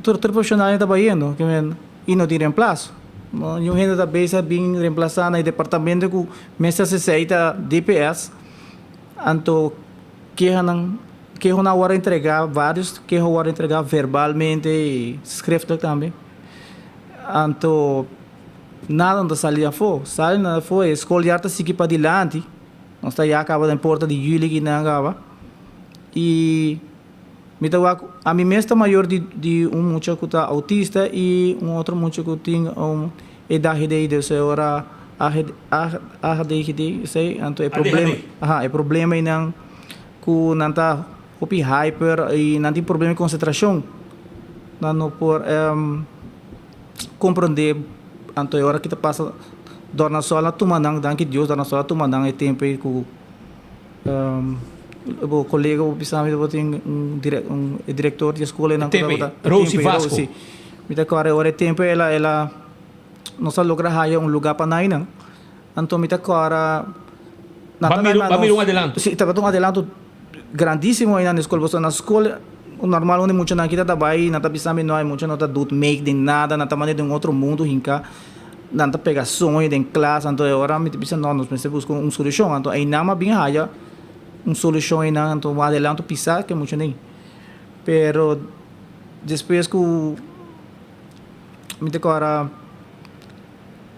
Tur tur profesionalnan ta bayendo ke men y no tin reemplaso. No niun hende ta bezig a bin reemplasa na e departamento ku mester hasi esei ta DPS. Anto kehanan kehonan a wòrdu entrega varios keho a wòrdu entrega verbalmente y schriftelijk tambe. Anto nada no ta sali afó. Sali nada afó e schooljaar ta sigui padilanti. Nos ta ya kaba den porta di juli kinan kaba y. Mi ta wak, ami mes ta mayor di di un mucha ku ta autista i un otro mucha ku tin un ADHD, dus e ora ADHD, esei, anto e problema, aha, e problema einan ku nan ta hopi hyper i nan tin problema di konsentrashon, nan no por komprondé, anto e ora ki ta pasa Dornasol a tuma nan, danki Dios Dornasol a tuma nan e tempu ei ku. Bo colega bo bisa mi bo tin un un e director di e school einan ku tabata Rosie Vasco. Mi ta kòrda ora e tempu el a el a nos a logra haya un luga pa nan einan. Anto mi ta kòrda nan ta Ba mira un adelanto. Si tabata un adelanto grandisimo einan na e skol pasobra na skol normal unda e muchanan aki ta bai nan ta bisa mi no e mucha no ta doet mee den nada nan ta manda den otro mundo hinka. Nan ta pega soño den klas, anto e ora mi ta bisa no, nos mester buska un solushon. Anto einan a bin haya un solushon einan, anto un adelanto pisa ke mucha nei. Pero despues ku mi ta kòrda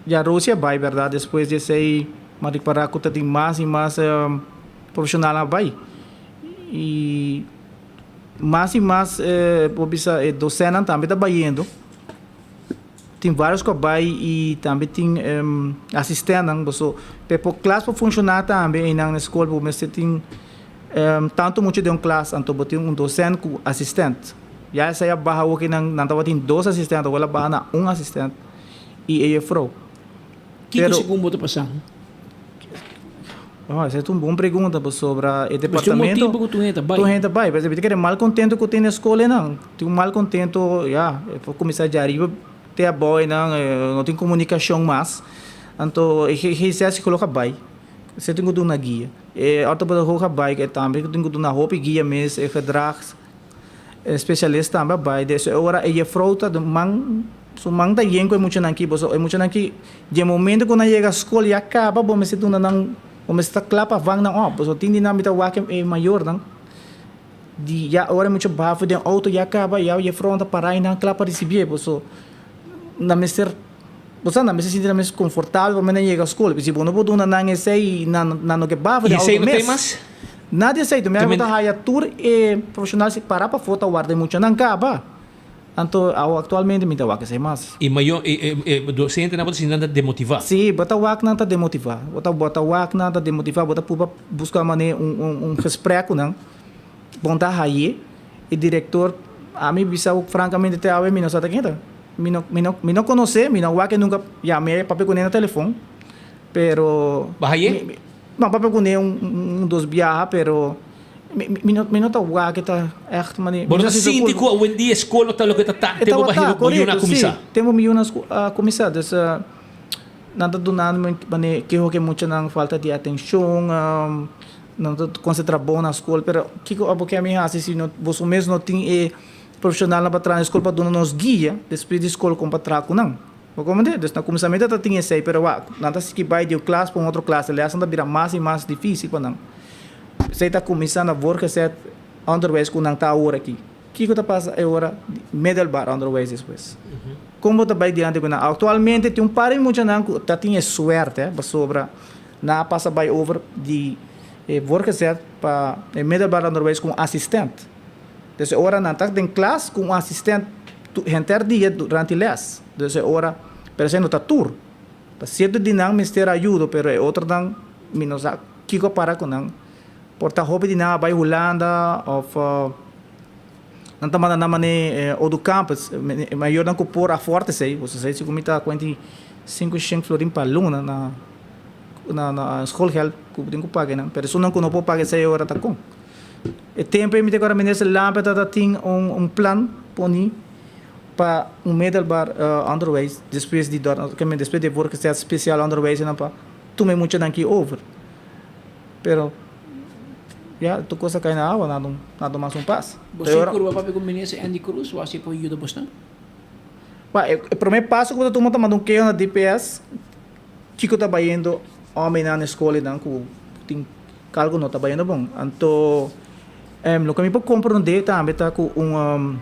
ya Rosie a bai bèrdat, despues di esei mi a ripará ku ta tin mas i mas profeshonalnan a bai. I mas i mas bo bisa e dosennan tambe ta bayendo. Tin varios cu a bay y tambe tin asistennan boso p'e por klas por funciona tambe eynan na scol bo mester tin tanto mucha den un klas anto bo tin un docent cu asistent ya esey a baha awo kinan nan tabatin dos asistent awor a baha na un asistent y e jefrouw. Kiko segun bo ta pasa? Oh, esa ta un bon pregunta pasobra e departamento. Mas tin un motibu ku tur hende ta bai. Tur hende ta bai. Pasobra mi ta kere malcontento ku tin na skol einan. Tin un malcontento, ya, e por kuminsá dja ariba te abou einan, no tin komunikashon mas. Anto e GZ psikólogo a bai. Esei tin ku duna guia. E ortopedagogo a bai, e tambe tin ku duna hopi guia mes, e gedrags. E specialist tambe a bai des e ora e jefrouw ta den man su man ta yen ku e muchanan aki boso e muchanan aki di e momento ku nan yega skol ya kaba bo mester duna nan bo mester ta kla pa vang nan op boso tin di nan mi ta wak e mayornan di ya ora e mucha baha for den auto ya kaba ya jefrouw nan ta para einan kla pa risibié boso nan mester bo sa nan mester sinti nan mes konfortabel prome nan yega skol si bo no por duna nan esei nan nan no ke baha for den auto mes. Na di esei mi a ta haya tur e profesional si para pafó ta warda e muchanan kaba. Anto awo aktualmente mi ta wak esei mas. E mayor e e dosentenan bo ta sinti nan ta demotivá? Si, bo ta wak nan ta demotivá. Bo ta bo ta wak nan ta demotivá, bo ta purba buska manera un un un gesprek ku nan. Bon ta haye e director ami bisa bo francamente te awe mi no sa ta ken ta mi no mi no mi no conoce mi no wak e nunca yam'e papia cune na telefon pero Bo haye? No papia cune un un dos biaha pero mi mi no mi no ta wak e ta echt mane Bo no ta sinti cu awendia e scol no ta loke ta ta tempo bo Tabata bo yuna a corecto si cuminsa? tempo mi yuna a cuminsa dus nan ta dunando mi mane keho ke muchanan falta di atencion. Nan ta konsentrá bon na skol, pero kiko abo ke mi hasi si no boso mes no tin e profeshonalnan pa traha na skol pa duna nos guia despues di skol kon pa traha ku nan? Bo komprendé? Dus na kuminsamentu ta tin esei, pero wak, nan ta sigui bai di un klas pa un otro klas, e lèsnan ta bira mas i mas difísil pa nan. Esei ta kuminsá na voortgezet onderwijs ku nan ta awor aki. Kiko ta pasa e ora di middelbaar onderwijs despues? Kon bo ta bai dilanti ku nan? Aktualmente tin un par di muchanan ku ta tin e suerte pasobra Nan a pasa bai over di e voortgezet pa e middelbaar onderwijs ku un asistent. Dus e ora nan ta den klas ku un asistent henter dia durante les. Dus e ora, pero esei no ta tur. Ta sierto di nan mester ayudo, pero e otronan mi no sa kiko a para ku nan. Por ta hopi di nan a bai Hulanda of nan ta manda nan mane Odu Campus. E mayornan ku por afort esei, boso sa si ku mi ta kuenta di sinku shen florin pa luna na. Na na schoolgeld ku bo tin ku paga einan, pero esunnan ku no por paga esei ora ta kon. E tempu ei mi ta kòrda minister Lampe ta ta tin un un plan poni pa un middelbaar onderwijs despues di dòr ke men despues di e voortgezet speciaal onderwijs einan pa tuma e muchanan aki over. Pero ya tur kos a kai na awa nada nada mas un pas. Bo si purba papia ku minister Endy Croes wak si e por yuda bosnan? Ba e prome paso ku bo ta tuma ta manda un keho na DPS. Kiko ta bayendo homennan na eskolnan ku tin kalgo no ta bayendo bon. Anto loke mi por komprondé tambe ta ku un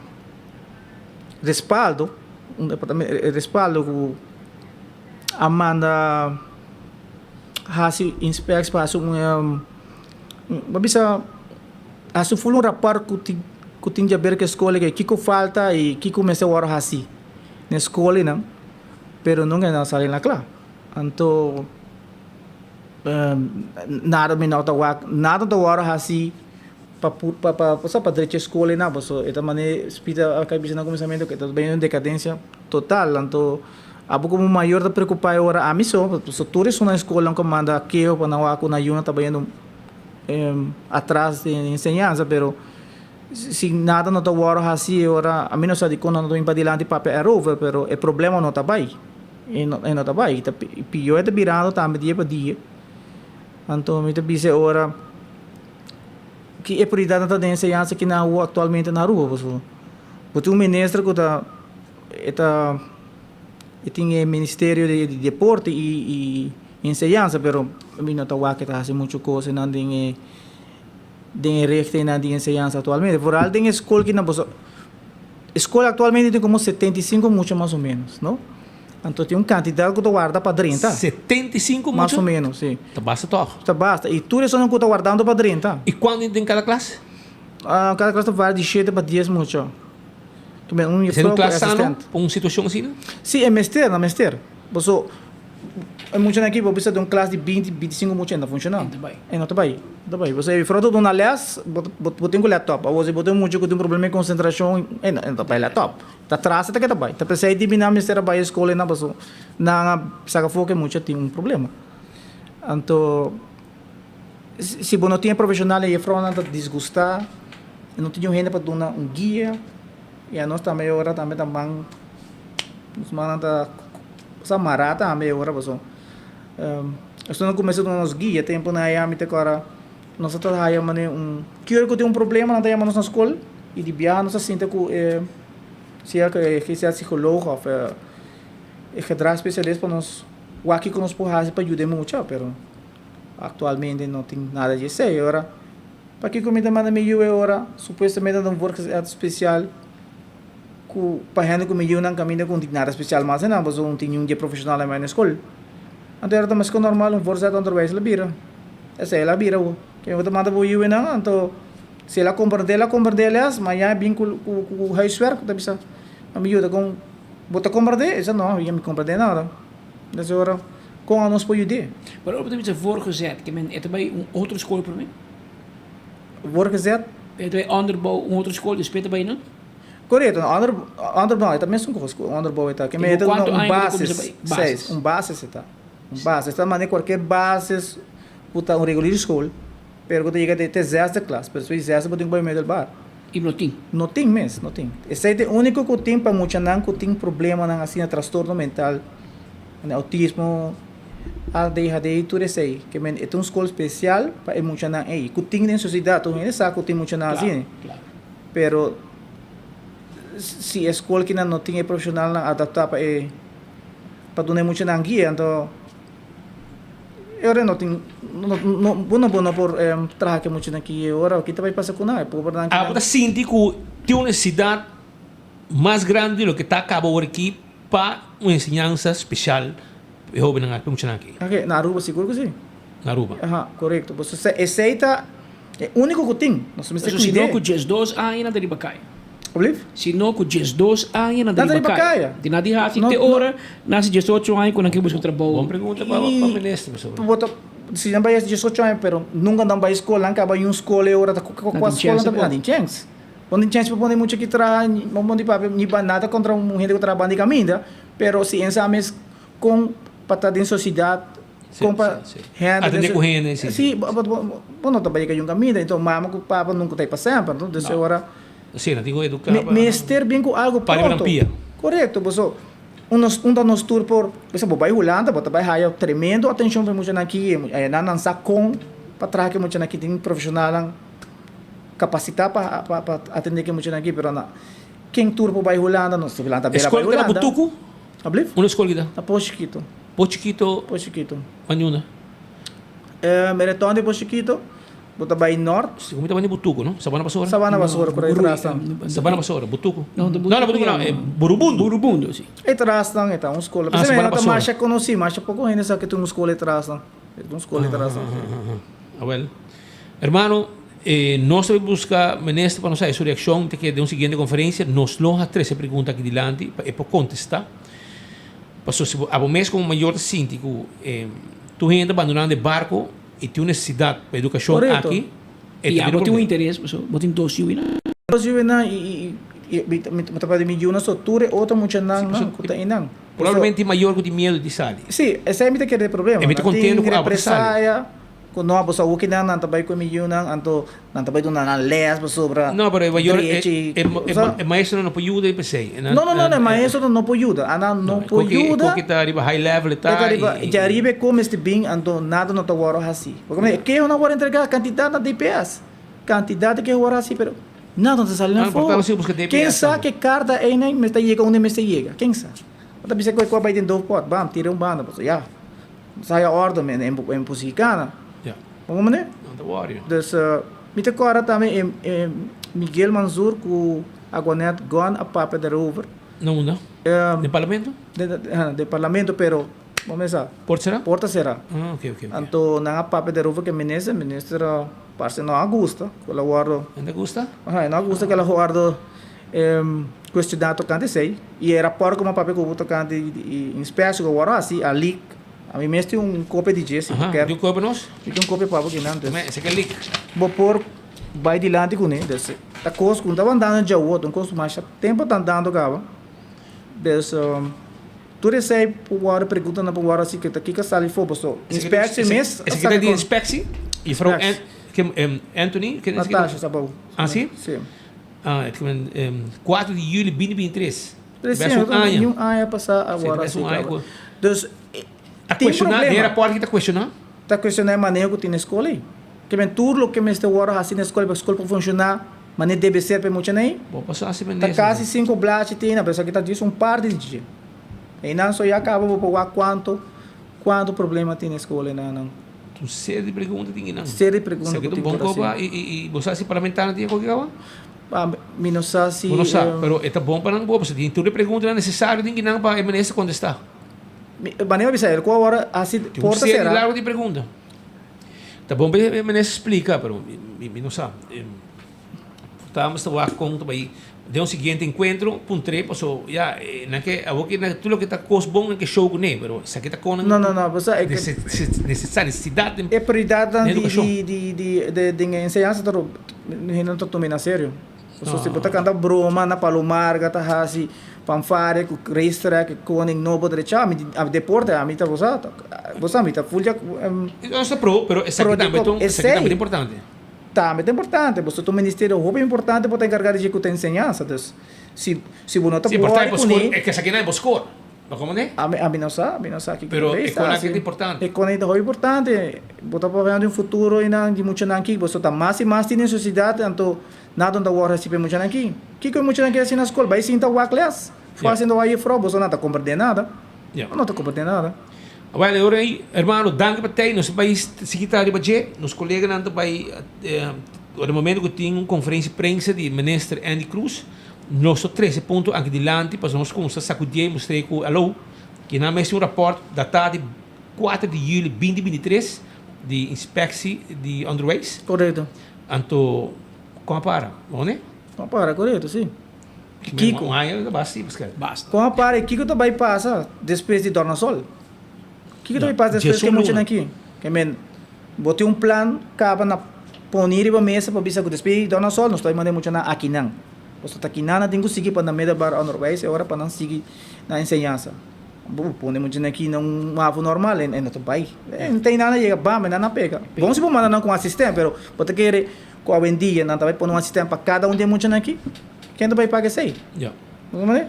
respaldo, un departamento respaldo ku a manda hasi inspectie pa hasi un bo bisa hasi ful un raport ku tin ku tin di haber ku e skol aki kiko falta i kiko mester wòrdu hasi na e skolnan. Pero nunca nan sali na cla. Anto nada mi no ta wak, nada ta wòrdu hasi pa pa pa sa pa drecha e skol einan pasobra e ta manera Speed a kai bisa na kuminsamentu ku e ta bai den dekadensia total. Anto abo komo mayor ta preokupá e ora ami so pasobra tur esun na e skolnan ku a manda keho pa nan wak ku nan yunan ta bayendo atras den enseñansa pero Si nada no ta wòrdu hasi e ora, ami no sa dikon nan no ta bin padilanti papia erover, pero e problema no ta bai. E no e no ta bai. Ta pió e ta birando tambe dia pa dia. Anto mi ta bisa e ora ki e prioridatnan ta den enseñansa ki nan awo aktualmente na Aruba pasobra bo tin un minister ku ta e ta e tin e ministerio di deporte i enseñansa pero mi no ta wak e ta hasi muchu kos nan den e den e richtingnan di enseñansa actualmente. Vooral den e school ki nan boso e school actualmente tin como 75 mucha mas o menos, no? Anto tin un cantidad cu ta warda pa drenta. 75 mucha? Mas o menos, si. Ta basta toch? Ta basta. Y tur esonan cu ta wardando pa drenta. Y cuanto den cada klas? Ah, cada klas ta varia di shete pa dies mucha. Tumen un Esei juffrouw un cu klas sano assistent. pa un situacion asina? Si, e mester, nan mester. Boso E muchanan aki bo bisa den un klas di binti, bintisingu mucha e no ta funshoná. E no ta bai. No ta bai. Pasobra e juffrouw ta duna lès, bo bo tin ku lèptòp. Awor si bo tin un mucha ku tin un problema di konsentrashon, e no e no ta bai lèptòp. Ta tras e ta keda bai. Ta p'esei di biná mester a bai e skol einan pasobra nan a saka afó ku e mucha tin un problema. Anto si bo no tin e profeshonal e juffrounan ta disgustá, e no tin un hende pa duna un guia i anos tambe e ora tambe ta ban nos mannan ta. Sa mará tambe e ora paso esnan a kuminsá duna nos guia tempu nan a yama mi te kora nos a ta haya manera un ki ora ku tin un problema nan ta yama nos na skol i di biaha nos a sinta ku e sea ku e sea psikoloog òf e gedragsspecialist pa nos wak kiko nos por hasi pa yuda e mucha pero aktualmente no tin nada di esei e ora pakiko mi ta manda mi yu e ora supuestamente ta un voortgezet spesial. Ku pa hende ku mi yiunan kaminda ku un tin nada spesial mas nan pasobra un tin un dje profeshonal na skol. Anto era ta mas ku normal un voorzet onderwijs la bira. Esei la bira bo. Ke bo ta manda bo yiunan anto si el a komprende el a komprende e les maña e bin ku ku huiswerk ta bisa mi yuda kon bo ta komprende? E bisa no mi komprende nada. Entonces ora kon anos por yud'é? Pero ora bo ta bisa voorgezet ke men e ta bai un otro skol prome? Voorgezet. E ta bai onderbouw un otro skol despues ta bai nan? Korekto, onder onderbouw e ta mesun kos ku onderbouw e ta. Ke men e ta duna un basis, seis, un basis e ta. Un basis, ta manda kualkier basis ku ta un regulier skol, pero ku ta yega te zesde klas, pero despues di zesde bo tin ku bai middelbaar. I no tin? No tin mes, no tin. Esei ta e úniko ku tin pa muchanan ku tin problemanan asina, trastorno mental, autismo, ADHD, tur esei. Ke men e ta un skol spesial pa e muchanan ei, ku tin den sosiedat, tur hende sa ku tin muchanan asina. Pero si e skol kinan no tin e profeshonalnan adaptá pa e pa duna e muchanan guia, anto e ora no tin no bo no bo no por traha ku e muchanan aki e ora ki ta bai pasa ku nan e pobernan kinan. Abo ta sinti ku tin un nesesidat mas grandi di loke ta kaba awor aki pa un enseñansa spesial pa e hobennan aki, pa e muchanan aki? Oke, na Aruba sigur ku si. Na Aruba. Aha, korekto. Pasobra esei ta E úniko ku tin, nos mester Pasobra si kuid'é. no ku diesdos aña nan ta riba kaya. Oblief? Si no ku diesdos aña nan ta Nan ta riba riba kaya. kaya. Di nan di hasi No, te no. ora nan hasi diesocho aña ku nan ke buska trabou. Bon pregunta pa pa I minister pasobra. bo ta si nan bai hasi diesocho aña pero nunka nan bai skol, nan kaba un skol e ora ta ku Nan kua tin skol nan chèns ta bai? Nan tampoco. tin chèns. Bo no tin chèns pa pone mucha ki traha, bo no tin papia ni ba nada kontra un hende ku traha banda di kaminda, pero si e sa mes kon pa ta den sosiedat Kon pa hende Atende ku hende, si. Si, bo no ta bai yega un kaminda, enton mama ku papa nunka ta ei pa semper, no? Dus e ora Si, nan tin ku eduká pa mester bin ku algu Pari pa nan pronto. pia. Korekto, paso un nos un ta nos tur por bisa bo bai Hulanda bo ta bai haya tremendo atenshon pa e muchanan aki, e nan nan sa kon pa traha ku e muchanan aki, tin profeshonalnan kapasitá pa pa atendé ku e muchanan aki, pero na ken tur por bai Hulanda, nos Hulanda ta bira bai Eskol ta na Hulanda. Butuku? Ablief? Unda skol kita? Na Pos Chikito. Pos Chikito? Pos Chikito. Wan unda? Eh, mere ton di Pos Chikito, bo ta bai nort. Si, mi ta bai na Butuco, no? Sabana Basora? Sabana Basora, por ahí tras tan. Sabana Basora, Butuco. No, no, no, Butuco no, eh, Burubundo. Burubundo, si. E tras tan, e ta un skol. Ah, Sabana Basora. Masha konosí, masha poko hende sa ke tin un skol e tras tan. E tin un skol e tras tan. Awel. Hermano, eh, nos ta busca minister pa nos haya su reaccion te ke den un siguiente conferencia nos lo ha trece pregunta aki dilanti pa e por contesta. Pasobra si bo abo mes como mayor ta sinti cu eh, tur hende ta bandonando e barco y tin un necesidad pa educacion Correcto. aki, e Y ta bira abo un tin un problema. interes, pasobra bo tin dos yuinan. Dos yuinan y, y, y, mi ta, mi ta papia di mi yunan so tur e otro muchanan nan cu ta einan. Probablemente mayor cu tin miedo di sali. Si, esey mi ta kere e problema. E mi ta Nan tin contento cu abo ta sali. represaya. Ku no a awor kinan nan ta bai ku e mi yunan anto nan ta bai duna nan les pasobra No, pero e mayor e drechi e e maestronan no por yuda e p'esei. No no no no e maestronan no por yuda anan no por yuda E koki ta riba high level e ta e ta riba djariba e ko mester bin anto nada no ta wòrdu hasi pasobra e keho nan wòrdu entrega kantidat na DPS kantidat di keho wòrdu hasi pero nada no ta sali na afó ken sa ke karta einan mester yega unda e mester yega ken sa bo ta bisa ku e ku a bai den doofpot bam tira un banda pasobra ya. Nos haya ordo men en en Pusicana. Ja. Como meneer? No ta worry. Dus mi ta corda tambe e e Miguel Manzoor cu Aguanet Gon a papia daarover. Na unda? Den parlamento? Den den parlamento pero bo mes sa. Porta cera? Porta cera. Ah ok ok ok. Anto nan a papia daarover cu e minister, minister parce no a gusta cu el a wordo. No ta gusta? Aha, e no a gusta cu el a wordo cuestiona tocante esey y e rapport cu mi a papia cu bo tocante di inspectie cu a wordo haci a leak. Ami mes tin un copia di dje si bo kier. Tin un copia nos? Mi tin un copia pa bo kinan dus. Esaki a leak. Bo por bay dilanti cune dus ta cos cu no tabata andando djawo ta un cos cu masha tempo ta andando caba dus tur esey por wordo preguntanan por wordo haci cu ta kico a sali for pasobra inspectie mes a Esaki saca ta di con. inspectie? Juffrouw Anthony? Natasha sa bou. Ah si? Si. Ah, het gemen, 4 di juli 2023. Bes un aña. Ni un aña pasá awor Sí, bes un aña ku. Dus, Ta tin cuestioná, problema. den rapport aki ta cuestioná? Ta cuestioná e maneho ku tin na skol ei. Ke men tur loke mester wòrdu hasi na skol pa skol por funshoná manera debe ser pa e muchanan ei. Bo pasá hasi Ta mester. kasi sinku blachi tin, pero esaki ta djis un parti di dje. Einan so ya kaba bo por wak kuantu kuantu problema tin na skol enanan. Un serie di pregunta tin kinan. Serie di pregunta Esaki ku ta un tin bon por kopa hasi. i i i bo sa si parlamentario tin koki kaba? Mi no sa si. Bo no sa, pero e ta bon pa nan bo pasobra tin tur e preguntanan nesesario tin kinan pa e minister kontestá. Manera mi bisa el ku awor hasi Tin un porta serie sera. largo di pregunta. Ta bon pa e minister splika, pero mi no sa. Estábamos ta wak kon ta bai den un siguiente encuentro puntr'é paso ya nan ke awor ke tur loke ta kos bon nan ke show kuné pero esaki ta kon No no no pasobra e necesario necesidad den E prioridatnan edukashon. di di di den enseñansa ta. Hende no ta tuma na serio. Pasobra si bo ta kanta broma na Palo Marga ta hasi fanfare ku racetrack e koning nobo drecha ami di deporte ami ta bo sa bo sa mi ta full dja Nos ta pro pero esaki tambe ta esaki tambe ta importante. Tambe ta importante pasobra ta un ministerio hopi importante bo ta enkarga di dje ku ta enseñansa dus si si bo no ta Si por ta wòri kuné. E esaki nan e bo skor. Bo komprende? Ami ami no sa, ami no sa kiko Pero ta e bes konan ta aki ta importante. E konan ta hopi importante. Bo ta papia di un futuro einan di muchanan aki. Boso ta mas i mas tin den sosiedat anto nada no ta wòrdu hasi pa e muchanan aki. Kiko e muchanan ke hasi na skol? Bai sinta wak les. Fo hasiendo wak jefrou boso no ta komprende nada. Ya. No ta komprende nada. Awel e ora ei, hermano, danki pa tei. Nos ta bai sigui traha riba dje. Nos koleganan ta bai ora momento ku tin un konferensia di prensa di minister Endy Croes. Nos ta trese punto aki dilanti pasobra nos kumsa sakudié i mustr'é ku alou ki nan mester un rapòrt datá di kuater di yüli binti binti tres di inspeksi di onderwijs. Korekto. Anto kon a para, no ne? Kon a para, korekto, si. Kiko? Un aña ta basta si, Pascal. Basta. Kon a para i kiko ta bai pasa despues di Tornasol? Kiko ta bai pasa despues ku e muchanan aki? Ke men bo tin un plan kaba na pone riba mesa pa bisa ku despues di Tornasol nos ta bai manda e muchanan akinan. Pasobra ta kinan nan tin ku sigui pa nan middelbaar onderwijs e ora pa nan sigui nan enseñansa. Bo por pone mucha nan aki na un mavo normal e no ta bai. E no tin nada yega bam e nan a pega. Bon si bo manda nan ku un asistent pero bo ta kere ku awendia nan ta bai pone un asistent pa kada un di e muchanan aki? Ken ta bai paga esei? Ya. Bo ta manda?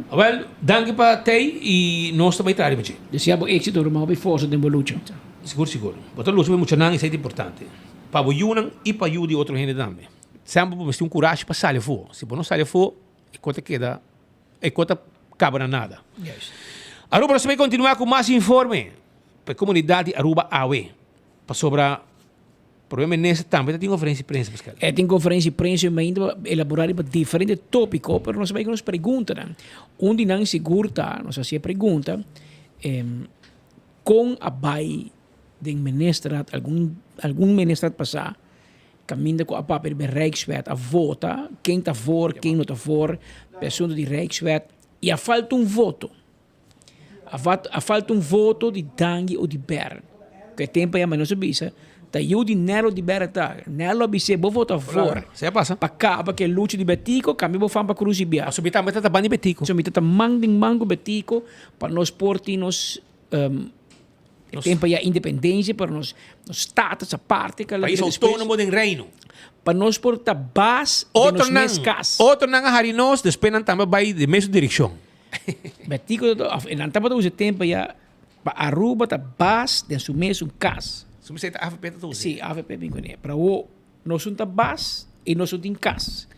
Awel, danki pa tei i nos ta bai traha riba dje. Desea bo éxito ruman hopi forsa den bo lucha. Sigur sigur. Bo ta lucha pa e muchanan esei ta importante. Pa bo yunan i pa yu di otro hende tambe. Semper bo mester un kurashi pa sali afó. Si bo no sali afó, e kos ta keda, e kos ta kaba na nada. Aruba nos ta bay kontinuá ku mas informe pa e komunidat di Aruba awe. Pasobra Prome Minister tambe ta tin konferensia di prensa, Pascal. E tin konferensia di prensa i mainta pa elaborá riba diferente tópiko, pero nos ta bay ku nos preguntanan. Un di nan sigur ta, nos a hasi e pregunta, kon a bay den ministerraad, algun algun ministerraad pasá, Kaminda ku a papia riba e Rijkswet a vota ken ta voor, ken no ta voor pa e asuntu di Rijkswet i a falta un voto. A a falta un voto di Dangui Oduber. Ku e tempu ei nos a bisa ta yu di Nelo Oduber ta. Nelo a bis'é bo vota voor pa kaba ku e lucha di Betico, kambia bo fam pa Cruz i Bia. Pasobra mi tambe ta ta ban di Betico. Mi ta ta man den man ku Betico pa nos por tin nos. E tempo ya independencia, pero nos nos status aparte que País autónomo den reino. Pa nos por ta baas den nos mes cas. Otronan a hari nos, despues nan tambe bay den mesun direccion. Betico of nan tabata usa e tempo ya pa Aruba ta baas den su mesun cas. Su mester ta avp ta usa. Si, avp bin cune. Pero awo nos un ta baas y nos un tin cas.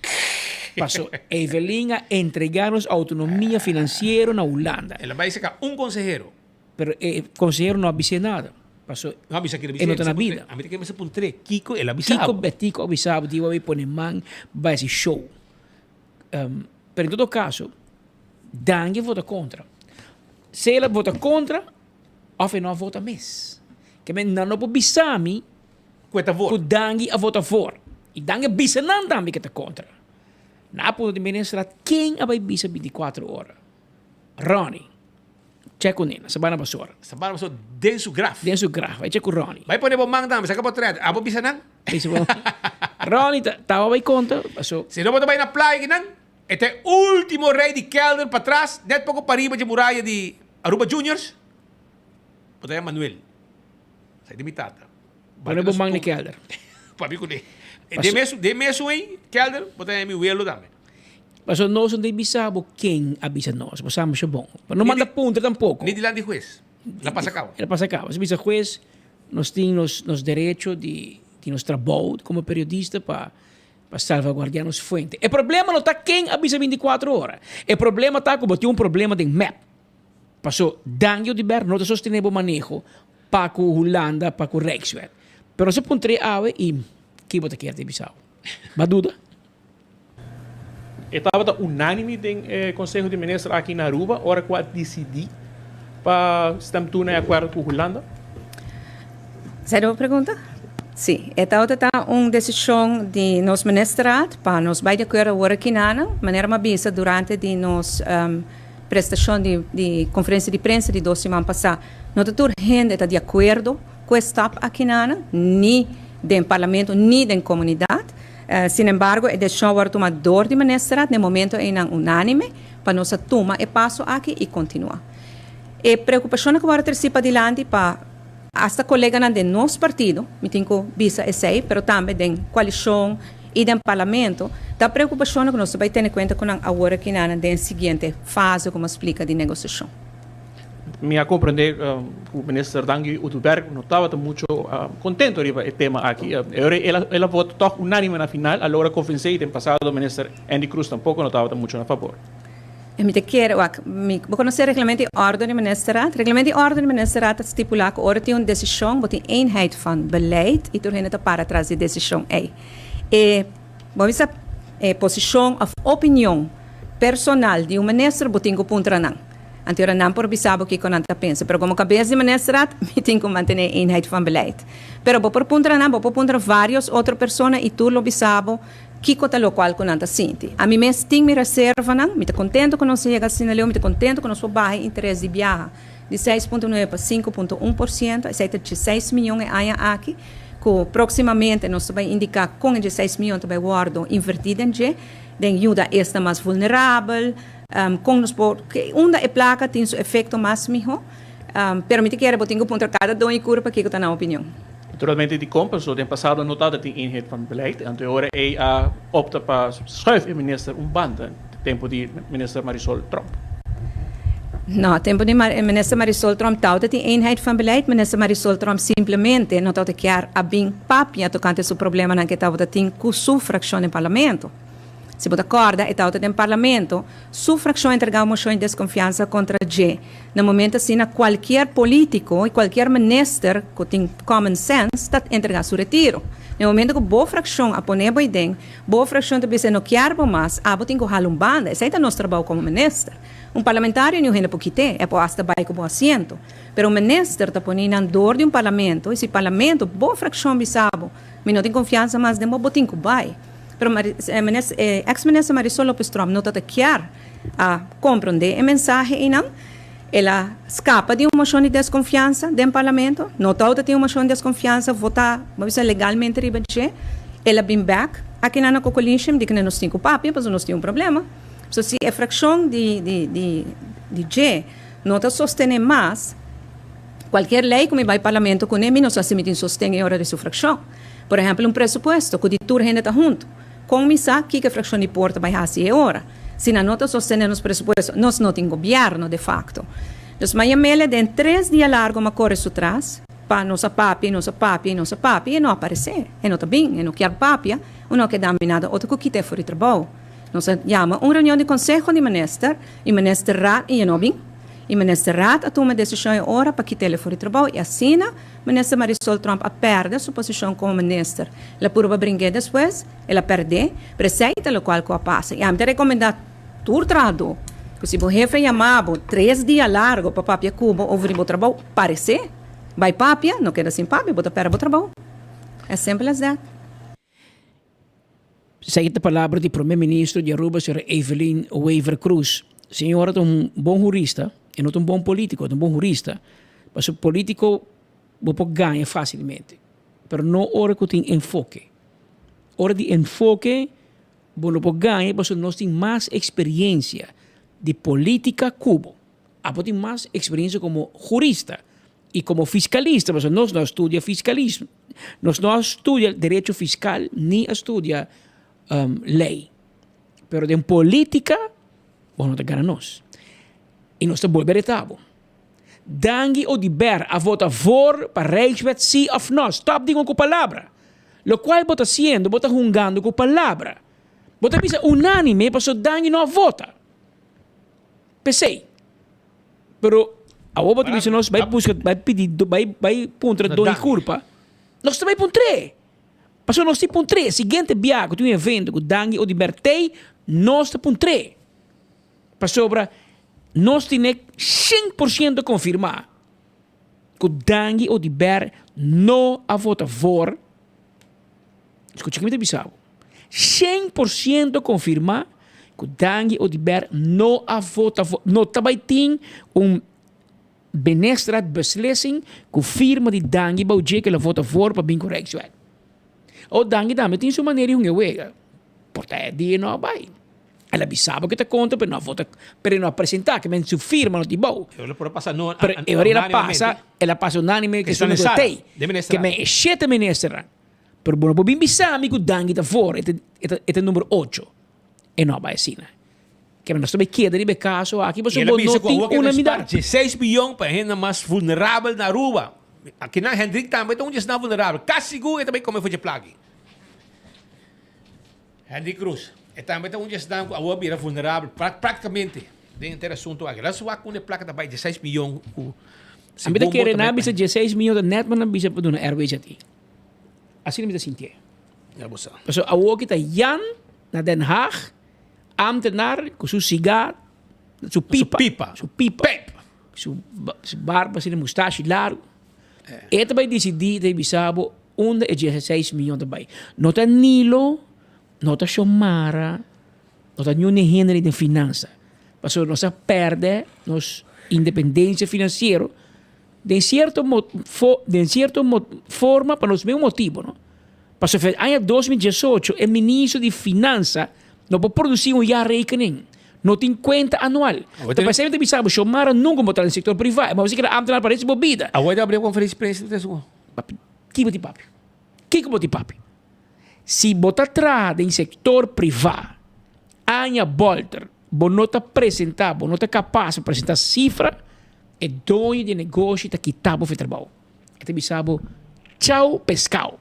Paso Evelyn a entrega nos autonomia financiero na Hulanda. El a bay saca un consehero. Pero e consehero no a bis'é nada, paso No a bisa kiko e no ta na bida. A mi ta kere mester puntr'é kiko el a bisa Kiko Betico a bisa bo di bo a pone man bai hasi show. Pero en todo caso, Dangui a vota contra. Sea el a vota contra of e no a vota mes. Ke men nan no por bisa mi Ku e ta voor. ku Dangui a vota voor. I Dangui a bisa nan tambe ke ta contra. Nan a puntra di minister ken a bai bisa binticuatro ora? Ronnie. Check ku Nina, Sabana Basora. Sabana Basora den su graf. Den su graf, bai check ku Ronnie. Bai pone bo man tambe, saka potret. Abo bisa nan? Bisa bo. Ronnie ta tawa bai konta, paso. Si no bo ta bai na playa kinan, e ta e ultimo rei di kelder patras, net poko pariba dje muraya di Aruba Juniors. Bo ta yama Manuel. Esei di mi tata. Pone bo man na kelder. Papia kuné. Den mesun, den mesun ei kelder, bo ta yama mi welo tambe. Pasobra nos no debe bisa bo ken a bisa nos, bo sa masha bon. Pero no manda puntra tampoco. Ni dilanti hues. El a pasa caba. El a pasa caba. Si bisa hues, nos tin nos nos derecho di di nos trabou como periodista pa pa salvaguardia nos fuente. E problema no ta ken a bisa binticuatro ora. E problema ta cu bo tin un problema den mep. Paso Dangio di Ber no ta sostene bo maneho pa cu Hulanda, pa cu Rijkswet. Pero nos a puntr'e awe y ki bo ta kier di bisa awe? Ba duda? E tabata unánime den e Konseho di Minister aki na Aruba ora ku a disidí pa stem toe na e akuerdo ku Hulanda? Esei ta bo pregunta? Sí, e tabata ta un desishon di nos Ministerraad pa nos bai di akuerdo awor aki nanan, manera mi a bisa durante di nos prestashon di di konferensia di prensa di dos siman pasá. No ta tur hende ta di akuerdo ku e stap aki nanan, ni den Parlamento ni den komunidat. Sinembargo e desishon a wòrdu tuma dor di Ministerraad na e momento einan unánime pa nos a tuma e paso aki i kontinuá. E preokupashonnan ku wòrdu tresí padilanti pa asta koleganan den nos partido, mi tin ku bisa esei, pero tambe den koalishon i den parlamento, ta preokupashonnan ku nos ta bai tene kuenta ku nan awor aki nan den e siguiente fase ku mi a splika di negosiashon. Mi a comprende cu Minister Dangui Oduber no tabata mucho contento riba e tema aki. E ora el a vota toch unanime na final, a logra convence y den pasado Minister Endy Croes tampoco no tabata mucho na favor. Mi ta kere, wak, mi, bo conoce Reglamento y Orde di Ministerraad? Reglamento y Orde di Ministerraad ta stipula cu ora tin un decision, bo tin eenheid van beleid y tur hende ta para tras di e decision ey. E, bo bisa, e posicion of opinion personal di un minister bo tin cu puntra nan. Anto ora nan por bisa bo kiko nan ta pensa. Pero komo kabes di ministerat, mi tin ku mantené eenheid van beleid. Pero bo por puntra nan, bo por puntra vários otro persona i tur lo bisa bo kiko ta lokual ku nan ta sinti. Ami mes tin mi reservanan, mi ta kontento ku nos a yega asina leu, mi ta kontento ku nos por baha e interes di biaha di 6.9 pa 5.1%, esei ta dieseis mion e aña aki, ku próksimamente nos ta bai indiká kon e dieseis mion ta bai wòrdu invertí den dje, den yuda esnan mas vulnerabel. Kon nos por, unda e plaka tin su efekto mas mihó? Pero mi ta kere bo tin ku puntra kada doño kurpa kiko ta nan opinion. Naturalmente di kon, pasobra den pasado no tabata tin eenheid van beleid, anto e ora ei a opta pa schuif e minister un banda, tempu di minister Marisol Tromp. No, tempu di minister Marisol Tromp tabata tin eenheid van beleid, minister Marisol Tromp simplemente no tabata kier a bin papia tokante su problemanan ke tabata tin ku su frakshon den parlamento. Si bo ta kòrda, e tabata den Parlamento, su frakshon a entregá un moshon di deskonfiansa kontra dje. Na momento asina kualkier polítiko i kualkier minister ku tin common sense ta entregá su retiro. Na e momento ku bo frakshon a pone bo aden, bo frakshon ta bisa e no kier bo mas, abo tin ku hala un banda. Esei ta nos trabou komo minister. Un parlamentario niun hende por kit'é, e por asta bai ku bo asiento. Pero un minister ta pone nan dor di un parlamento i si parlamento, bo frakshon bisa bo, mi no tin konfiansa mas den bo, bo tin ku bai. Pero ex minister Marisol Lopez Tromp no ta ta kier a comprende e mensahe einan. El a scapa di un mocion di desconfiansa den parlamento. No tawata tin un mocion di desconfiansa vota, bo bisa legalmente riba dje. El a bin bek akinan na Cocolinshim di kende nos tin cu papia pasobra nos tin un problema. So si e fraccion di di di di dje no ta sostene mas cualkier ley cu mi bay parlamento cune mi no sa si mi tin sosten e ora di su fraccion. Por ehèmpel un presupuesto ku di tur hende ta huntu. Kon mi sa kiko e frakshon di por ta bai hasi e ora? Si nan no ta sostené nos presupuesto, nos no tin gobièrnu de fakto. Dus Maya Mele den tres dia largu m'a kore su tras pa nos a papia i nos a papia i nos a papia i e no a paresé. E no ta bin, e no kier papia, u no a keda mi nada otro ku kit'é for di trabou. Nos a yama un reunion di konseho di minister i minister Raad i e no a bin. I minister Raad a tuma desishon e ora pa kit'é for di trabou i asina Minister Marisol Tromp a perde su posicion como minister. El a purba bringu'é despues, el a perdé, pero esey ta locual cu a pasa. Y ami ta recomenda tur trahadó cu si bo hefe yama bo tres dia largo pa papia cu bo over di bo trabou, parecé, bay papia, no keda sin papia, bo ta perde bo trabou. As simple as that. Esaki ta palabra di Prome Ministro di Aruba, señora Evelyn Wever Croes. Señora ta un bon hurista, e no ta un bon politico, e ta un bon hurista. Pasobra politico bo por gaña facilmente, pero no ora cu tin enfoke. Ora di enfoke bo no por gaña pasobra nos tin mas experiencia di politica cu bo. Abo tin mas experiencia como hurista. Y como fiscalista, pasobra nos no a studia fiscalismo, nos no a studia derecho fiscal ni a studia ley. Pero den politica, bo no ta gana nos. Y nos ta bolbe reta bo. Dangui Oduber a vota voor pa Rijkswet si of no. Stop di cu palabra. Locual bo ta haciendo, bo ta hungando cu palabra. Bo ta bisa unanime pasobra Dangui no a vota. P'esey. Pero awor bo ta bisa nos bai buska, bai pidi, bai bai puntra dor di kurpa. Nos ta bai puntr'é. Pasobra nos tin puntr'é. Siguiente bia ku tin un evento ku Dangui Oduber t'ei, nos ta puntr'é. Pasobra nos tine 100% konfirmá ku Dangui Oduber no a vota voor. Skucha ke mi ta bisa bo. 100% konfirmá ku Dangui Oduber no a vota voor, no ta bai tin un Ministerraad beslissing ku firma di Dangui bou dje ku el a vota voor pa bin ku Rijkswet. O Dangui tambe tin su manera di hunga e wega. Por ta e dia no a bai. El a bisa bo ke ta kontra pero no a vota, pero e no a presenta ke men su firma no tin bou. E ora por a pasa no Pero e ora el a pasa, el a pasa unánime ke su no tei. Ke men e shete ministernan. Pero bo no por bin bisa mi ku Dangui ta for, e ta e ta number ocho. E no a bai asina. Ke men nos ta bai keda riba e kaso aki pasobra bo no tin unanimidad. 16 miyon pa e hende mas vulnerabel na Aruba. Akinan Hendrik tambe ta un di esnan vulnerabel. Kasi sigur e ta bai kome for dje plaki. Henry Cruz, e tambe ta un di esnan ku awor a bira vulnerabel praktikamente den henter asuntu aki. Laat wak unda e plaka ta bai, dieseis miyon ku A mi ta kere nan a bisa dieseis miyon ta nèt pa nan bisa pa duna RWZI. Asina mi ta sintié. Ya bo sa. Pasobra awor ki ta Jan na Den Haag, ambtenaar ku su siga, su pipa, su pipa, su barba asina, mustashi largu. E ta bai disidí ta bisa bo unda e dieseis miyon ta bai. No ta Nilo, no ta Xiomara, no ta niun hende den finansa. Pasobra nos a pèrdè nos independensia finansiero den sierto den sierto forma pa nos mes motibu, no. Pasobra fe aña 2018 e ministro di finansa no por produsí un jaarrekening. No tin cuenta anual. Ta p'esei mi ta bisa bo, Xiomara nunca bo ta den sector priva. E bo mester keda ambtenaar pa resto di bo bida. Awor ta abri conferencia di prensa ta su. Papi, ki bo tin papia? Kiko bo tin papia? Si bo ta traha den sector priva, aña bolter, bo no ta presenta, bo no ta capas pa presenta cifra, e doño di e negoshi ta kita bo for e trabou. E ta bisa bo, chao pescao.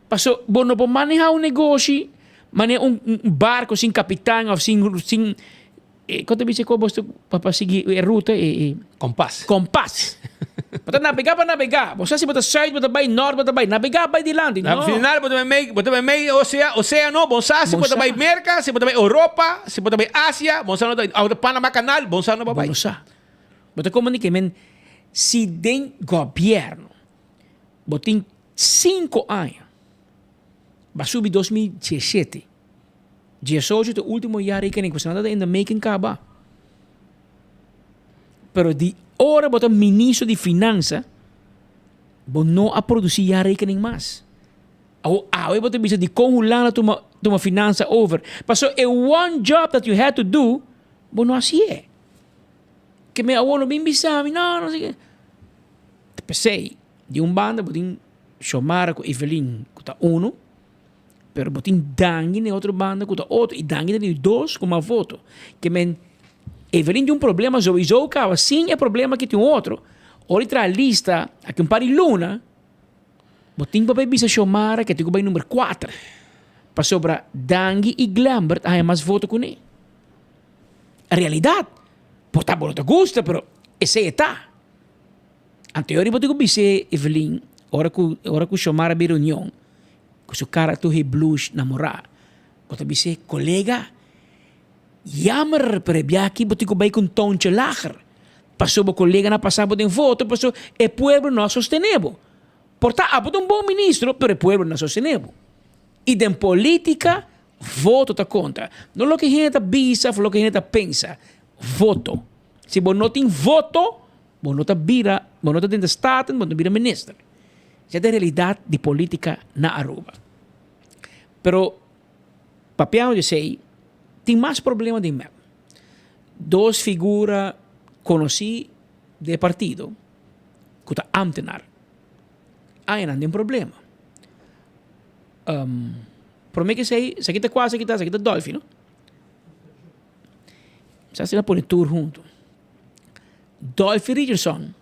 Paso bo no por maneha un negoshi manera un barco sin capitan of sin sin con ta bisa con bo pa pa sigui e ruta e Kompas. Kompas. Bo ta nabega pa nabega. Bo sa si bo ta zuid bo ta bay nort bo ta bay nabega bay dilanti. Na No. final bo ta bay mei bo ta bay mei osea oceano bo sa si bo ta bay Merca si bo ta bay Europa si bo ta bay Asia bo sa no ta of Panama Canal bo sa no bo Bo bay. no sa. Bo ta komunika men si den gobierno bo tin Cinco aña. Ba subi 2017. Diesocho ta ultimo jaar rekening pasobra nan ta in the making caba. Pero di ora bo ta ministro di finansa bo no a produci jaarrekening mas. Awo awe bo ta bisa dicon Hulanda tuma tuma finansa over. Pasobra e one job that you had to do bo no haci'e. Ke mi awo no bin bisa mi no no si ke. Ta pesey. Di un banda bo tin Xiomara ku Evelyn ku ta unu, pero bo tin Dangui na e otro banda ku ta otro i Dangui ta di dos ku mas voto. Ke men Evelyn tin un problema souiso kaba sin e problema ki tin otro. Ora di traha lista aki un par di luna bo tin ku bai bisa Xiomara ke tin ku bai number kuater pasobra Dangui i Glembert a haña mas voto kuné. Realidat por ta bo no ta gusta pero esei e ta. Anto riba tin ku bis'é Evelyn ora ku ora ku Xiomara bin reunion ku su kara tur he blush namorá bo ta bis'é kolega jammer pero e biaha aki bo tin ku bai ku un toontje lager pasobra bo koleganan a pasa bo den voto pasobra e pueblo no a sostené bo por ta abo ta un bon ministro pero e pueblo no a sostené bo i den politica voto ta konta no loke hende ta bisa of loke hende ta pensa voto si bo no tin voto Bo no ta bira, bo no ta den de Staten, bo no ta bira minister. Esei ta e realidad di politica na Aruba. Pero papiando di esei, tin mas problema den mep. Dos figura conoci den e partido cu ta ambtenaar, añanan den problema. Prome cu esei, esaki ta cua, esaki ta, esaki ta Dolfi, no? Sa asina pone tur hunto. Dolphy Richardson,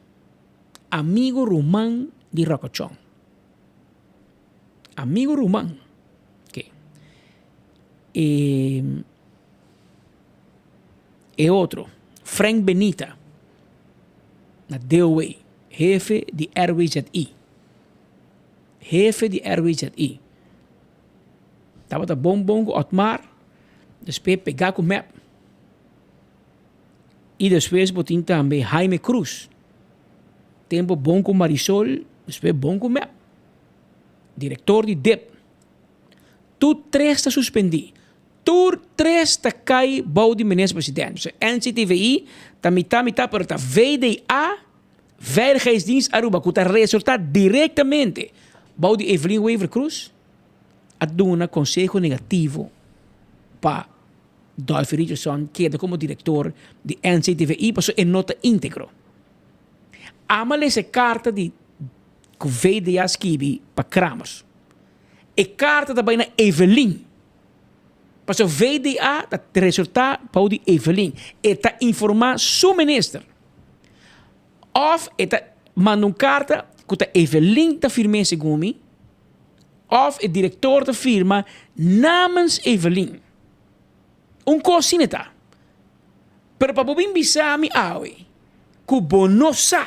amigo ruman di Rocochon. Amigo ruman. Ok. E, e otro, Frank Benita, na DOW, hefe di RWZI. Hefe di RWZI. Tabata bon bon ku Otmar, despues pega ku mep. I despues bo tin tambe Jaime Cruz. Tempo bon ku Marisol, despues bon ku mep. Direktor di dip. Tur tres ta suspendí. Tur tres ta kai bou di minister president. So NCTVI ta mitá mitá pero ta VDA, Veiligheidsdienst Aruba, ku ta resortá direktamente bou di Evelyn Wever Croes. a duna konseho negativo pa Dolphy Richardson keda komo direktor di NCTVI pasobra e no ta íntegro. Amo a lesa e karta di ku VDA skibi pa Kramers. E karta ta bai na Evelyn. Pasobra VDA ta resultá bou di Evelyn. E ta informá su minister. Òf e ta manda un karta ku ta Evelyn ta firm'é segun mi, òf e direktor ta firma namens Evelyn. Un kos asina ta. Pero pa bo bin bisa mi awe ku bo no sa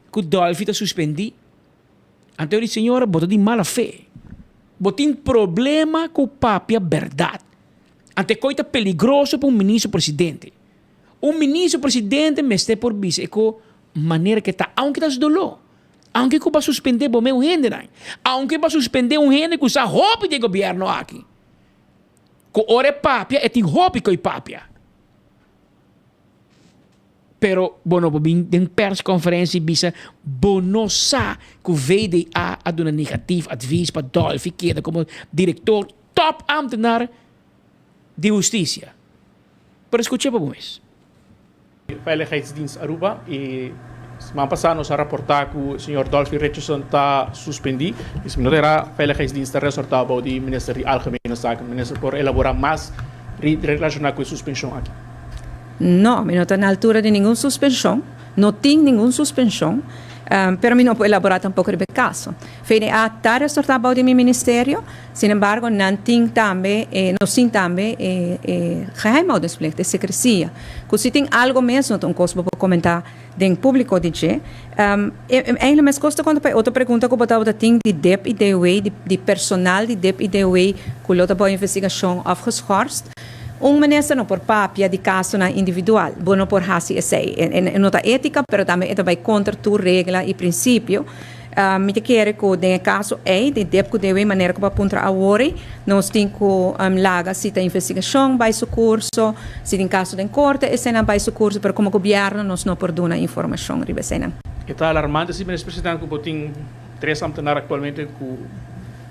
ku Dolfi ta suspendí, anto yo di, Señora, bo ta di mala fe. Bo tin problema ku papia bèrdat. Anto e koi ta peligroso pa un ministro presidente. Un ministro presidente mester por bisa e ku manera ke ta, aunke ta su doló, aunke ku bo a suspendé bo meu hendenan, aunke bo a suspendé un hende ku sa hopi di e gobièrnu aki, ku ora e papia e tin hopi ku e papia. Pero bo no por bin den persconferencia y bisa bo no sa cu VDA a duna negatief advies pa Dolfi keda como director top ambtenaar di husticia. Pero scucha pa bo mes. Veiligheidsdienst Aruba y siman pasa nos a raporta cu señor Dolfi Richardson ta suspendi y si mi no ta era Veiligheidsdienst ta resorta bou di Minister di Algemene Zaken. Minister por elabora mas relaciona cu e suspension aki? No, mi no ta na altura di ningun suspenshon, no tin ningun suspenshon, pero mi no por elaborá tampoko riba e kaso. VDA ta resortá bou di mi ministerio, sin embargo nan tin tambe, nos tin tambe e e geheimhoudingsplicht, e sekresia, ku si tin algo mes no ta un kos bo por komentá den públiko di dje. Eigenlijk meskos ta konta pa e otro pregunta ku bo tabata tin di dip i DOW, di personal di dip i DOW ku lo ta bou investigashon òf geschorst. Un minister no por papia di kasonan individual. Bo no por hasi esei. E no ta étika, pero tambe e ta bai kontra tur regla i prinsipio. Mi ta kere ku den e kaso ei, di dep ku dewe manera ku bo a puntra awor ei, nos tin ku laga si ta investigashon bai su kurso, si tin kaso den korte eseinan bai su kurso, pero komo gobièrnu nos no por duna informashon riba eseinan. E ta alarmante si, Minister Presidente, ku bo tin tres ambtenar aktualmente ku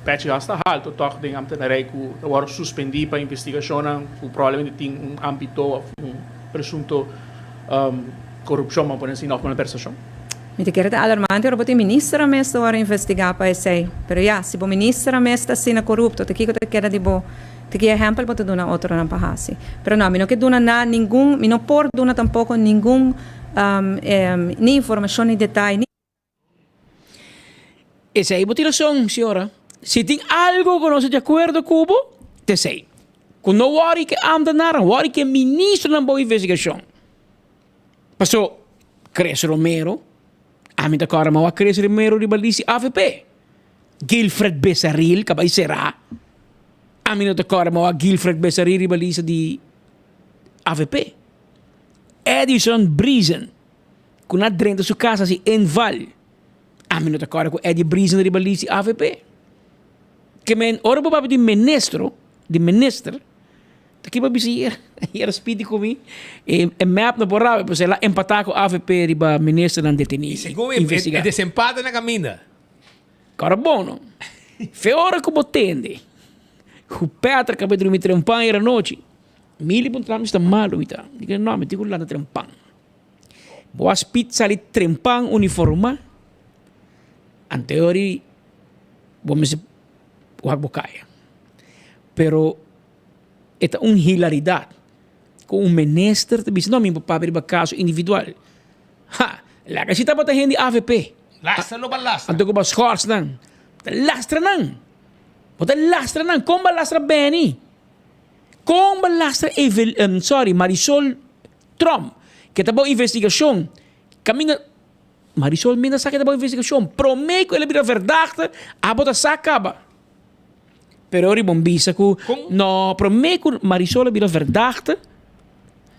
Pechi hasta halto tòg den ambtenarij ku ta wòrdu suspendí pa investigashonnan ku probablemente tin un ámbito òf un presunto korupshon, ban pone asina, òf malversashon. Mi ta kere ta alarmante ora bo tin ministernan mes ta wòrdu investigá pa esei. Pero ya, si bo ministernan mes ta asina korupto, ta kiko ta keda di bo? Ta ki ehèmpel bo ta duna otronan pa hasi? Pero no, mi no ke duna na ningun, mi no por duna tampoko ningun ni informashon ni detaye, ni. Esei bo tin rason, señora. Si tin algo ku nos ta di akuerdo ku bo, ta esei. Ku no wòri ke ámtenaran, wòri ke ministronan bo investigashon. Paso, Chris Romero, ami ta kòrda mawak Chris Romero riba list di avp. Guilfred Besaril ka bai será, ami no ta kòrda mawak Guilfred Besaril riba lista di avp. Edison Briesen. Ku na drenta su kas hasi inval. Ami no ta kòrda ku Eddie Briesen riba lis di avp. Ke men ora bo papia di ministro, di minister, ta kiba bisa hier, hier a spiti ku mi, e e mep no por rabia pasobra el a empatá ku avp riba ministernan detení, I segun e investigá. e desempate na kaminda. Kòrda bon no. Fe ora ku bo tende ku Peter kaba drumi trempan ayer anochi, Mili puntra mi si ta malu mi ta. Mi di no, mi tin ku lanta trempan. Bo a spit sali trempan uniforma, anteori bo mester wak bo kaya. Pero e ta un hilaridat ku un minister ta bisa no mi por papia riba kaso individual. Ha! Laga si tabata hende avp. Lastra lo ba lastra. Anto ku bo a schors nan. Bo ta lastra nan. Bo ta lastra nan. Kon bo a lastra Benny? Kon bo a lastra Evel, sorry, Marisol Trump ke ta bou investigashon kaminda Marisol Menda sa ke ta bou investigashon prome ku el a bira verdachte abo ta sa kaba pero ora bon bisa ku no prome ku Marisol a bira verdachte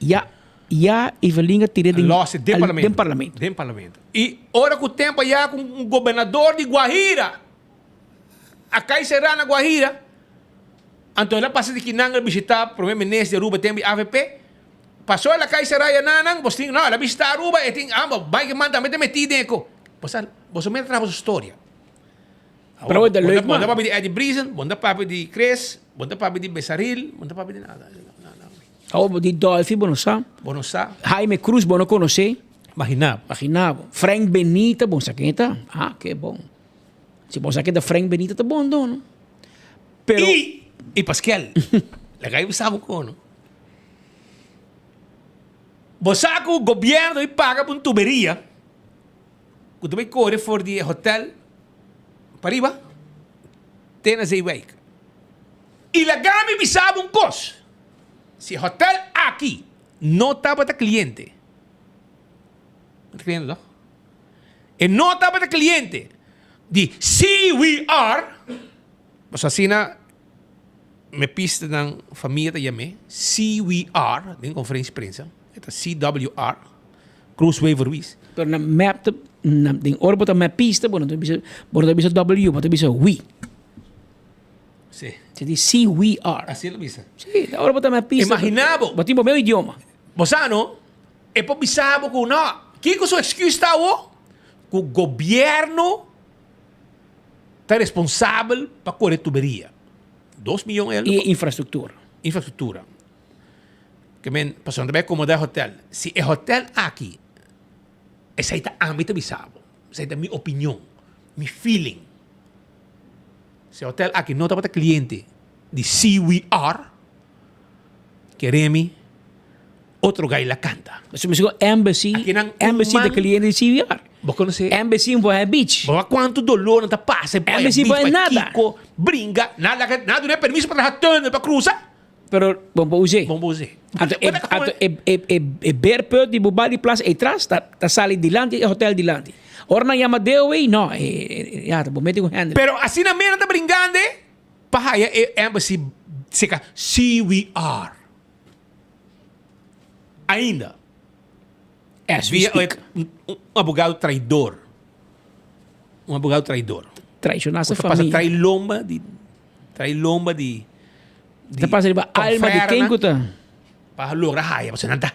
ya ya Evelyn a tira den Los den parlamento den parlamento den parlamento y ora ku tempo ya ku un gobernador di Guajira a kai sera na Guajira anto el a pasa di kinan el bishita prome minister di Aruba tempo di avp. Paso el a kai sera yananan, bos tin, no, el a bishita Aruba, e tin, ah, bo Mike Eman tambe ta metí den e ko. Bo sa, boso mester traha boso storia. Pero e ta leuk man. Bo ta papia di Eddie Briesen, bo ta papia di Chris, bo ta papia di Besaril, bo ta papia di nada. Awo di Dolfi bo no sa. Bo no sa. Jaime Cruz bo no conoce. Imagina bo. Imagina bo. Frank Benita bo sa ken e ta? Ah, ke bon. Si bo sa ken ta Frank Benita ta bon don no. Pero. Y, y Pasquel. Laga yo bisa bo con no. Bo sa cu gobierno y paga pa un tuberia cu ta bay core for di e hotel pariba te na Zeewijk. Y laga mi bisa bo un cos. Si e hotel aki no tabata cliente, no ta cliente toch? E no tabata cliente di CWR, pasobra asina mi pista nan famia ta yam'é, CWR, den conferencia di prensa, e ta CWR, Cruz Wever Ruiz. Pero na map ta, na, den ora bo ta map pista, bo no ta bisa, bo no ta bisa W, bo ta bisa we. Sí. Se di CWR. Así lo bisa. Sí, ora bo ta map pista. Imagina bo. Bo tin bo meu idioma. Bo sa no, e por bisa bo ku no, kiko su excuse ta awo? Ku gobierno ta responsabel pa kore tuberia. Dos miyon euro. I e infrastruktura. Infrastruktura. Ke men, pasobra nan ta bai akomoda e hotel. Si e hotel aki, esei ta ami ta bisa bo, esei ta mi opinion, mi feeling. Si e hotel aki no tabata cliente di CWR, kere mi otro gai la canta. Pasobra mi sigur Embassy, Embassy ta cliente di CWR. Bo conoce? Embassy un bohe beach. Bo wak cuanto dolor nan ta pasa. Embassy bohe nada. Kiko, bringa, nada, nada duna permiso pa traha tunnel pa cruza. Pero bon por us'é. Bon por us'é. Anto e, anto e, e, e, e beerput di bo bai di plaza ei tras ta, ta sali dilanti e hotel dilanti. Ora nan yama deo ei, no, e, e, ya, ta bo mete ku handle. Pero asina mes nan ta bringando pa haya e embassy cerca CWR. Ainda. As we Via speak. un, un abogado traidor. Un abogado traidor. Traicioná su Ku ta pasa familia. trai lomba di trai lomba di Ta pasa riba alma di ken ku ta. Pa logra haya pasobra nan ta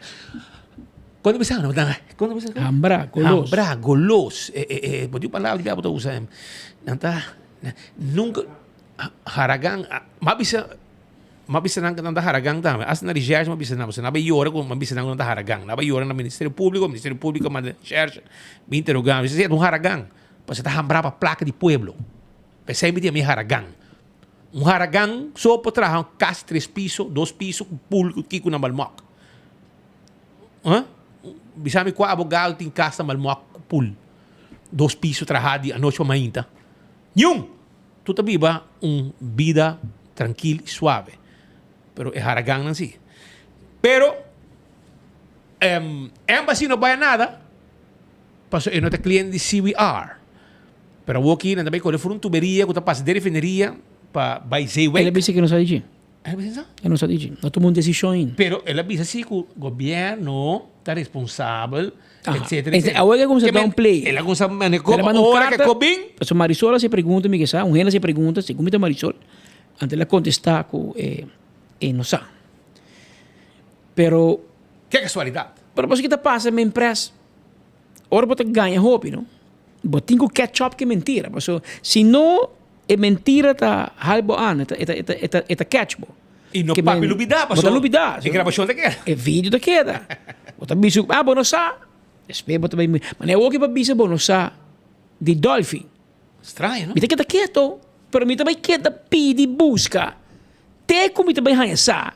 Kono bisa nan ta kono bisa Hambra, golos. Hambra, golos. E e e bo tin un palabra di bo ta usa nan ta nunka haragan m'a bisa m'a bisa nan ku nan ta haragan tambe asta na recherche m'a bisa nan pasobra nan a bai yora ku m'a bisa nan ku nan ta haragan nan a bai yora na ministerio publico ministerio publico a manda recherche mi interoga mi bisa si e ta un haragan pasobra ta hambra pa plaka di pueblo p'esei mi tin mi haragan. Un haragan so por traha un kas tres piso, dos piso ku pool ku kiko na Malmok. Huh? Bisa mi kua abogado tin kas na Malmok ku pool, dos piso traha di anochi pa mainta. Niun! Tur ta biba un bida trankil i suave. Pero e haragannan si. Pero Embassy no bai a nada pasobra e no ta cliente di CWR. Pero awor aki nan ta bai kore for un tuberia ku ta pasa den refineria pa bai Zeewijk. El a bisa ke no sa diki. El a bisa sa? El no sa diki. No tuma un desishon ainda. Pero el a bisa si ku gobièrnu ta responsabel, etcetera, etcetera. Awor ke a kuminsá downplay. El a kuminsá manda e kopa ora ke kop bin. Pasobra Marisol a hasi pregunta mi ke sa, un hende a hasi pregunta, segun mi ta Marisol, anto el a kontestá ku e no sa. Pero. Ke kasualidat. Pero pasobra ke ta pasa men pres, ora bo ta gaña hopi no. Bo tin ku catch up ku e mentira paso si no e mentira ta hal bo an, e ta e ta e ta e ta catch bo. I no papia lubida paso. Bo ta lubida. E grabashon ta keda. E video ta keda. Bo ta bisa ah bo no sa, despues bo ta bai mira. Ma awor ki bo a bisa bo no sa di Dolfi. Straño no? Mi ta keda keto, pero mi ta bai keda pidi buska te ku mi ta bai haña sa.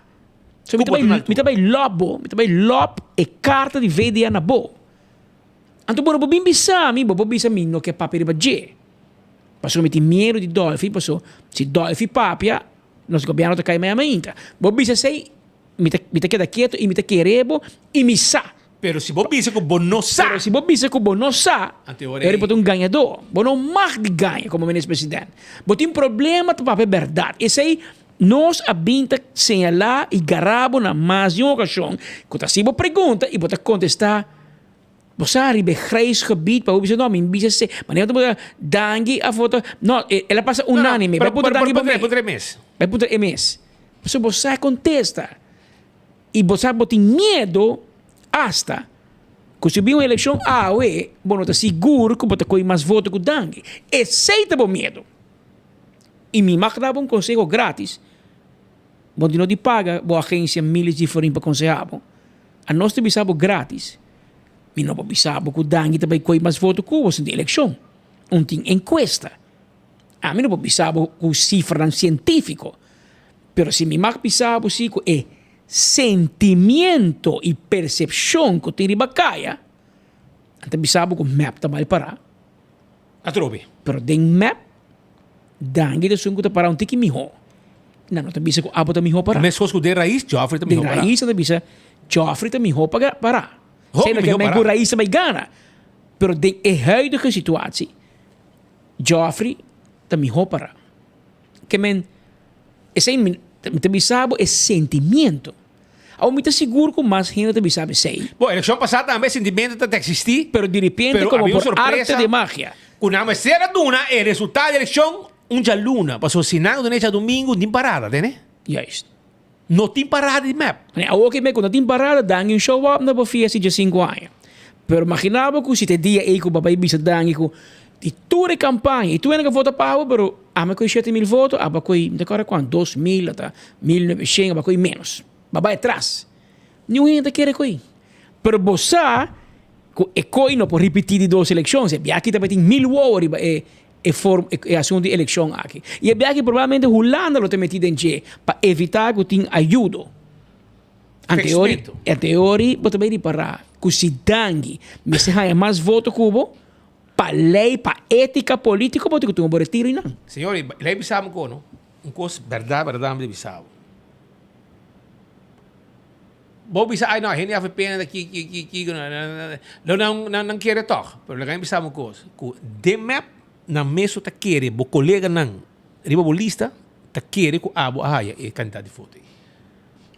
So mi ta bai mi ta bai lòp bo, mi ta bai lòp e karta di VDA na bo. Anto bo no por bin bisa mi, bo por bisa mi no ke papia riba dje. Pasobra mi tin miedu di Dolfi, paso si Dolfi papia, nos gobierno ta kai maya mainta. Bo bisa esei, mi ta mi ta keda ketu i mi ta kere bo i mi sa. Pero si bo bisa ku bo no sa. Pero si bo bisa ku bo no sa, Anto e ora e ora bo ta ei. un gañadó. Bo no mag di gaña komo minister president. Bo tin problema ta papia bèrdat. Esei nos a bin ta señalá i gara bo na mas di un okashon ku ta hasi bo pregunta i bo ta kontestá. Bo sa riba e grijs gebied pa bo bisa no mi bisa se manera bo ta danki a foto no el a pasa unanime bai puntra danki pa mi puntra e mes bai puntra e mes pasobra bo sa e kontesta i bo sa bo tin miedo asta ku si bin un elekshon awe bo no ta sigur ku bo ta kohe mas voto ku danki esei ta bo miedo. I mi mag dabo un konseho gratis. Bo no di paga bo agensia miles di florin pa konseha bo. Anos ta bisa bo gratis. Mi no por bisa bo ku Dangui ta bai koi mas voto ku bo sin di elekshon. Un tin enkuesta. Ami no por bisa bo ku sifranan sientífiko. Pero si mi mag bisa bo si ku e sentimiento i persepshon ku tin riba kaya, nan ta bisa bo ku mep ta mal pará. Atrobe. Pero den mep, Dangui ta esun ku ta pará un tiki mihó. Nan no ta bisa ku abo ta mihó pará. Meskos ku den rais, Geoffrey ta mihó Den pará. rais nan ta bisa Geoffrey ta mihó pará. Hopi Esei no mihó ke men pará. ku rais ta bai gana. Pero den e huidige situatie, Geoffrey ta mihó pará. Ke men, esei mi ta bisa bo e sentimiento. Awor mi ta sigur ku mas hende ta bisa bo esei. Bo, elekshon pasá tambe e sentimiento ta ta eksistí. Pero di repente Pero komo había un por arte sorpresa de magia. ku nan mester a duna e resultado di elekshon un djaluna. Pasobra si nan a duna e djadumingu tin parada, tene? Juist. No tin parada di mep. Mane awor ke mep ku no tin parada Dangui un show up na bo fiesta di diesinku aña. Pero imagina bo ku si ta e dia ei ku bo a bai bisa Dangui ku di tur e kampaña i tur hende ku a vota pa bo pero ami a kohe 7000 voto abo a kohe mi ta kòrda kuantu 2000 ata 1900 abo a kohe ménos. Bo a bai atras. Niun hende ta kere kohe. Pero bo sa ku e kohe no por ripití di dos elekshon. Si e biaha aki ta bai tin mil wowo riba e e form e asuntu di elekshon aki. I e biaha aki probablemente Hulanda lo ta meti den dje pa evitá ku tin ayudo. Anteori anteori bo ta bai ripará ku si Dangui mester haña mas voto ku bo, pa lei, pa étika polítiko bo tin ku tuma bo retiro einan. Señor, lei bisa mi kono, un kos bèrdat bèrdat mi ta bisa bo. Bo bisa ay no hende avp nan ta ki ki ki ki lo nan nan kere tog pero laga mi bisa bo un kos ku den mep nan mesun ta kere bo koleganan riba bo lista ta kere ku abo a haya e kantidat di voto ei.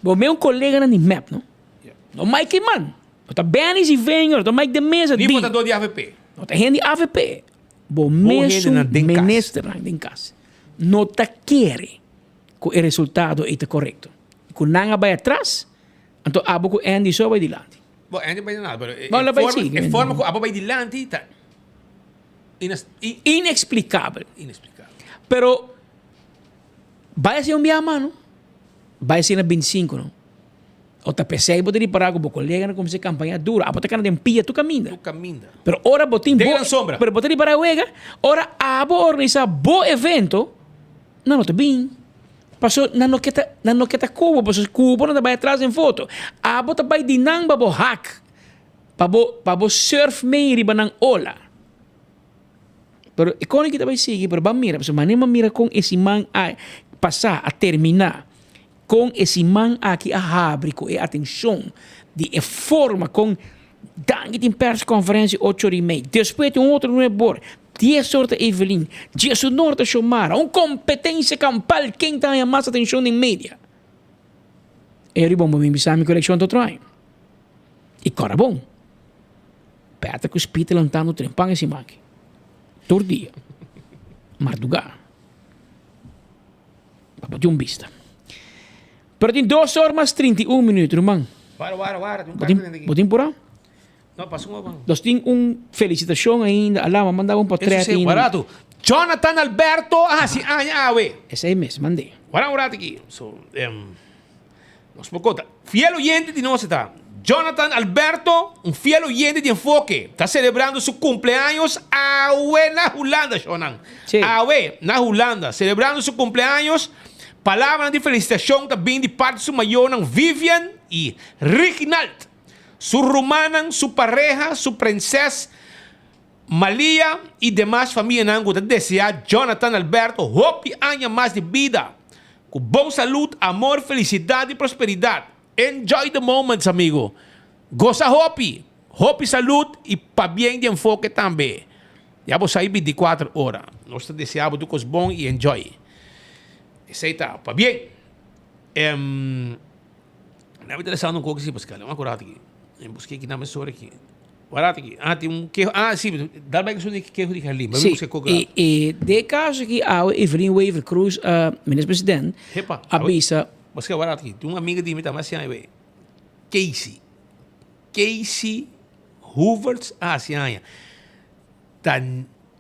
Bo mes un koleganan di mep no no Mike Eman no ta Benny Zievinger no ta Mike de Meza Ni di votador di avp. No ta hende di avp bo Bo mesun hendenan den kas. ministernan den kas no ta kere ku e resultado ei ta korekto. Ku nan a bai atras, anto abo ku Andy so a bai dilanti. Bo, Andy a bai dilanti, pero e Bo, la bai forma, sigui. e forma ku abo bai dilanti ta ines, i, Inexplicabel. Inexplicabel. Pero bai hasi un biaha mas no. Bai hasi na bintisinko no. O ta pesei bo ta ripará ku bo koleganan kuminsá kampañá duro. Abo ta kana den pia tur kaminda. Tur kaminda. Pero ora bo tin Den bo nan sombra. Pero bo ta ripará wega, ora abo organisá bo evento, nan no ta bin. Paso nan no ke ta nan no ke ta ku bo paso ku bo nan ta bai atras den foto. Abo ta bai di nan pa bo hak pa bo pa bo surf mei riba nan ola. Pero e koni ki ta bai sigui pero ban mira pasobra manera ban mira kon e siman a pasa a termina kon e siman aki a habri ku e atenshon di e forma kon Dangui tin persconferencia ocho ora y mei despues tin otro nuebe ora Dies or ta Evelyn, diesunor ta Xiomara, un competencia campal ken ta haña mas atencion den media. E ori bon bo mi bisa mi cu eleccion ta otro aña. Y cora bon. Peter cu Speed ta lantando trempan e siman aki. Tur dia. Marduga. Pa bo tin un bista. Pero tin dos or mas 31 minuut, ruman. Wara, wara, wara. Bo tin, bo tin pura? No, pasa un oban. Nos tin un felicitacion ainda. Alama, manda un portret Eso sí, ainda. barato. Jonathan Alberto a hasi aña awe. Esey mes, mand'é. Wara un rato aki. So, em, nos por conta. Fiel oyente di nos ta. Jonathan Alberto, un fiel oyente di Enfoke, ta celebrando su cumpleaños awe na Hulanda, shonan. Sí. Awe na Hulanda, celebrando su cumpleaños. Palabranan di felicitacion ta bin di parti su mayornan Vivian y Reginald. Su rumannan, su pareha, su prenses Malia y demas famianan cu ta desea Jonathan Alberto hopi aña mas di bida, cu bon salud, amor, felicidad y prosperidad. Enjoy the moments amigo. Goza hopi, hopi salud y pabien di Enfoke tambe. Ya bo sa y 24 ora. Nos ta desea bo tur cos bon y enjoy. Esey ta pabien. Na mi ta lesando un koki si Pascal, un akurá aki. Mi buska aki na mi sore aki. Warat aki. Ah, tin un keho. Ah, si, dal bai ku di keho di Herlin. Si, e e de kaso aki awe Evelyn Wever Croes, minister president, Hepa, a bisa. Pascal, warat aki. Tin un amiga di mi tambe hasi aña wey. Casey. Casey Hooverts a hasi aña. Ta.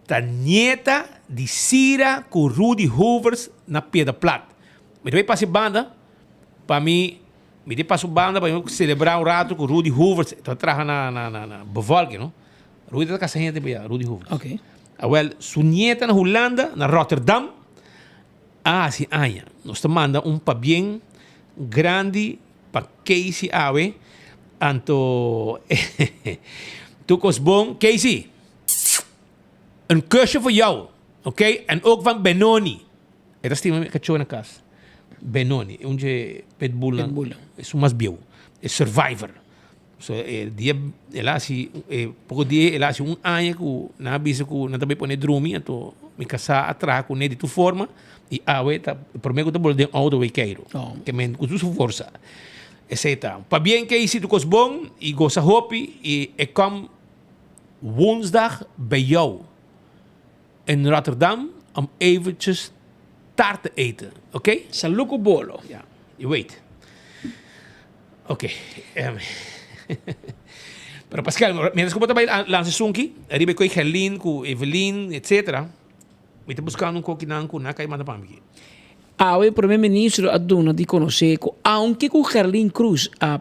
Ta nieta di Sira ku Rudy Hoovers na Piedra Plat. Mi ta bai pasa e banda pa mi mi ta pasa un banda pa mi selebrá un ratu ku Rudy Hoovers ta traha na na na na bevolking no. Rudy ta kasa hende pa ya Rudy Hoovers. Okay. Awel su nieta na Hulanda na Rotterdam a hasi aña. Nos ta manda un pabien grandi pa Casey awe anto tur kos bon Casey. Een kusje voor jou, oké? En ook van Benoni. E ta stima mi kachó na kas. Benoni, un dje pitbullnan. Pitbullnan. Esun mas bieu. E survivor. So e dia el a hasi, e poko dia el a hasi un aña ku nan a bisa ku nan ta bai pone drumi, anto mi kasá a traha kuné di tur forma i awe ta e promé ku ta bole den outo bai keiru. Ke men ku tur su forsa. Esei ta. Pabien Casey tur kos bon i gosa hopi i e kom Woensdag bij jou in Rotterdam om eventjes taart te eten, oké? Salú ku bolo. Ja, je weet. Oké. Pero Pascal, mientras ku bo ta bai lansa esunki, riba e koe Gerlin ku Evelyn, etcetera, mi ta buskando un kokinan ku nan kai manda pa mi aki. Awe Prome Ministro a duna di konosé ku aunke ku Gerlin Cruz a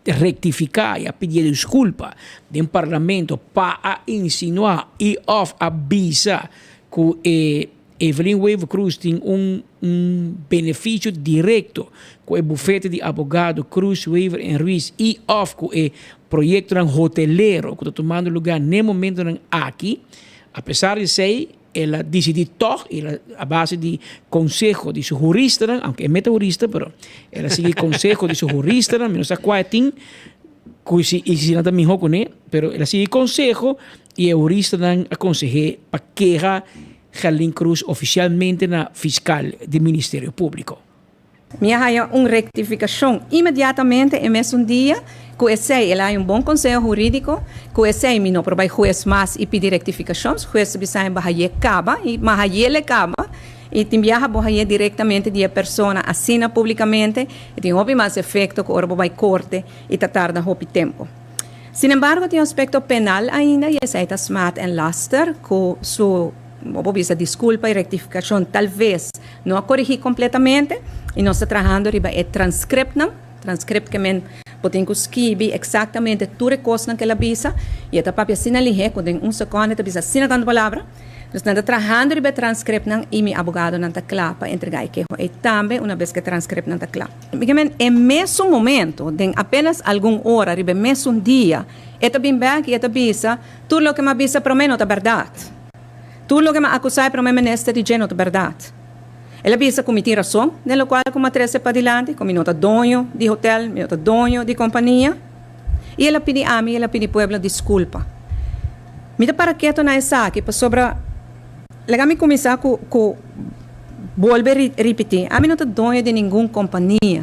rectifica y a pidi disculpa den parlamento pa a insinua y of a bisa cu e Evelyn Wever Croes tin un un beneficio directo cu e bufete di abogado Croes, Wever en Ruiz y of cu e proyectonan hotelero cu ta tumando lugar n'e momentonan aki. A pesar di esey El a disidí tòg, el a a base di konseho di su huristanan, aunke e meta hurista, pero el a sigui konseho di su huristanan, mi no sa kua e tin, ku si i si nan ta mihó kuné, pero el a sigui konseho i e huristanan a konseh'é pa keha Gerlin Cruz ofisialmente na fiskal di Ministerio Públiko. Mi a haya un rectificacion inmediatamente e mesun dia. Cu esey el a haya un bon conseho huridico. Cu esey mi no por bay huez mas y pidi rectificacion. Huez ta bisa bo haye caba y ma hayele caba y tin biaha bo haye directamente di e persona asina publicamente y tin hopi mas efecto cu ora bo bay corte y ta tarda hopi tempo. Sin embargo tin un aspecto penal ainda y esey ta smaad en laster cu su. Bo por bisa disculpa y rectificacion tal vez no a corigi completamente y nos ta trahando riba e transcriptnan, transcript ke men bo tin cu skibi exactamente tur e cosnan cu el a bisa y e ta papia asina lihe cu den un seconde e ta bisa asina tanto palabra. Dus nan ta trahando riba e transcriptnan y mi abogadonan ta cla pa entrega e keho ey tambe una bes cu e transcriptnan ta cla. Ke men e mesun momento, den apenas algun ora riba e mesun dia, e ta bin bek y e ta bisa tur loke mi a bisa prome no ta berdad. Tur loke mi a akusá e prome minister di dje no ta bèrdat. El a bisa ku mi tin rason den lokual ku mi a trese padilanti, ku mi no ta doño di hotel, mi no ta doño di kompania. I el a pidi ami i el a pidi pueblo diskulpa. Mi ta para keto na esaki pasobra laga mi kuminsá ku ku bolbe ripití, ami no ta doño di ningun kompania.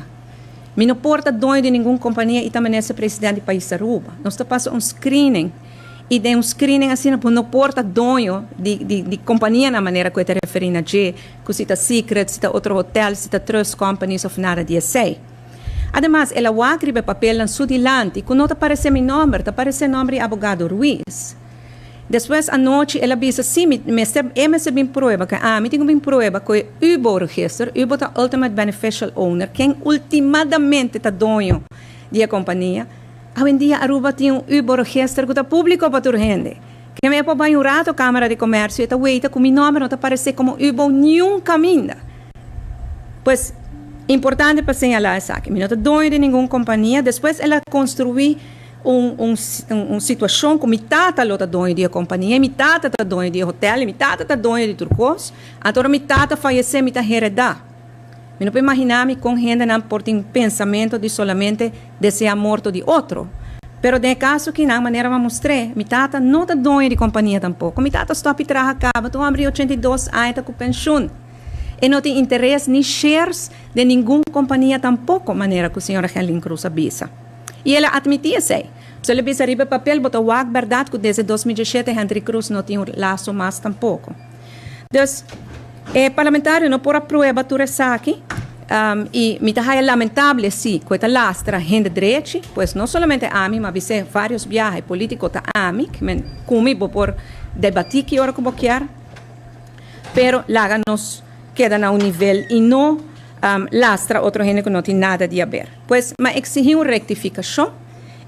Mi no por ta doño di ningun kompania i ta minister president di pais Aruba. Nos ta pasa un screening. I den un screening asina bo no por ta doño di di di companianan manera cu e ta referi na dje, cu si ta Secret, si ta otro hotel, si ta trust companies of nada di esey. Ademas el a wak riba e papelnan su dilanti cu no ta parece mi nomber, ta parece nomber di abogado Ruiz. Despues anochi el a bisa si mi mester e mester bin prueba cu ami tin cu bin prueba cu e UBO register, UBO ta Ultimate Beneficial Owner, ken ultimadamente ta doño di e compania. Awendia Aruba tin un Ubo-register ku ta públiko pa tur hende. Ke mi a por bai un rato Kámara di Komèrsio e ta weita ku mi nòmber no ta paresé komo Ubo niun kaminda. Pues, importante pa señalá esaki. Mi no ta doño di ningun kompania. Despues el a konstruí un un un situashon ku mi tata lo ta doño di e kompania i mi tata ta doño di e hotèl i mi tata ta doño di tur kos. Anto ora mi tata fayesé mi ta heredá. Mi no por imaginá mi kon hendenan por tin pensamentu di solamente deseá morto di otro. Pero den e kaso kinan, manera mi a mustr'é, mi tata no ta doño di kompania tampoko. Mi tata stòp di traha kaba, ta un hòmber di 82 aña ta ku penshun. E no tin interes ni shares den ningun kompania tampoko, manera ku señora Gerlin Cruz a bisa. I el a atmití esei. So el a bisa riba e papel, bo ta wak bèrdat ku desde 2017 Hendrik Cruz no tin un laso mas tampoko. Dus, e parlamentario no por a prueba tur esaki y mi ta haya lamentable si cu e ta lastra hende drechi, pues no solamente ami, ma bis'é varios biaha e politico ta ami, men cu mi bo por debatí ki ora ku bo kier, pero laga nos keda na un nivel i no lastra otro hende ku no tin nada di haber. Pues m'a eksigí un rektifikashon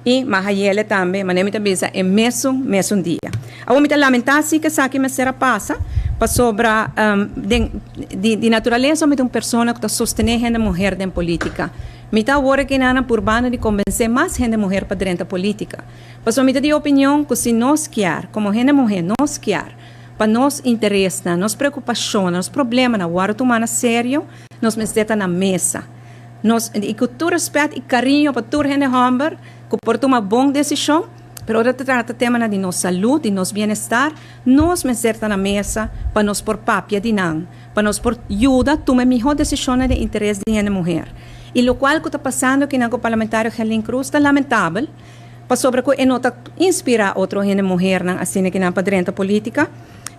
i m'a hayele tambe, manera mi ta bisa, e mesun mesun dia. Awor mi ta lamentá si ku esaki mester a pasa, pasobra den di naturalesa mi ta un persona ku ta sostené hende muher den polítika. Mi ta awor aki nan a purbando di kombensé mas hende muher pa drenta polítika. Pasobra mi ta di opinion ku si nos kier, komo hende muhé, nos kier pa nos interesnan, nos preokupashonnan, nos problemanan wòrdu tumá na serio, nos mester ta na mesa. Nos, i ku tur rèspèt i kariño pa tur hende hòmber ku por tuma bon desishon, pero ora ta trata temanan di nos salud, di nos bienestar, nos mester ta na mesa pa nos por papia di nan, pa nos por yuda tuma e mihó desishonnan den interes di hende muher. I lokual ku ta pasando akinan ku Parlamentario Gerlin Cruz ta lamentabel, pasobra ku e no ta inspirá otro hende muhernan asina kinan pa drenta polítika,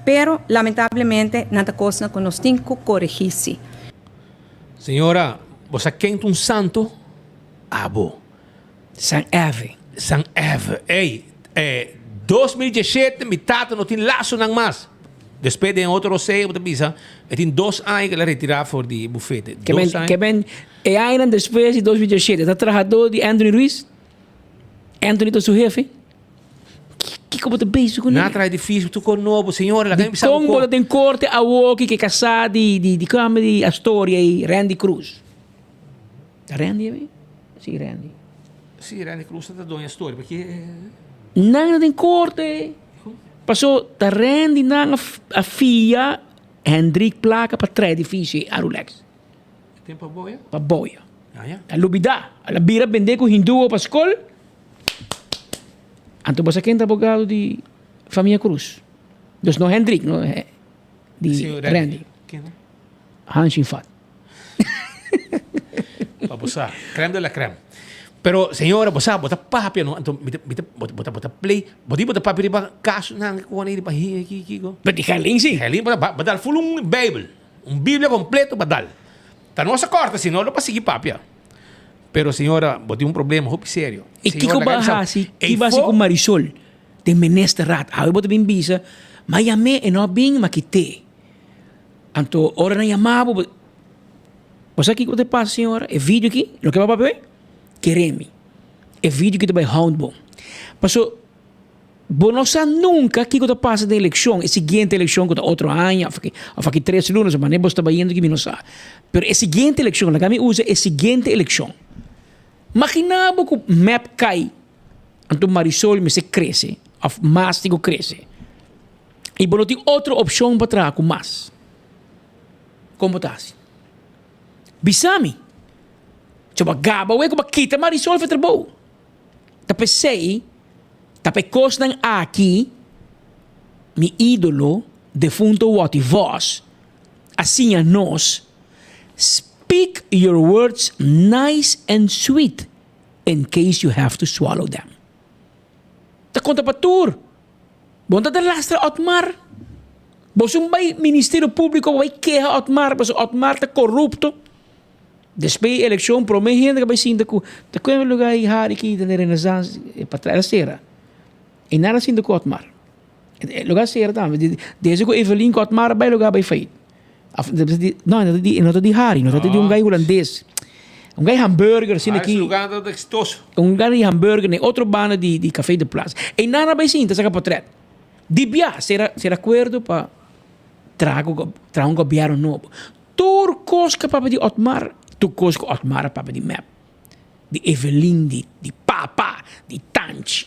pero lamentablemente nan ta kosnan ku nos tin ku koregí sí. Señora, bo sa ken ta un santo? Abo. San Eve. San Eve. Ey, eh, 2017 mi tata no tin lasonan mas. Despues den otro roseo bo ta bisa, e tin dos aña ku el a retirá for di bufete. Ke men, Dos aña. ke men, e añanan despues di 2017 ta trahadó di Anthony Ruiz. Anthony ta su hefe. Kiko bo ta bezig ku Nan a traha edifisio tur kon nobo, señora, laga mi bisa bo Dikon bo ta den korte awoki ke kasá di di di kome di Astoria i Randy Cruz? Ta Randy abi? Si Randy. Si Randy Cruz ta doño Astoria, pakie? Nan ta den korte. Paso ta Randy nan a fia Hendrik plaka pa traha edifisio ei Arulex. Tem pa boya? Pa boya. A lubida. A bira bende ku hinduo pa skol. Anto bo sa ken ta abogado di famia Cruz? Dus no Hendrik, no di Randy. Hanshin Fat. Pa bo sa, crème de la crème. Pero señora, bo sa, bo ta papia no, anto mi ta, mi ta, bo ta, bo ta play, bo di bo ta papia riba kasonan ku wani riba hi, ki, kiko. Pero di Gerlin si. Gerlin bo ta, bo ta full un bijbel. Un Biblia completo pa dal. Ta nos a corta, si no lo pa sigui papia. Pero señora, bo tin un problema hopi serio. Y Señora, kiko laga ba mi sa, hasi? Ey Ki ba hasi fo- ku Marisol den ministerraad? Awe bo ta bin bisa, ma yam'é e no a bin, ma kit'é. Anto ora nan yama bo, bo bo sa kiko ta pasa señora? E video aki, loke bo a papia hoy, kere mi. E video aki ta bai hound bo. Paso Bo no sa nunca kico ta pasa den eleccion, e siguiente eleccion cu ta otro aña of aki of aki tres luna, so manera bo sta bayendo aki mi no sa. Pero e siguiente eleccion, laga mi usa e siguiente eleccion. Magina bo cu mep cay, anto Marisol mester crece of mas tin cu crece. Y bo no tin otro opcion pa traha cu mas. Con bo ta haci? Bisa mi. So bo a gaba we cu bo a kita Marisol for trabou. Ta p'esei, ta p'e kosnan aki mi ídolo, defunto Watty Vos, a siña nos, Speak your words nice and sweet in case you have to swallow them. Ta konta pa tur. Bo no ta lastra Otmar. Bo sun bai Ministerio Públiko, bo bai keha Otmar pasobra Otmar ta korupto. Despues di eleccion prome hende ka bai sinta ku ta kue lugar i hari ki den Renaissance e pa tras sera e nada sinta ku Otmar e lugar sera tambe desde ku Evelyn ku Otmar a bai lugar bai fait no e no ta di hari no ta di un gai hulandes un gai hamburger asina aki un lugar di hamburger na e otro banda di Café de Plaza e nada bai sinta saka potret di bia sera sera akuerdo pa traha un gobierno nobo. Tur kos ku a papia di Otmar, tur kos ku Otmar a papia di mep, di Evelyn, di di papa, di tanchi.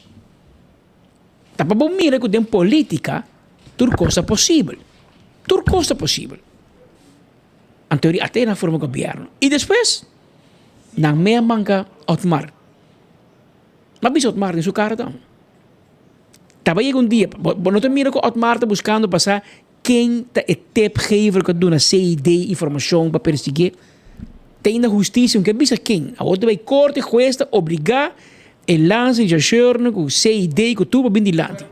Ta pa bo mira ku den politika tur kos ta posibel. Tur kos ta posibel. Anto di Athena a forma gobièrnu i despues nan mea manka Otmar. M'a bisa Otmar den su kara ta. Taba yega un dia, bo no ta mira ku Otmar ta buskando pa sa Ken ta e tipgever ku a duna CID informashon pa persiguié? Ta ainda hustisia, un ke bisa ken. Awor ta bai korte, hues ta obligá e lansa di chauffeurnan ku CID ku tur pa bin dilanti.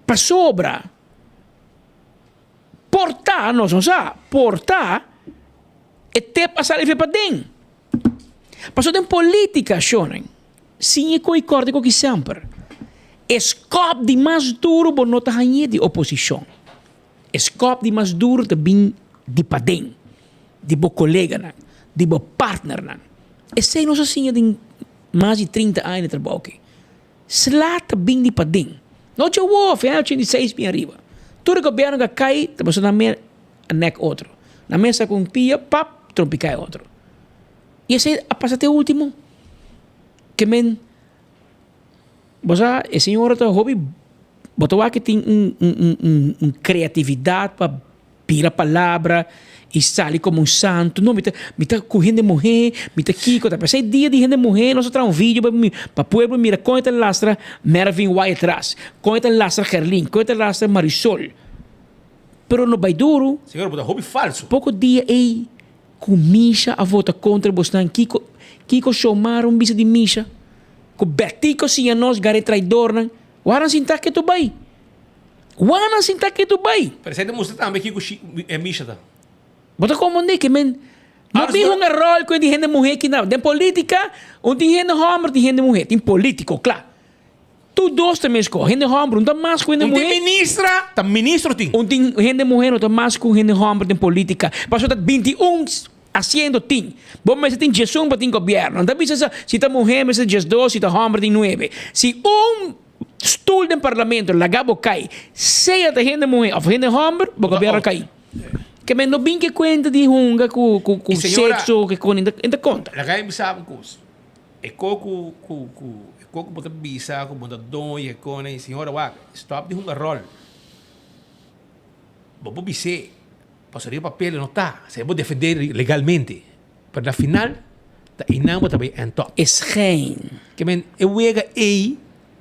Pasobra por ta, nos no sa, por ta e tip a sali fe paden. Pasobra den politica, shornan, siña koe korte koki semper. E skòp di mas duru bo no ta hañ'é di oposishon. E skòp di mas duru ta bin di paden, di bo koleganan, di bo partnernan. Esei nos a siña den mas di 30 aña di trabou aki. Sla ta bin di paden. No dje awor, fin aña 86 bin ariba. Tur e gobierno ku a kai ta pasobra nan mes a nek otro. Nan mes a ku un pia, pap, trompiká e otro. I esei a pasa te ultimo. Ke men, bo sa, e señora ta hopi, bo ta wak ke tin un un un un un kreatividat pa bira palabra i sali komo un santu. No, mi ta mi ta ku hende muhé, mi ta kiko. Ta p'esei dia di hende muhé nos a traha un video pa pa pueblo mira kon e ta lastra Mervin Wyatt-Ras, kon e ta lastra Gerlin, kon e ta lastra Marisol. Pero no bai duru. Señora, bo ta hopi falso. Poko dia ei Ku Misha a vota kontra bosnan kiko kiko Xiomara un bisa di Misha ku Bertico siña nos gara e traidornan wak nan sinta ketu bai wak nan sinta ketu bai. Pero esei ta mustra tambe kiko e Misha ta. Bo ta komprende ke men no bin hunga rol ku e di hende muhe kina den politica un tin hende homber tin hende muhe tin politico kla Tur dos ta mesco. Hende homber no ta mas cu hende Un tin muher. ministra, ta ministro tin. Un tin hende muher no ta mas cu hende homber den politica. Pasobra ta 21 asiento tin. Bo mester tin diesun pa tin gobierno. Nan ta bisa sa si ta muher mester 12, si ta homber tin nuebe. Si un stoel den parlamento laga bo cay, sea ta hende muher of hende homber, bo gobierno a cay. Ke men no bin ke cuenta di hunga cu cu cu Y señora, sexo, ke con, e ta conta. Laga mi bisa un cos. E ko ku ku ku e ko ku bo ta bisa ku bo ta don i e kone i señora wak stop di hunga ròl. Bo por bis'é pasobra riba papel e no ta, esei bo defendé legalmente, pero na final ta einan bo ta bai end up. E schijn. Ke men e wega ei.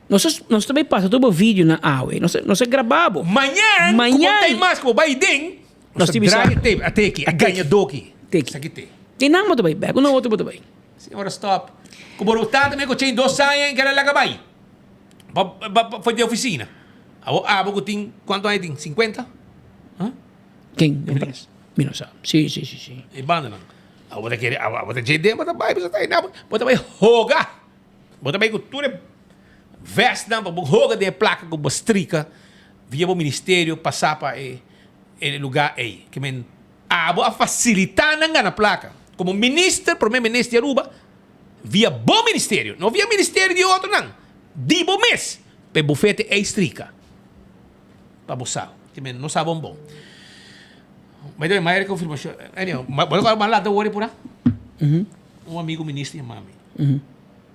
Nos a nos ta bai pasa tur bo videonan awe, nos a nos a graba bo. Mañan ku bo ta ei mas ku bo bai den, nos ta draai e tape, a teki, a gaña doki. Teki. Esaki te. Einan bo ta bai bèk, una otro bo ta bai. Señora stop. Ku bo tata mi ku chin dos aña en kere laga bai. Pa pa for di oficina. Abo abo ku tin kuantu aña tin? 50? Huh? Ken? Mi no sa. Si si si si. E banda nan. Abo ta kere abo ta dje den bo ta bai bo ta bai bo ta bai hoga. Bo ta bai ku tur e vest nan pa bo hoga den e plaka ku bo strika via bo ministerio pasa pa e e lugar ei. Ke men Abo a facilita nan gana placa. Como minister, prome minister di Aruba, via bo ministerio, no via ministerio di otronan, di bo mes, pa e bufete ey strika. Pa bo sa. Te men no sa bon bon. By the way, mayor confirmacion. Anyhow, bo ta acorda mas laat ta wori pura? Un amigo minister yama mi.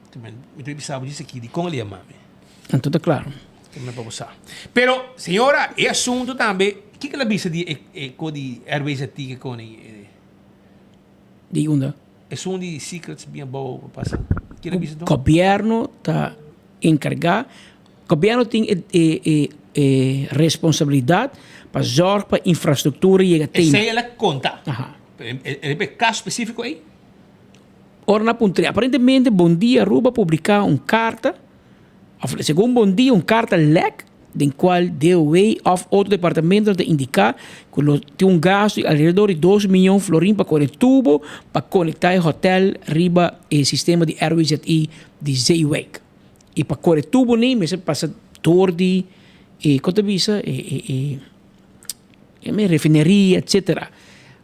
Te men, mi ta bisa bo djis aki di con el yama mi. Anto ta claro. Te pa bo sa. Pero, señora, e asunto tambe, kiko el a bisa di e e ko di RWZT ke kon e? Di unda? Esun di secrets bien abou pa pasa. Kiko el a bisa to? Gobierno ta encarga, gobierno tin e e e e responsabilidad pa zorg pa infrastructura yega te. Esey el a conta. Aha. Pero e e caso specifico ey? Ora nan a puntra, aparentemente Bon Dia Aruba a publica un carta. Of segun Bon Dia un karta lèk den kual DOW òf otro departamentonan ta indiká ku lo tin un gastu di alrededor di dos miyon florin pa kore tubo pa konektá e hotèl riba e sistema di RWZI di Zeewijk. I pa kore tubo nei mester pasa dor di e kon ta bisa e e e e refineria etcetera.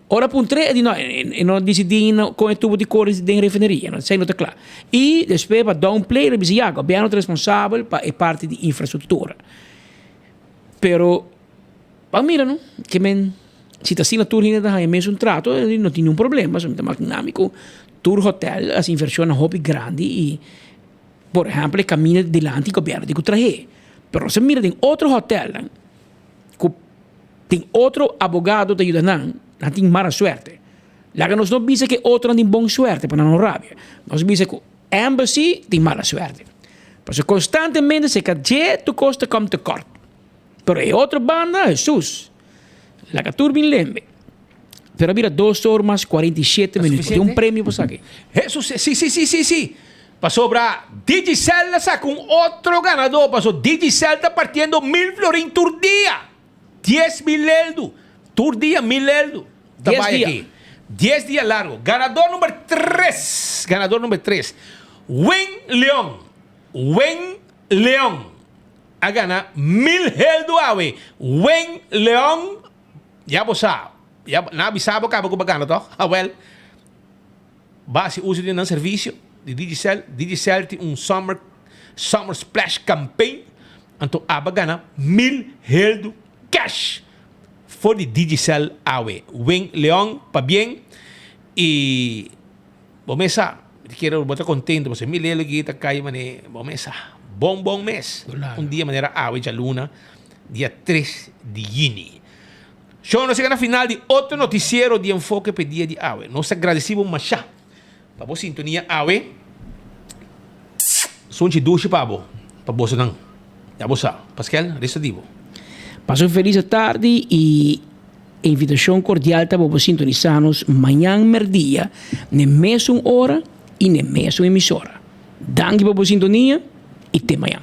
Ora puntr'é e di no, e no disidí ainda kon e tubo di kore den refineria, no, esei no ta kla. I despues pa downplay lo bisa ya, gobièrnu ta responsabel pa e parti di infrastruktura. Pero ban mira no, ke men si ta asina tur hende ta haña mesun trato no tin niun problema, pasobra mi ta makina mi ku tur hotèl hasi invershonnan hopi grandi i por ehèmpel e kaminda dilanti gobièrnu tin ku trah'é. Pero nos a mira den otro hotèlnan ku Tin otro abogado ta yuda nan, nan tin mala suerte. Laga nos no bisa ku e otronan tin bon suerte pa nan no rabia. Nos bisa ku embassy tin mala suerte. Pasobra konstantemente se ka dje tur kos ta kom tekort. Pero e otro banda, Hesus, laga tur bin lembe. Pero a bira dos or mas 47 minuut. Tin un premio pa esaki. Hesus, si, si, si, si, si. Pasobra Digicel a saka un otro ganadó, pasobra Digicel ta partiendo mil florin tur dia. 10,000 eldu. Tur dia mil eldu. Ta Dies bai dia. aki. Dies dia largo. Ganador number tres. Ganador number tres. Wen Leon. Wen Leon. a gana mil heldu awe. Wen Leon, ya bo sa, ya nan a bisa bo kaba ku bo a gana tòg? Awèl, bo hasi uso di nan servisio di Digicel. Digicel tin un summer summer splash campaign, anto abo a gana mil heldu cash for di Digicel awe. Wen Leon, pabien i Bo mes sa, mi ta kere bo ta contento pasobra mi lelo aki ta cay mane bo mes sa bon bon mes. Un dia manera awe djaluna dia tres di juni. Shon nos yega na final di otro noticiero di Enfoke p'e dia di awe. Nos ta gradeci bo masha pa bo sintonia awe. Sunchi dushi pa bo, pa bosonan. Ya bo sa. Paskel, resto di bo. Pasa un feliz atardi y E invitacion cordial ta pa bo sintonisa nos mañan merdia n'e mesun ora y n'e mesun emisora. Danki pa bo sintonia y te mañan.